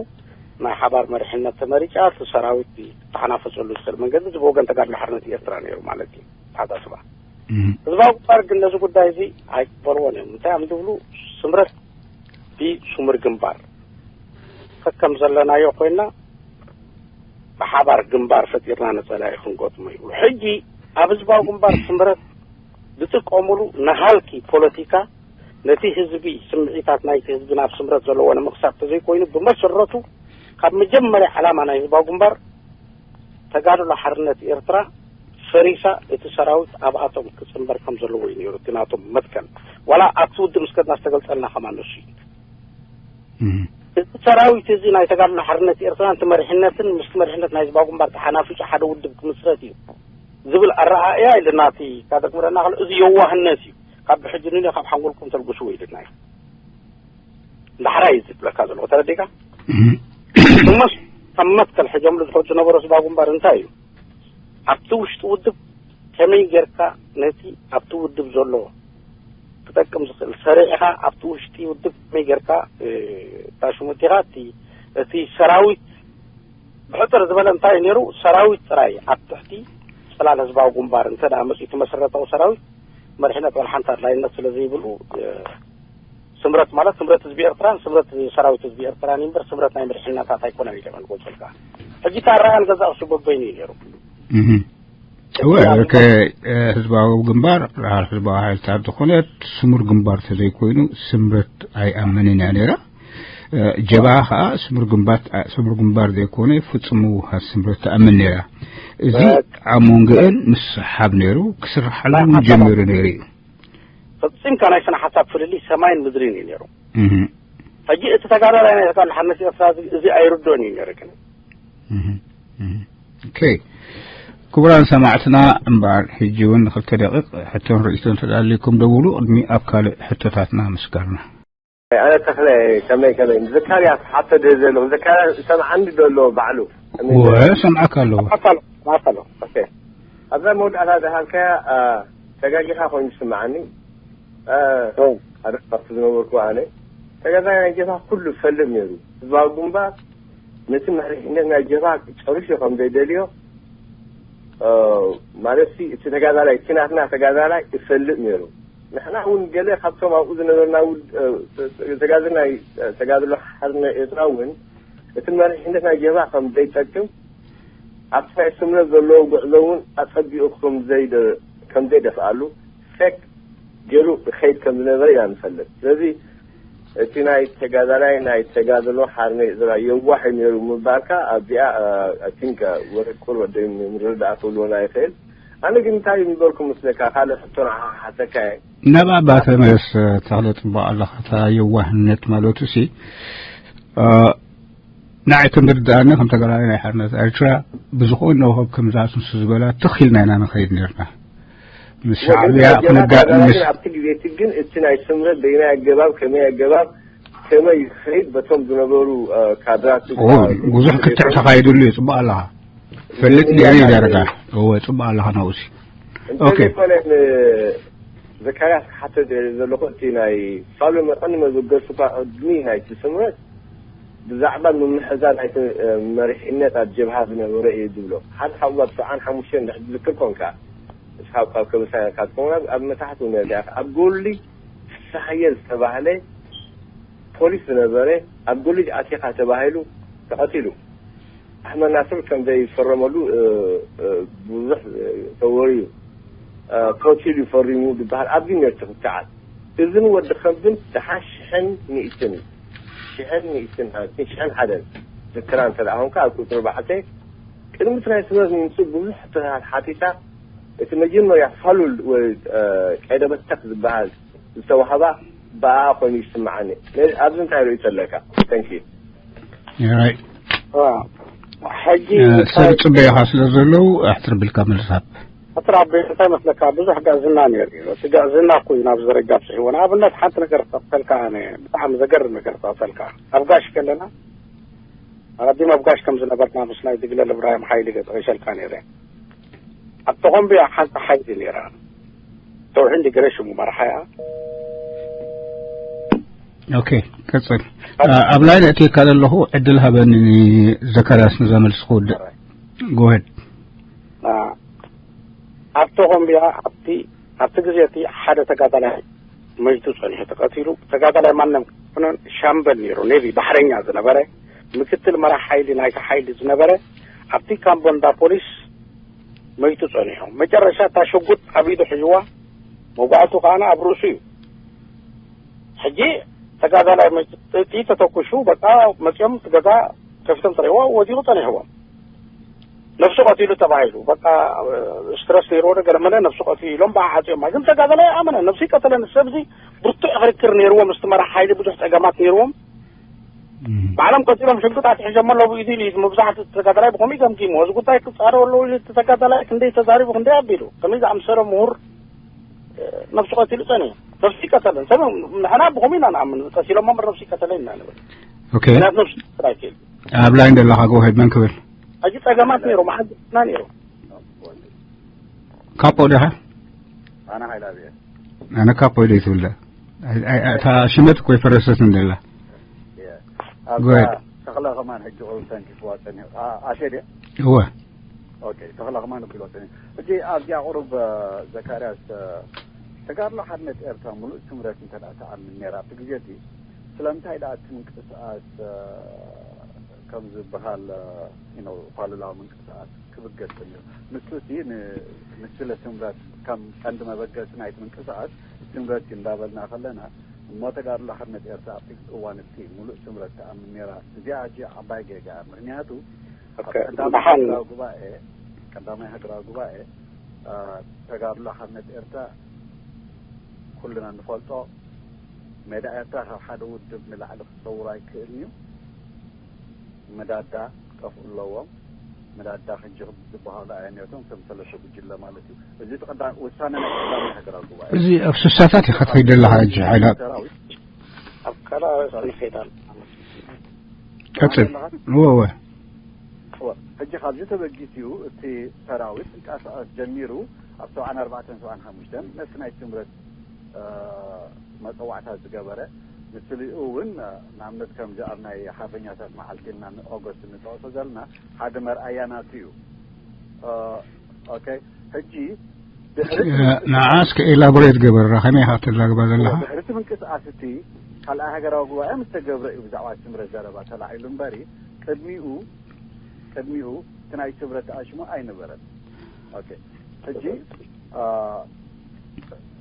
ናይ ሓባር መሪሕነት ተመሪጫ እቲ ሰራዊት ክተሓናፈፀሉ ዝኽእል መንገዲ እዚ ብወገን ተጋድሎ ሓርነት ኤርትራ ነይሩ ማለት እዩ ኣተሓሳስባ። ህዝባዊ ግንባር ግን ነዚ ጉዳይ እዚ ኣይቅበልዎን እዮም። እንታይ እዮም ዝብሉ? ስምረት ብስሙር ግንባር ከከም ዘለናዮ ኮይና ብሓባር ግንባር ፈጢርና ንጸላኢ ክንገጥሞ ይብሉ። ሕጂ ኣብ ህዝባዊ ግንባር ስምረት ዝጥቀምሉ ንሃልኪ ፖለቲካ ነቲ ህዝቢ ስምዒታት ናይቲ ህዝቢ ናብ ስምረት ዘለዎ ንምኽሳብ ተዘይኮይኑ ብመሰረቱ ካብ መጀመርያ ዕላማ ናይ ህዝባዊ ግንባር ተጋድሎ ሓርነት ኤርትራ ፈሪሳ እቲ ሰራዊት ኣብኣቶም ክጽንበር ከም ዘለዎ እዩ ነይሩ እቲ ናቶም መትከል። ዋላ ኣብቲ ውድብ ምስ ከድና ዝተገልጸልና ከማን ንሱ እዩ። እዚ ሰራዊት እዚ ናይ ተጋድሎ ሓርነት ኤርትራ ነቲ መሪሕነትን ምስቲ መሪሕነት ናይ ህዝባዊ ግንባር ተሓናፊጹ ሓደ ውድብ ክምስረት እዩ ዝብል ኣረኣእያ ኢልና እቲ ካድር ክብረና ከሎ እዚ የዋህነት እዩ። ካብ ብሕጂ ንንዮ ካብ ሓንጎልኩም ተልግስዎ ኢልና እዩ። ዳሕራይ እዩ ዝብለካ ዘለዎ ተረዲእካ? እሞ ካብ መትከል ሕጆምሉ ዝኸዱ ዝነበሩ ህዝባዊ ግንባር እንታይ እዩ? ኣብቲ ውሽጢ ውድብ ከመይ ጌርካ ነቲ ኣብቲ ውድብ ዘሎ ክጠቅም ዝኽእል ሰሪዕኻ ኣብቲ ውሽጢ ውድብ ከመይ ጌርካ እታ ሽሙቲኻ እቲ እቲ ሰራዊት ብሕፅር ዝበለ እንታይ ነይሩ? ሰራዊት ጥራይ ኣብ ትሕቲ ፅላል ህዝባዊ ግንባር እንተ ደኣ መፅኡ እቲ መሰረታዊ ሰራዊት መሪሕነት ዋላ ሓንቲ ኣድላይነት ስለ ዘይብሉ ስምረት ማለት ስምረት ህዝቢ ኤርትራን ስምረት ሰራዊት ህዝቢ ኤርትራን እምበር ስምረት ናይ መሪሕነታት ኣይኮነን ኢለ እየ ዝገልጸልካ። ሕጂ እቲ ኣረኣእያ ንገዛእ ርእሱ በበይኑ እዩ ነይሩ። እወ፣ ህዝባዊ ግንባር ህዝባዊ ሓይልታት ዝኾነት ስሙር ግንባር ተዘይኮይኑ ስምረት ኣይኣምንን እያ ነይራ። ጀብሃ ከዓ ስሙር ግንባር ስሙር ግንባር ዘይኮነ ፍጹም ምውሃድ ስምረት ትኣምን ነይራ። እዚ ኣብ መንጎአን ምስሓብ ነይሩ ክስርሓሉ ጀሚሩ ነይሩ እዩ። ፈጺምካ ናይ ስነ ሓሳብ ፍልልይ ሰማይን ምድርን እዩ ነይሩ። ሕጂ እቲ ተጋዳላይ ናይ ተጋድሎ ሓርነት ኤርትራ እዚ ኣይርድኦን እዩ ነይሩ ግን ኦኬ። ክቡራን ሰማዕትና እምበኣር ሕጂ እውን ንክልተ ደቂቕ ሕቶን ርእይቶን ተዳሊኩም ደውሉ ቅድሚ ኣብ ካልእ ሕቶታትና ምስጋርና። ኣነ ተኽለ ከመይ ከመይ ዘካርያስ ሓቶ ድህብ ዘለኹ ዘካርያስ ሰምዓኒ ዶ ኣለዎ ባዕሉ? ወ ሰምዓካ ኣለዎ። ኣብዛ መውዳእታ ዝሃብካያ ተጋጊኻ ኮይኑ ዝስምዓኒ ሓደ ካብቲ ዝነበርኩ ኣነ፣ ተጋዳላይ ናይ ጀብሃ ኩሉ ይፈልጥ ነይሩ። ህዝባዊ ግንባር ነቲ መሪሕነት ናይ ጀብሃ ጨሪሹ ከም ዘይደልዮ፣ ማለት እቲ ተጋዳላይ፣ እቲ ናትና ተጋዳላይ ይፈልጥ ነይሩ። ንሕና እውን ገለ ካብቶም ኣብኡ ዝነበርና ተጋድሎ ናይ ተጋድሎ ሓርነ ኤርትራ እውን እቲ መሪሕነት ናይ ጀብሃ ከም ዘይጠቅም፣ ኣብቲ ናይ ስምረት ዘለዎ ጉዕዞ እውን ኣጸቢቑ ከም ዘይደ-፣ ከም ዘይደፍኣሉ፣ ፌክ ገይሩ ይኸይድ ከም ዝነበረ ኢና ንፈልጥ። ስለዚ እቲ ናይ ተጋዳላይ ናይ ተጋድሎ ሓርነ ኤርትራ የዋህ እዩ ነይሩ ምባልካ ኣብዚኣ፣ I think፣ ወረ ቁርበት ምርዳእ ክህልወና ይኽእል። ኣነ ግን እንታይ ምበልኩ ምስለካ፣ ካልእ ሕቶ ንዓኻ ክሓተካ እየ። ናብ ኣባ ተመለስ። ተኽለ፣ ጽቡቕ ኣለኻ። እታ የዋህነት ማለቱ ሲ ንዓይ ከም ዝርድኣኒ፣ ከም ተጋዳላይ ናይ ሓርነት ኤርትራ ብዝኾነ ወሃብ ከምዛ ንሱ ዝበላ ትኽ ኢልና ኢና ንኸይድ ነርና። ምስ ሻዕብያ ክንጋእ ምስ ኣብቲ ግዜ እቲ ግን እቲ ናይ ስምረት በይናይ ኣገባብ፣ ከመይ ኣገባብ፣ ከመይ ይኸይድ በቶም ዝነበሩ ካድራት ብዙሕ ክትዕ ተኻይድሉ እዩ። ጽቡቕ ኣለኻ። ፈልጥ ነይሩ ዳርጋ። እወ፣ ጽቡቕ ኣለኻ ናብኡሲ። ኦኬ። እንተዘይኮነ ዘካርያስ ክሓተት ዘለኹ፣ እቲ ናይ ፋሎ መቐኒ መበገሱ እኳ ቅድሚ ናይቲ ስምረት ብዛዕባ ምምሕዛን ናይቲ መሪሕነት ኣብ ጀብሃ ዝነበረ እዩ ዝብሎ። ሓደ ካብኡ ኣብ ሰብዓን ሓሙሽተን እንድሕር ትዝክር ኮንካ፣ እስኻ ካብ ከበሳካ ትኸውን፣ ኣብ መታሕት እውን ነዚኣ ኣብ ጎሊ ፍሳሃየ ዝተባህለ ፖሊስ ዝነበረ፣ ኣብ ጎሊ ኣቲኻ ተባሂሉ ተቐቲሉ። ኣሕመድ ናስር ከም ዘይፈረመሉ ብዙሕ ተወርዩ። ኮቲል እዩ ፈሪሙ ዝበሃል ኣብዚ ነቲ ክትዓት። እዝን ወዲ ከብን ደሓን ሽሕን ሚእትን፣ ሽሕን ሚእትን፣ ሽሕን ሓደን ዝክራ እንተ ደኣ ኮንካ፣ ኣብ ቁጽሪ ኣርባዕተ ቅድሚ እቲ ናይ ስምረት ምምጽኡ ብዙሕ ሕቶታት ሓቲታ። እቲ መጀመርያ ፋሉል ወይ ቀይደ በተኽ ዝበሃል ዝተዋህባ ብኣኣ ኮይኑ ይስምዓኒ። ኣብዚ እንታይ ርእይቶ ኣለካ? Thank you። ሕጂ ሰብ ጽበየኻ ስለ ዘለዉ ኣሕትር ቢልካ መልሳብ። ሕትር ኣቤ እንታይ መስለካ፣ ብዙሕ ግዕዝና ነይሩ እዩ። እቲ ግዕዝና እኮ እዩ ናብዚ ደረጃ ኣብፅሕዎ። ንኣብነት ሓንቲ ነገር ክጠቕሰልካ ኣነ፣ ብጣዕሚ ዘገርም ነገር ክጠቕሰልካ። ኣብ ጋሽ ከለና ኣቐዲም ኣብ ጋሽ ከም ዝነበርና ምስ ናይ ድግለ ልብራዮም ሓይሊ ገጠሪሸልካ ነይረ። ኣብ ተኾምብያ ሓንቲ ሓይሊ ነይራ። ተውሒን ድግረ ሽሙ መርሓያ። ኦኬ፣ ቀጽል። ኣብ ላይ ነእትየካ ዘለኹ ዕድል ሃበኒ። ዘካርያስ፣ ነዛ መልሲ ክውድእ። ጎሄድ። ኣብ ተኾምብያ ኣብቲ ኣብቲ ግዜ እቲ ሓደ ተጋዳላይ መይቱ ጸኒሑ ተቐቲሉ። ተጋዳላይ ማንም ኩነን ሻምበል ነይሩ፣ ኔቪ ባሕረኛ ዝነበረ፣ ምክትል መራሕ ሓይሊ ናይቲ ሓይሊ ዝነበረ፣ ኣብቲ ካምቦንዳ ፖሊስ መይቱ ጸኒሑ። መጨረሻ እታ ሽጉጥ ኣብ ኢዱ ሒዝዋ፣ መውጋዕቱ ከኣ ኣብ ርእሱ እዩ። ሕጂ ተጋዳላይ መይቱ፣ ጥይት ተተኩሹ፣ በቃ መጺኦም እቲ ገዛ ከፊቶም ጥሪሕዎ፣ ወዲቑ ጸኒሕዎም። ነብሱ ቀቲሉ ተባሂሉ። በቃ ስትረስ ነይርዎ ዶ ገለመለ፣ ነብሱ ቀቲሉ ኢሎም ብኣ ዓጽዮማ። ግን ተጋዳላይ ኣመነ፣ ነብሱ ይቀተለ፣ ንሰብ እዚ ብርቱዕ ክርክር ነይርዎም፣ ምስቲ መራሕ ሓይሊ ብዙሕ ጸገማት ነይርዎም። ባዕሎም ቀጺሎም ሽጉጥ ኣትሒዞሞ ኣለዉ ኢሉ ኢሉ እዩ። መብዛሕትኡ ተጋዳላይ ብኸምኡ እዩ ገምጊምዎ። እዚ ጉዳይ ክጻረው ኣለዉ ኢሉ እቲ ተጋዳላይ ክንደይ ተዛሪቡ፣ ክንደይ ኣቢሉ። ከመይ ዝኣምሰለ ምሁር ነብሱ ቀቲሉ ጸኒሑ። ነብሱ ይቀተለን። ሰብ ንሕና ብኸምኡ ኢና ንኣምን። ቀቲሎሞ እምበር ነብሱ ይቀተለን ኢና ንብል። ኦኬ። ምክንያቱ ነብሱ ይቀተል ኣይክእል። ኣብ ላይን ዘለኻ፣ ጎሄድ፣ መን ክብል? ሕጂ ጸገማት ነይሮም፣ ሓገዝና ነይሮም። ካፖ ዲኻ? ኣነ ሓይላብ እየ። ኣነ ካፖ ኢለ ትብለ። ኣይ፣ ኣይ፣ እታ ሽመት እኮ ይፈረሰት እንደላ። እየ። ኣብዛ ጎሄድ። ተኽለ ከማን ሕጂ ቁሩብ ተንኪፍዋ ጸኒሑ። ኣ-፣ ኣሴ ድየ? እወ። ኦኬ፣ ተኽለ ከማን እኮ ይሎ ጸኒሑ። ሕጂ ኣብዚኣ ቁሩብ፣ እ፣ ዘካርያስ፣ እ፣ ተጋድሎ ሓርነት ኤርትራ ሙሉእ ስምረት እንተ ደኣ ትኣምን ነይራ ኣብቲ ግዜ እቲ፣ ስለምንታይ ደኣ እቲ ምንቅስቓስ፣ እ፣ ከም ዝበሃል፣ እ፣ you know፣ ፋሉላዊ ምንቅስቓስ ክብገስ ጀሚሩ? ንሱ እቲ ን-፣ ንስለ ስምረት ከም ቀንዲ መበገሲ ናይቲ ምንቅስቓስ ስምረት እዩ እንዳበልና ከለና፣ እሞ ተጋድሎ ሓርነት ኤርትራ ኣብቲ እዋን እቲ ሙሉእ ስምረት ትኣምን ነይራ። እዚኣ ሕጂ ዓባይ ጌጋ እያ። ምኽንያቱ ኣብ ኦኬ፣ ቀዳማይ ደሓን። ሃገራዊ ጉባኤ፣ ቀዳማይ ሃገራዊ ጉባኤ፣ እ፣ ተጋድሎ ሓርነት ኤርትራ ኩልና ንፈልጦ፣ ሜዳ ኤርትራ ካብ ሓደ ውድብ ንላዕሊ ክጸውር ኣይክእልን እዩ። መዳዳ ክጠፍኡ ኣለዎም። መዳዳ ሕጂ ዝበሃሉ ኣየነቶም፣ ከም ሰለስተ ጉጅለ ማለት እዩ። እዚ እቲ ቀዳም-፣ ውሳነ ናይ ቀዳማይ ሃገራዊ ጉባኤ። እዚ ኣብ ስሳታት ኢኻ ትኸይድ ዘለኻ ሕጂ፣ ሓይላት። ሰራዊት ኣብ ካልእ ሰሪሕ ከይዳ። ቀጽል። እወ፣ እወ። እወ፣ ሕጂ ካብዚ ተበጊሱ እቲ ሰራዊት እንቀሳቐስ ጀሚሩ፣ ኣብ ሰብዓን ኣርባዕተን ሰብዓን ሓሙሽተን ነቲ ናይ ስምረት መፀዋዕታ ዝገበረ፣ ንስሊኡ እውን ንኣብነት ከምዚ ኣብ ናይ ሓርበኛታት መዓልቲ ኢልና ንኦገስት እንጠቕሶ ዘለና ሓደ መርኣያ ናቱ እዩ። ኦኬ፣ ሕጂ ድሕሪ ንዓ እስከ ኤላቦሬት ገበርራ ከመይ ኢኻ ተላግባ ዘለኻ? ድሕሪ እቲ ምንቅስቃስ እቲ ካልኣይ ሃገራዊ ጉባኤ ምስ ተገብረ እዩ ብዛዕባ ስምረት ዘረባ ተላዒሉ እምበሪ ቅድሚኡ ቅድሚኡ እቲ ናይ ስምረት ኣሽሙ ኣይነበረን። ኦኬ፣ ሕጂ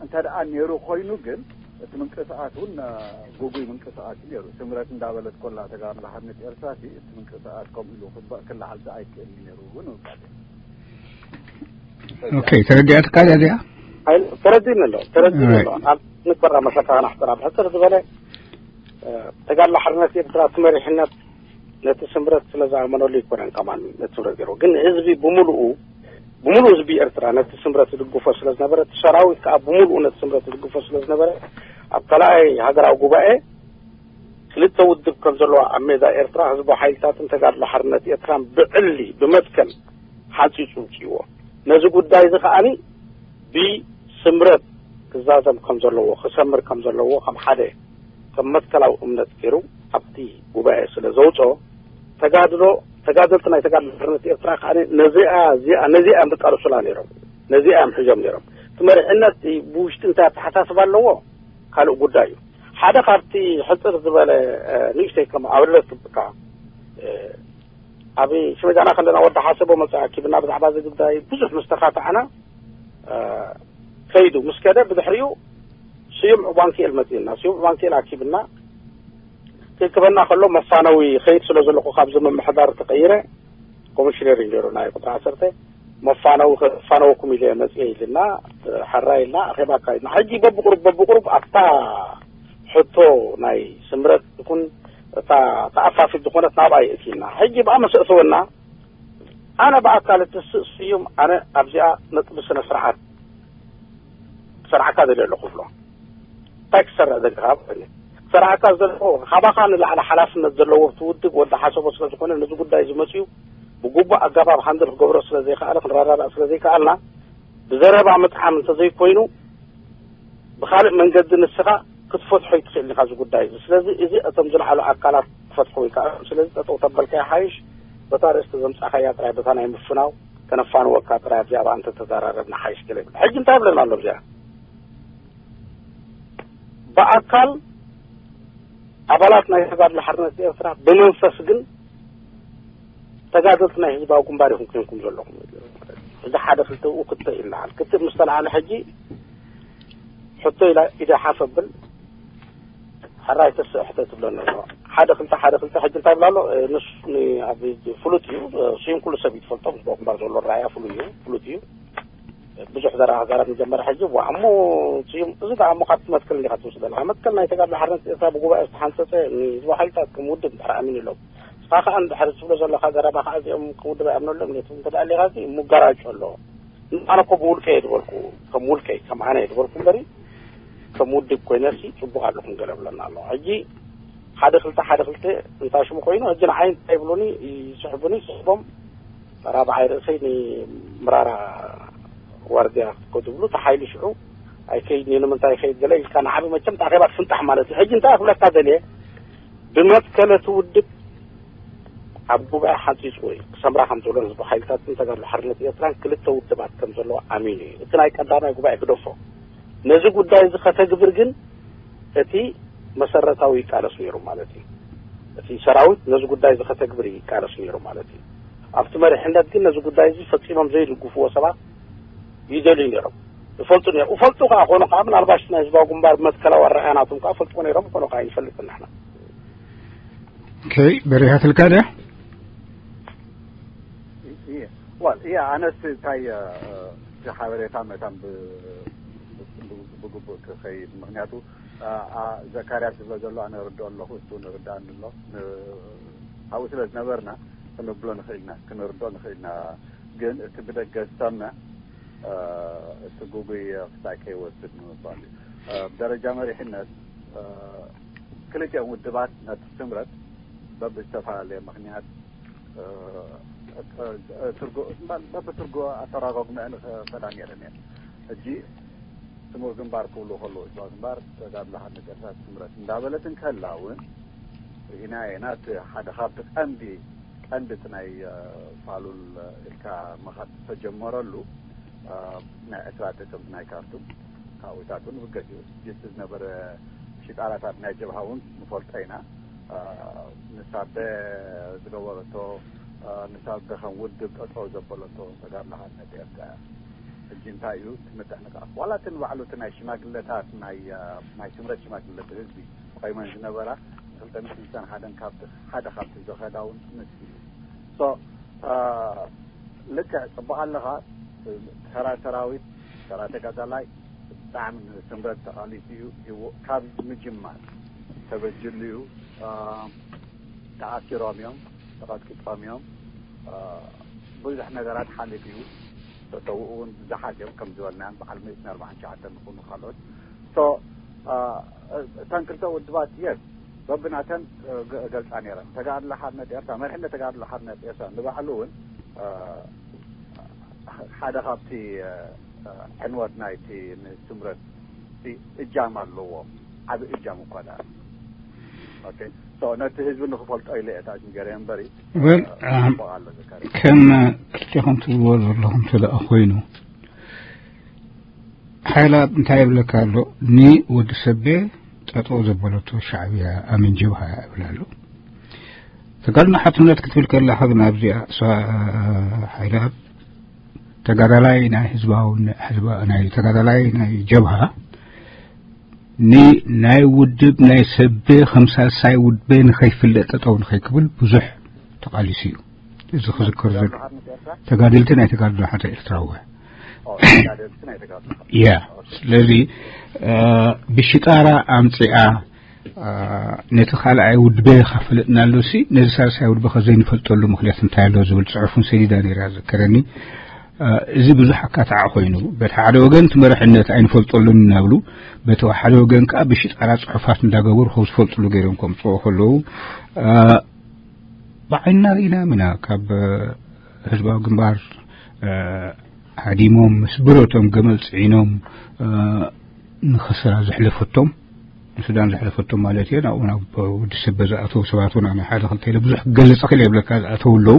እንተ ደኣ ነይሩ ኮይኑ ግን እቲ ምንቅስቃስ እውን ጉጉይ ምንቅስቃስ እዩ ነይሩ። ስምረት እንዳበለት ኮላ ተጋሩ ሓርነት ኤርትራ እቲ ምንቅስቃስ ከምኡ ኢሉ ክበ- ክለዓል ኣይክእል እዩ ነይሩ እውን ይባል። ኦኬ፣ ተረዲኣትካ ድያ እዚኣ? ተረዲእኒ ኣሎ ተረዲእኒ ኣሎ ኣብ ንግበራ መሰካ ናሕተራ ብሕፅር ዝበለ ተጋድሎ ሓርነት ኤርትራ እቲ መሪሕነት ነቲ ስምረት ስለ ዝኣመነሉ ኣይኮነን ከማን ነቲ ስምረት ገይሩ ግን ህዝቢ ብምሉኡ ብምሉእ ህዝቢ ኤርትራ ነቲ ስምረት ዝድግፎ ስለ ዝነበረ እቲ ሰራዊት ከዓ ብምሉኡ ነቲ ስምረት ዝድግፎ ስለ ዝነበረ ኣብ ካልኣይ ሃገራዊ ጉባኤ ክልተ ውድብ ከም ዘለዋ ኣብ ሜዳ ኤርትራ ህዝባዊ ሓይልታትን ተጋድሎ ሓርነት ኤርትራን ብዕሊ ብመትከል ሓንፂፁ ውፅእዎ ነዚ ጉዳይ እዚ ከዓኒ ብስምረት ክዛዘም ከም ዘለዎ ክሰምር ከም ዘለዎ ከም ሓደ ከም መትከላዊ እምነት ገይሩ ኣብቲ ጉባኤ ስለ ዘውፅኦ ተጋድሎ ተጋደልቲ ናይ ተጋድሎ ሓርነት ኤርትራ ከዓ ነዚኣ እዚኣ ነዚኣ እዮም ዝቃለሱላ ነይሮም ነዚኣ እዮም ሒዞም ነይሮም እቲ መሪሕነት ብውሽጢ እንታይ ኣተሓሳስባ ኣለዎ ካልእ ጉዳይ እዩ ሓደ ካብቲ ሕፅር ዝበለ ንእሽተይ ከም ኣብለት ክብካ ኣብ ሽመጃና ከለና ወዲ ሓሰቦ መፅእ ኣኪብና ብዛዕባ እዚ ጉዳይ ብዙሕ ምስ ተኻታዕና ከይዱ ምስ ከደ ብድሕሪኡ ስዩም ዕባንክኤል መፅእና ስዩም ዕባንክኤል ኣኪብና ክእክበና ከሎ መፋነዊ ከይድ ስለ ዘለኹ ካብዚ ምምሕዳር ተቀይረ ኮሚሽነር እዩ ነይሩ ናይ ቁፅሪ ዓሰርተ መፋነዊ ከፋነወኩም ኢለ መፅየ ኢልና ሕራ ኢልና ኣኼባ ኣካይድና ሕጂ በብቁሩብ በብቁሩብ ኣብታ ሕቶ ናይ ስምረት ይኩን እታ ተኣፋፊት ዝኾነት ናብኣ የእትዩና ሕጂ ብኣ መሰእተወና ኣነ ብኣካል እትስእ ስዩም ኣነ ኣብዚኣ ነጥቢ ስነ ስርዓት ክሰርዓካ ደልየ ኣለኹ ብሎ እንታይ ክሰርዕ ደሊኻ ክሰርዓካ ዘለዎ ካባኻ ንላዕሊ ሓላፍነት ዘለዎ እቲ ውድብ ወዲ ሓሰቦ ስለ ዝኾነ ነዚ ጉዳይ እዚ መፅዩ ብግቡእ ኣገባብ ሃንድል ክገብሮ ስለ ዘይከኣለ ክንረዳዳእ ስለ ዘይከኣልና ብዘረባ ምጥዓም እንተዘይኮይኑ ብኻልእ መንገዲ ንስኻ ክትፈትሖ ይትኽእል ኢኻ እዚ ጉዳይ እዚ ስለዚ እዚ እቶም ዝለዓሉ ኣካላት ክፈትሖ ወይ ከዓ ስለዚ ጠጠው ተበልካ ይሓይሽ በታ ርእስቲ ዘምፃእካያ ጥራይ በታ ናይ ምፍናው ከነፋንወካ ጥራይ ኣብዚኣ ብኣ እንተተዘራረብና ሓይሽ ገለ ይብል ሕጂ እንታይ ይብለና ኣሎ ኣብዚኣ ብኣካል ኣባላት ናይ ተጋድሎ ሓርነት ኤርትራ ብመንፈስ ግን ተጋደልቲ ናይ ህዝባዊ ግንባር ኢኹም ኮይንኩም ዘለኹም እዚ ሓደ ክልተ ኡ ክልተ ይለዓል ክትእ ምስ ተለዓለ ሕጂ ሕቶ ኢላ ኢደ ሓፍ ኣብል ሕራይ ተስእ ሕቶ ትብለኒ ኣሎ ሓደ ክልተ ሓደ ክልተ ሕጂ እንታይ ብላ ኣሎ ንሱ ኣብ ፍሉጥ እዩ ስዩም ኩሉ ሰብ ይትፈልጦ ህዝባዊ ግንባር ዘሎ ራእያ ፍሉይ እዩ ፍሉጥ እዩ ብዙሕ ዘረባ ክዛረብ ንጀመረ ሕጂ ዋ እሞ ስዩም እዚ ደኣ እሞ ካብቲ መትከል እንዲኻ ትወስደላ መትከል ናይ ተጋድሎ ሓርነት ኤርትራ ብጉባኤ ዝተሓንፀፀ ንህዝባዊ ሓይልታት ከም ውድብ ድሕሪ ኣሚኑ ኣለዉ ንስኻ ከዓ እንድሕሪ ትብሎ ዘለኻ ዘረባ ከዓ እዚኦም ከም ውድብ ኣይኣምነሎም ነቲ እንተ ደኣ ሌኻ እዚ ምጋራጮ ኣለዎ ኣነ እኮ ብውልቀ እየ ዝበልኩ ከም ውልቀይ ከም ኣነ እየ ዝበልኩ እምበሪ ከም ውድብ ኮይነሲ ፅቡቅ ኣለኹም ገለ ብለና ኣለዎ ሕጂ ሓደ ክልተ ሓደ ክልተ እንታይ ሽሙ ኮይኑ ሕጂ ንዓይ እንታይ ይብሉኒ ይስሕቡኒ ይስሕቦም ራብዓይ ርእሰይ ንምራራ ዋርድያ ክትከዱ ብሉ እቲ ሓይሊ ሽዑ ኣይከይድ እየ ንምንታይ ይኸይድ ገለ ኢልካ ንዓቢ መቸም እቲ ኣኼባ ትፍንጣሕ ማለት እዩ ሕጂ እንታይ ክብለካ ደልየ ብመትከል እቲ ውድብ ኣብ ጉባኤ ሓንፂፅዎ እዩ ክሰምራ ከም ዘሎ ህዝቢ ሓይልታትን ተጋድሎ ሓርነት ኤርትራን ክልተ ውድባት ከም ዘለዎ ኣሚኑ እዩ እቲ ናይ ቀዳማይ ጉባኤ ክደፎ ነዚ ጉዳይ እዚ ከተግብር ግን እቲ መሰረታዊ ይቃለስ ነይሩ ማለት እዩ። እቲ ሰራዊት ነዚ ጉዳይ እዚ ከተግብር ይቃለስ ነይሩ ማለት እዩ። ኣብቲ መሪሕነት ግን ነዚ ጉዳይ እዚ ፈጺሞም ዘይድግፍዎ ሰባት ይደልዩ ነይሮም። ይፈልጡ ነይሮም። ይፈልጡ ከዓ ኮኑ ከዓ ምናልባሽ ናይ ህዝባዊ ግንባር መትከላዊ ኣረኣያ ናቶም ከዓ ፈልጥዎ ነይሮም ኮኑ ከዓ ይፈልጥ ንሕና። ኦኬ በሪሃትልካ ድያ? ዋል እያ ኣነስ እንታይ ሓበሬታ መታን ብግቡእ ክኸይድ ምክንያቱ ዘካርያስ ዝብሎ ዘሎ ኣነ ርድኦ ኣለኹ እሱ ንርዳእኒ ኣሎ ኣብኡ ስለ ዝነበርና ክንብሎ ንኽእልና ክንርድኦ ንኽእልና ግን እቲ ብደገ ዝሰምዕ እቲ ጉጉይ ክሳይ ከይወስድ ንምባል እዩ ብደረጃ መሪሕነት ክልቲኦም ውድባት ነቲ ስምረት በብዝተፈላለየ ምክንያት በብትርጎ ኣተራጓጉመአን ክኸዳ ነይረን እየን። ሕጂ ስሙር ግንባር ክብሉ ከለዉ፣ ስሙር ግንባር ተጋድሎ ሓርነት ኤርትራ ስምረት እንዳበለት እንከላ እውን ርኢናዮ ኢና። እቲ ሓደ ካብቲ ቀንዲ ቀንዲ እቲ ናይ ፋሉል ኢልካ መኸት ዝተጀመረሉ ናይ ዕስራ ጥቅምቲ ናይ ካርቱም፣ ካብኡታት እውን ብገቲኡ ዝጅት ዝነበረ ሽጣራታት ናይ ጀብሃ እውን ንፈልጦ ኢና። ንሳበ ዝገበረቶ፣ ንሳበ ከም ውድብ ጠጠው ዘበለቶ ተጋድሎ ሓርነት ኤርትራ ሕጂ እንታይ እዩ? እቲ ምትዕንቃፍ ዋላ እቲ ንባዕሉ እቲ ናይ ሽማግለታት ናይ ናይ ስምረት ሽማግለታት ህዝቢ ቆይመን ዝነበራ ክልተ ሚእትን ስሳን ሓደን ካብቲ ሓደ ካብቲ ዘኸዳ እውን ንሱ እዩ። ሶ ልክዕ ጽቡቕ ኣለኻ። ተራ ሰራዊት፣ ተራ ተጋዳላይ ብጣዕሚ ንስምረት ተቓሊሱ እዩ። ካብ ምጅማር ተበጅሉ እዩ። ተኣሲሮም እዮም፣ ተቐጥቂጦም እዮም። ብዙሕ ነገራት ሓሊፉ እዩ። ተሰውኡ እውን ብዙሓት እዮም። ከም ዝበልናዮም በዓል ሚእትን ኣርባዓን ትሽዓተን ዝኾኑ ካልኦት። ሶ እተን ክልተ ውድባት የስ በብናተን ገልፃ ነይረን። ተጋድሎ ሓርነት ኤርትራ፣ መሪሕነት ተጋድሎ ሓርነት ኤርትራ ንባዕሉ እውን ሓደ ካብቲ ዕንወት ናይቲ ንስምረት እጃም ኣለዎ። ዓብ እጃም እኳ ደኣ ነቲ ህዝቢ ንክፈልጦ ኢለ እታ ገረ እምበሪ። ወል ከም ክልቴኹም ትብልዎ ዘለኹም ስለ ኮይኑ ሓይላ እንታይ ይብለካ ኣሎ? ንወዲ ሰቤ ጠጠው ዘበለቶ ሻዕብያ ኣሚን ጀብሃ ይብል ኣሎ። ተጋድሎ ሓርነት ክትብል ከለኻ ግን ኣብዚኣ እሷ ሓይላ ተጋዳላይ ናይ ህዝባዊ ናይ ተጋዳላይ ናይ ጀብሃ ንናይ ውድብ ናይ ሰቤ ከም ሳልሳይ ውድበ ንኸይፍለጥ ጠጠው ንኸይክብል ብዙሕ ተቓሊሱ እዩ። እዚ ክዝከር ዘሎ ተጋደልቲ ናይ ተጋድሎ ሓደ ኤርትራዊ ያ። ስለዚ ብሽጣራ ኣምፅኣ ነቲ ካልኣይ ውድበ ካፈለጥና ኣሎ ሲ ነዚ ሳልሳይ ውድበ ከዘይንፈልጠሉ ምክንያት እንታይ ኣሎ ዝብል ፅሑፍን ሰዲዳ ነይራ ዘከረኒ። እዚ ብዙሕ ኣካታዕ ኮይኑ በቲ ሓደ ወገን እቲ መርሕነት ኣይንፈልጠሉን እናብሉ በቲ ሓደ ወገን ከዓ ብሽጣራ ፅሑፋት እንዳገበሩ ከም ዝፈልጥሉ ገይሮም ከምፅኦ ከለዉ ብዓይንና ርኢናዮም ኢና። ካብ ህዝባዊ ግንባር ሃዲሞም ምስ ብረቶም ገመል ፅዒኖም ንኸሰላ ዘሕለፈቶም ንሱዳን ዘሕለፈቶም ማለት እየ። ናብኡ ናብ ወዲ ሰበ ዝኣተው ሰባት እውን ኣነ ሓደ ክልተ ኢለ ብዙሕ ክገልፅ ክእል የብለካ ዝኣተው ኣለዉ።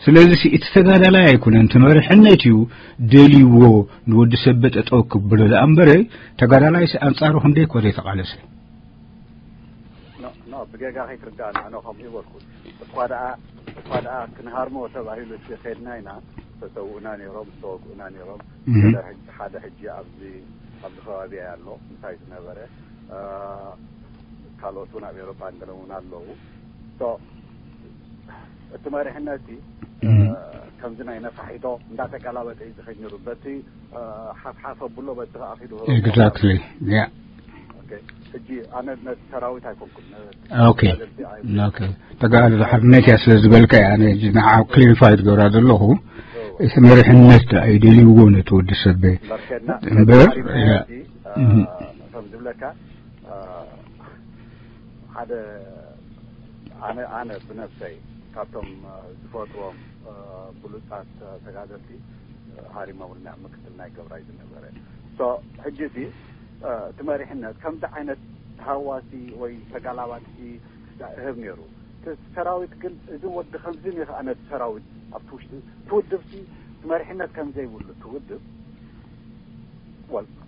ስለዚ እቲ ተጋዳላይ ኣይኮነን እቲ መሪሕነት እዩ ደልይዎ ንወዲ ሰበ ጠጠው ክብሎ ደኣ እምበረ ተጋዳላይሲ ኣንፃሩ ክንደይ እኮ ዘይተቓለሰ። ኖ ብጌጋ ከይትርዳእና ኣነ ከምኡ ይበልኩ እኳ ደኣ እኳ ደኣ ክንሃርሞ ተባሂሉ ከድና ኢና። ዝተሰውኡና ነይሮም ዝተወግኡና ነይሮም። ሓደ ሕጂ ኣብዚ ኣብዚ ከባቢ ኣሎ እንታይ ዝነበረ ካልኦት እውን ኣብ ኤሮጳ እንገለ እውን ኣለዉ። እቲ መሪሕነት ከምዚ ናይ ነፋሒቶ እንዳተቀላበጠ እዩ ዝኸይድ ነይሩ። በቲ ሓፍሓፍ ኣብሎ በቲ ከዓ ኪዱ exactly yeah ሕጂ ኣነ ነቲ ሰራዊት ኣይኮንኩን okay okay ተጋድሎ ሓርነት እያ ስለ ዝበልካ እያ ኣነ ሕጂ ንዓ clarify ትገብራ ዘለኹ እቲ መሪሕነት ደኣ ይደልይዎ ነቲ ወዲ ሰበ እምበር ከም ዝብለካ ሓደ ኣነ ኣነ ብነፍሰይ ካብቶም ዝፈትዎም ብሉጻት ተጋደልቲ ሃሪማ ውልናዕ ምክትል ናይ ገብራይ ዝነበረ ሕጂ እዚ እቲ መሪሕነት ከምዚ ዓይነት ተሃዋሲ ወይ ተጋላባጥቲ እህብ ነይሩ። ሰራዊት ግን እዚ ወዲ ከምዚ ኒ ከዓ ነቲ ሰራዊት ኣብቲ ውሽጢ ትውድብቲ መሪሕነት ከምዘይብሉ ትውድብ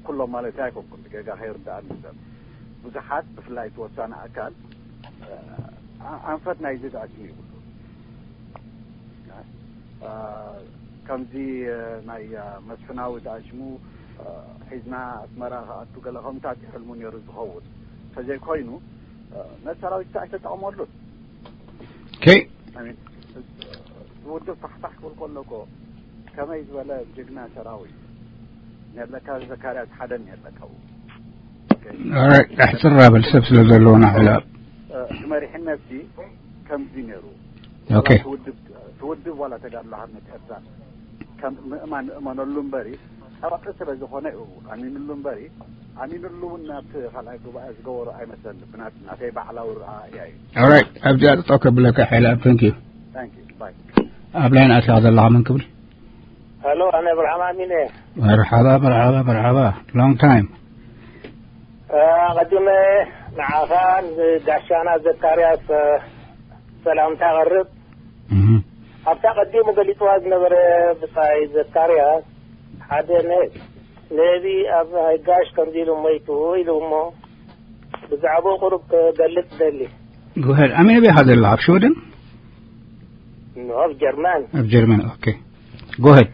ኩሎም ማለት ኣይኮንኩም ብጌጋ ከይርዳእኒ ሰብ ብዙሓት ብፍላይ እቲ ወሳኒ ኣካል ኣንፈት ናይዚ ዝኣክል ይብሉ ከምዚ ናይ መስፍናዊ ዝኣሽሙ ሒዝና ኣስመራ ክኣቱ ገለ ከምታት ይሕልሙ ነይሩ ዝኸውን ተዘይኮይኑ ነቲ ሰራዊት ኣይተጠቕመሉን okay ውድብ ፋሕፋሕ ክብል ከሎ እኮ ከመይ ዝበለ ጅግና ሰራዊት ነለካ ዘካርያስ ሓደ ነለካ ኣሕፅር ኣበል ሰብ ስለ ዘለዎና ሕላ እቲ መሪሕነት ከምዚ ነይሩ okay ትውድብ ዋላ ተጋድሎ ሓርነት ኤርትራ ከም ምእማን ንእመነሉ እምበሪ ጠባቂ ስለ ዝኾነ እዩ ኣሚንሉ እምበሪ ኣሚንሉ እውን ናብቲ ካልኣይ ጉባኤ ዝገበሩ ኣይመስለኒ ብናት ናተይ ባዕላዊ ረኣእያ እዩ right ኣብዚኣ ጥጠው ከብለካ ሓይላ thank you thank you bye ኣብ ላይን ኣትኻ ዘለኻ መን ክብል ሄሎ፣ ኣነ ኣብርሃም ኣሚን እየ። መርሓባ፣ መርሓባ፣ መርሓባ። ሎንግ ታይም። እ፣ ኣቐዲመ ንዓኻ፣ ንጋሻና ዘካርያስ፣ እ፣ ሰላምታ ኣቐርብ። እህ። ኣብታ ቀዲሙ ገሊጽዋ ዝነበረ ብጻይ ዘካርያስ፣ ሓደ ነ-፣ ነቢ ኣብ ናይ ጋሽ ከምዚ ኢሉ ሞይቱ ኢሉ እሞ፣ ብዛዕባኡ ቁሩብ ክገልጽ ደሊ። ጎሄድ። ኣመይ ኣበይ ኢኻ ዘለኻ? ኣብ ሽወደን? ኖ፣ ኣብ ጀርመን። ኣብ ጀርመን፣ ኦኬ። ጎሄድ።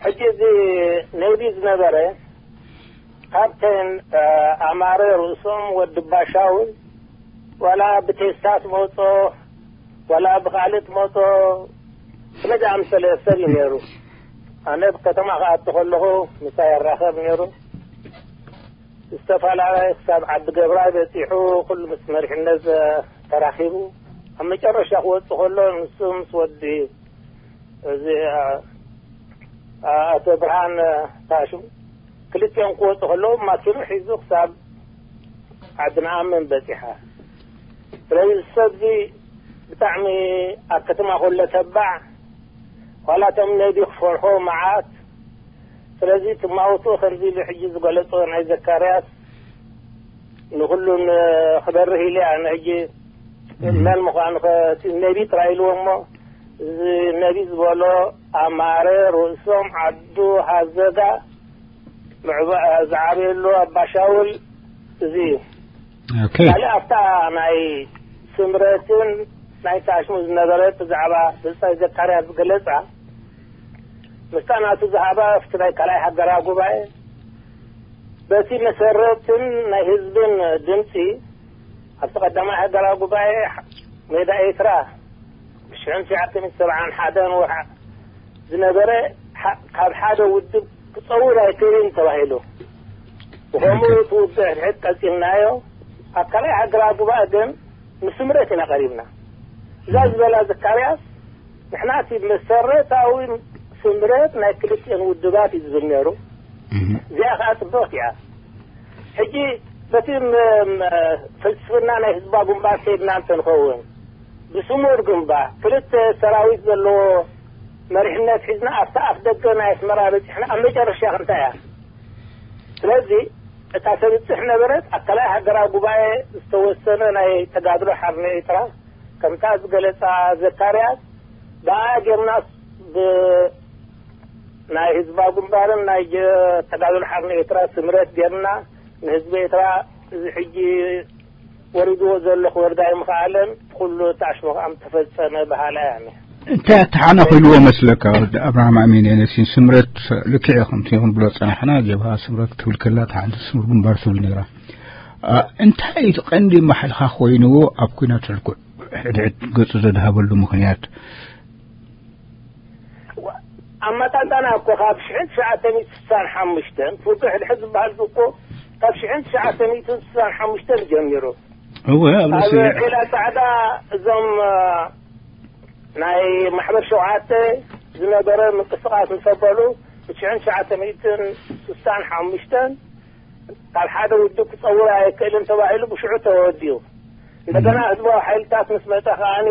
ሕጂ እዚ ነቢ ዝነበረ ካፕቴን፣ እ፣ ኣማረ ርእሶም ወዲ ባሻውን፣ ዋላ ብቴስታት መጾ፣ ዋላ ብኻልእ መጾ፣ ስለዚ ኣምሰለ ሰብ እዩ ነይሩ። ኣነ ብከተማ ክኣቱ ከለኹ ምሳይ ይራኸብ ነይሩ። ዝተፈላለየ ክሳብ ዓዲ ገብራይ በጺሑ፣ ኩሉ ምስ መሪሕነት ተራኺቡ፣ ኣብ መጨረሻ ክወጽእ ከሎ ንሱ ምስ ወዲ እዚ፣ ኣ፣ ኣ፣ ኣቶ ብርሃን ታሹ ክልቲኦም ክወጹ ከለዉ ማኪኑ ሒዙ ክሳብ ዓዲ ንኣምን በጺሓ። ስለዚ ሰብዚ ብጣዕሚ ኣብ ከተማ ከሎ ተባዕ፣ ዋላ እቶም ነቢ ክፈርሖ መዓት። ስለዚ ትማውቱ ከምዚ ኢሉ ሕጂ ዝገለጾ ናይ ዘካርያስ ንኹሉን ክበርህ ኢለ ኣነ ሕጂ እም። መን ምዃኑ ከ-፣ እቲ ነቢ ጥራይ ኢልዎ እሞ፣ እዚ ነቢ ዝበሎ ኣማረ ርእሶም ዓዱ ሃዘጋ ምዕባ-፣ ዝዓበየሉ ኣባሻውል እዚ እዩ። ኦኬ። ካልእ ኣብታ ናይ ስምረትን ናይ ታሽሙ ዝነበረ ብዛዕባ ብጻይ ዘካርያስ ዝገለጻ፣ ምስታ ናቱ ዝሃባ ኣብቲ ናይ ካልኣይ ሃገራዊ ጉባኤ፣ በቲ መሰረትን ናይ ህዝብን ድምጺ፣ ኣብቲ ቀዳማይ ሃገራዊ ጉባኤ ሜዳ ኤርትራ፣ ብሽሕን ትሽዓተ ሚእትን ሰብዓን ሓደን ወርሓ ዝነበረ፣ ሓ-፣ ካብ ሓደ ውድብ ክጸውር ኣይክእልን ተባሂሉ። ብኸምኡ ኦኬ። እቲ ውግእ ሕድሕድ ቀጺልናዮ። ኣብ ካልኣይ ሃገራዊ ጉባኤ ግን ንስምረት ኢና ቀሪብና። እዛ ዝበላ ዘካርያስ፣ ንሕና እቲ መሰረታዊ ስምረት ናይ ክልቲኤን ውድባት እዩ ዝብል ነይሩ። እህ። እዚኣ ኸዓ ጽብቕቲ እያ። ሕጂ በቲ ም-፣ ም-፣ ፍልስፍና ናይ ህዝባዊ ግንባር ከይድና እንተንኸውን፣ ብስሙር ግንባር፣ ክልተ ሰራዊት ዘለዎ መሪሕነት ሒዝና ኣብታ ኣፍ ደገ ናይ ኣስመራ በጺሕና፣ ኣብ መጨረሻ እንታይ እያ? ስለዚ እታ ተብጽሕ ነበረት፣ ኣብ ካልኣይ ሃገራዊ ጉባኤ ዝተወሰነ ናይ ተጋድሎ ሓርነት ኤርትራ፣ ከምታ ዝገለጻ ዘካርያስ፣ ብኣ ጌርና ብ-፣ ናይ ህዝባዊ ግንባርን ናይ ጀ-፣ ተጋድሎ ሓርነት ኤርትራ ስምረት ጌርና፣ ንህዝቢ ኤርትራ እዚ ሕጂ ወሪድዎ ዘሎ ክወርዳ ኣይምኽኣለን፣ ኩሉ ታሽሙ ከኣ ተፈጸመ በሃላይ ኣነ። እንታይ ኣተሓናኺልዎ መስለካ ወዲ ኣብርሃም ኣሚን? ነሲ ስምረት ልክዕ ከምቲ ክንብሎ ጸናሕና፣ ጀብሃ ስምረት ክትብል ከላ፣ እታ ሓንቲ ስምር ግንባር ትብል ነይራ። ኣ፣ እንታይ እቲ ቀንዲ ማሕልኻ ኮይንዎ ኣብ ኲናት ሕድሕድ ገጹ ዘድሃበሉ ምኽንያት? ኣመጣጣና እኮ ካብ ሽሕን ትሽዓተ ሚእትን ስሳን ሓሙሽተን፣ ፍርቂ ሕድሕድ ዝበሃል እኮ ካብ ሽሕን ትሽዓተ ሚእትን ስሳን ሓሙሽተን ጀሚሩ። እወ፣ ኣብ ኣብ ርእሲ ዒላ ጻዕዳ እዞም፣ እ፣ ናይ ማሕበር ሸውዓተ ዝነበረ ምንቅስቓስ ምስ ኣበሉ፣ ብሽሕን ትሽዓተ ሚእትን ስሳን ሓሙሽተን ካብ ሓደ ውድብ ክጸውር ኣይክእልን ተባሂሉ ብሽዑ ተወዲኡ። እንደገና እም። ህዝባዊ ሓይልታት ምስ መጸ ከኣኒ፣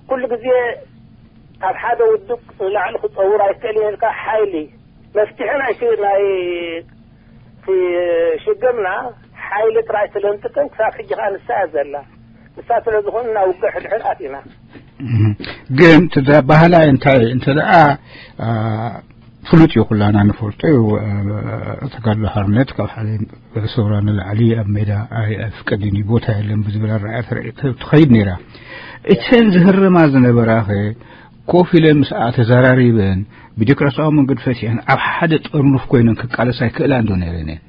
ኩሉ ግዜ ካብ ሓደ ውድብ ንላዕሊ ክጸውር ኣይክእልን ኢልካ ሓይሊ መፍትሒ ናይ ሽ-፣ ናይ እቲ ሽግርና ሓይሊ ጥራይ ስለንጥቀም ክሳብ ሕጂ ከኣ ንሳ እያ ዘላ። ንሳ ስለ ዝኾነ ናብ ውግእ ሕድሕድ ኣቲና። እም። ግን እቲ ደ-፣ ባህላ እንታይ እንተ ደኣ፣ ኣ፣ ፍሉጥ እዩ፣ ኩላና ንፈልጦ እዩ። እ፣ ተጋድሎ ሓርነት ካብ ሓደ ሰውራ ንላዕሊ ኣብ ሜዳ ኣይ-፣ ኣይፍቀድን እዩ፣ ቦታ የለን ብዝብል ኣረኣእያ ተረ-፣ ተ-፣ ትኸይድ ነይራ። እተን ዝህርማ ዝነበራኸ ኮፍ ኢለን ምስኣ ተዘራሪበን ብዲሞክራሲያዊ መንገዲ ፈቲሐን ኣብ ሓደ ጥርኑፍ ኮይነን ክቃለሳ ይክእላ እንዶ ነይረን እየን?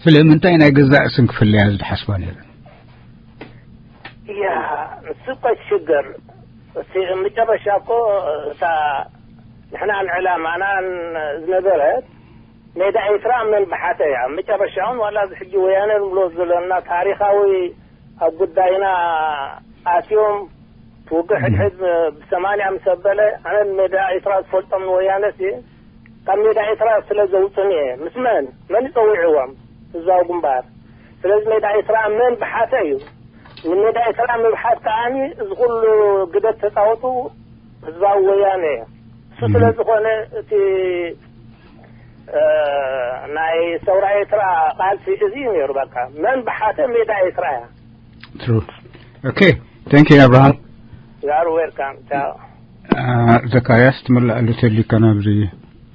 ስለምንታይ ናይ ገዛእ ርእሰን ክፍለያ ዝሓስባ ነይረን? እያ፣ ንሱ እኮ ይሽገር። እቲ መጨረሻ እኮ እታ ንሕና ንዕላማናን ዝነበረት ሜዳ ኤርትራ መን ብሓተ እያ። መጨረሻውን ዋላ እዚ ሕጂ ወያነ ንብሎ ዘለና ታሪኻዊ ኣብ ጉዳይና ኣትዮም ትውግእ እም። ሕድሕድ ብሰማንያ ምስ ኣበለ ኣነ ንሜዳ ኤርትራ ዝፈልጦም ንወያነስ እየ። ካብ ሜዳ ኤርትራ ስለ ዘውፅን እየ። ምስ መን? መን ይፀዊዕዎም? ህዝባዊ ግንባር። ስለዚ ሜዳ ኤርትራ መን ብሓተ እዩ። ንሜዳ ኤርትራ ምብሓት ከኣኒ እዚ ኩሉ ግደት ተፃወቱ ህዝባዊ ወያነ እዩ። እሱ ስለ ዝኾነ እቲ ናይ ሰውራ ኤርትራ ቃልሲ እዚ እዩ ነይሩ። በቃ መን ብሓተ ሜዳ ኤርትራ እያ። True. Okay. Thank you, Abraham. You are welcome. Ciao. ዘካርያስ ትመላእሉ ተሊካ ናብዚ።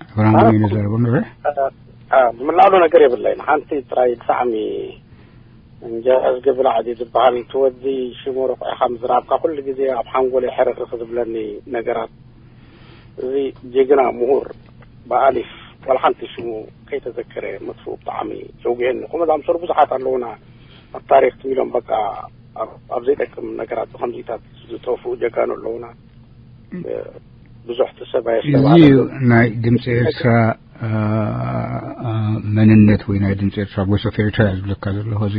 Abraham፣ ምን ዘረቡ ንረ ዝምላእሉ ነገር የብለይን። ሓንቲ ጥራይ ብጣዕሚ እንጀራ ዝገብላ ዓዲ ዝበሃል ትወዲ ሽሙ ርቑዕኻ ምዝራብካ ኩሉ ግዜ ኣብ ሓንጎለይ ሕርርኽ ዝብለኒ ነገራት። እዚ ጀግና ምሁር ብኣሊፍ ዋላ ሓንቲ ሽሙ ከይተዘከረ መጥፍኡ ብጣዕሚ የውግየኒ። ከምኡ ዝኣምሰሉ ብዙሓት ኣለውና ኣብ ታሪክ ትሚሎም በቃ ኣብ ዘይጠቅም ነገራት ብከምዚታት ዝጠፍኡ ጀጋኑ ኣለውና። ብዙሕ ሰብ ኣየስተባሃለ። ናይ ድምፂ ኤርትራ መንነት ወይ ናይ ድምፂ ኤርትራ፣ ቮይስ ኦፍ ኤርትራ ዝብለካ ዘለኹ፣ እዚ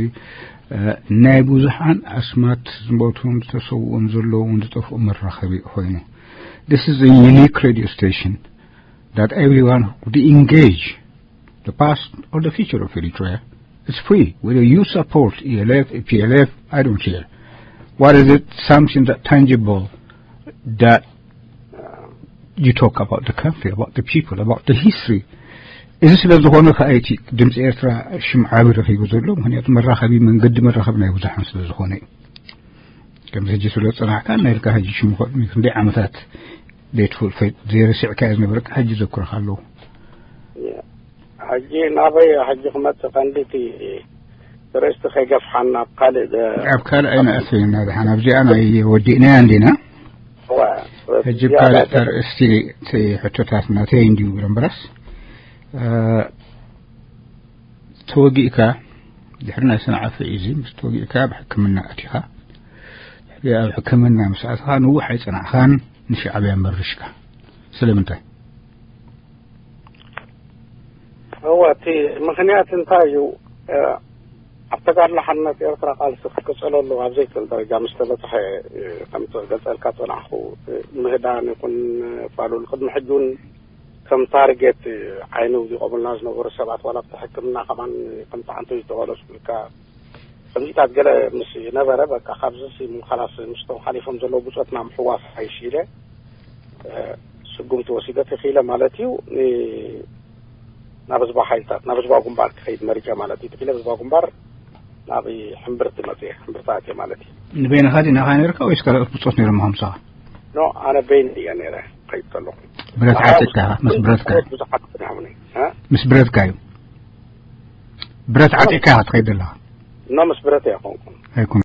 ናይ ብዙሓን ኣስማት ዝሞቱን ዝተሰውኡን ዘለውን ዝጠፍኡ መራኸቢ ኮይኑ፣ this is a unique radio station that everyone could engage, the past or the future of Eritrea. It's free. Whether you support E L F, P L F, I don't care. What is it? Something that tangible that you talk about the country, about the people, about the history. እዚ ስለ ዝኾነ ከኣ እቲ ድምፂ ኤርትራ ሽም ዓቢ ረኺቡ ዘሎ፣ ምክንያቱ መራኸቢ፣ መንገዲ መራኸቢ ናይ ብዙሓን ስለ ዝኾነ እዩ። ከምዚ ሕጂ ስለ ዝጸናሕካ፣ ናይ ኢልካ ሕጂ ሽሙ ቅድሚ ክንደይ ዓመታት ዘይትፈልጦ፣ ዘይረሲዕካዮ ዝነበርካ ሕጂ ዘኩረኻ ኣለዉ። ሕጂ ናበይ ሕጂ ክመጽእ ቀንዲ እቲ ርእስቲ ከይገፍሓና ኣብ ካልእ ደ- ኣብ ካልእ ኣይንኣትወና። ድሓን ኣብዚኣ ናይ ወዲእናያ እንዲና። ዋ፣ ሕጂ እዚኣ ካልእ ዳ- ርእስቲ እቲ ሕቶታት ናተይ እንዲዩ ብረምበራስ፣ እ፣ ተወጊእካ ድሕሪ ናይ ሰንዓፈ እዩ እዚ። ምስ ተወጊእካ ኣብ ሕክምና ኣቲኻ። ድሕሪ ኣብ ሕክምና ምስ ኣትኻ ንውሕ ኣይጸናዕኻን፣ ንሻዕብያ መርሽካ። ስለምንታይ? እወ፣ እቲ ምኽንያት እንታይ እዩ? እ፣ ኣብ ተጋድሎ ሓርነት ኤርትራ ቃልሲ ክቅጸለሉ ኣብ ዘይክእል ደረጃ ምስ ተበጽሐ፣ እ፣ ከምቲ ክገልጸልካ ጸናሕኩ፣ እ፣ ምህዳን ይኹን ፋሉል ቅድሚ ሕጂ እውን ከም ታርጌት ዓይኒ ውዲቖምልና ዝነበሩ ሰባት ዋላ ኣብቲ ሕክምና ከማን ከም ተዓንቶ ዝተቐለስኩልካ ከምዚታት ገለ ምስ ነበረ በቃ ካብዚ ሲ ምንካላስ ምስቶም ሓሊፎም ዘለዉ ብጾትና ምሕዋስ ሓይሽ ኢለ እ፣ ስጉምቲ ወሲደ ተኺለ ማለት እዩ። ን- ናብ ህዝባዊ ሓይልታት ናብ ህዝባዊ ግንባር ክኸይድ መሪጸ ማለት እዩ። ተኺለ ህዝባዊ ግንባር ናብ ሕምብርቲ መጽየ ሕምብርቲ ኣትየ ማለት እዩ። ንበይንኻ ዲናኻ ነርካ ወይስ ካልኦት ብጾት ነይሮም ምሳኻ? ኖ ኣነ በይን እየ ነይረ ከይድ ከለኹ ብረት ዓጢቅካ ምስ ብረትካ ብዙሓት ጸኒሖምኒ እ? ምስ ብረትካ እዩ። ብረት ዓጢቅካ ኢኻ ትኸይድ ዘለኻ። ኖ ምስ ብረት እየ ኮንኩ ኣይኮነ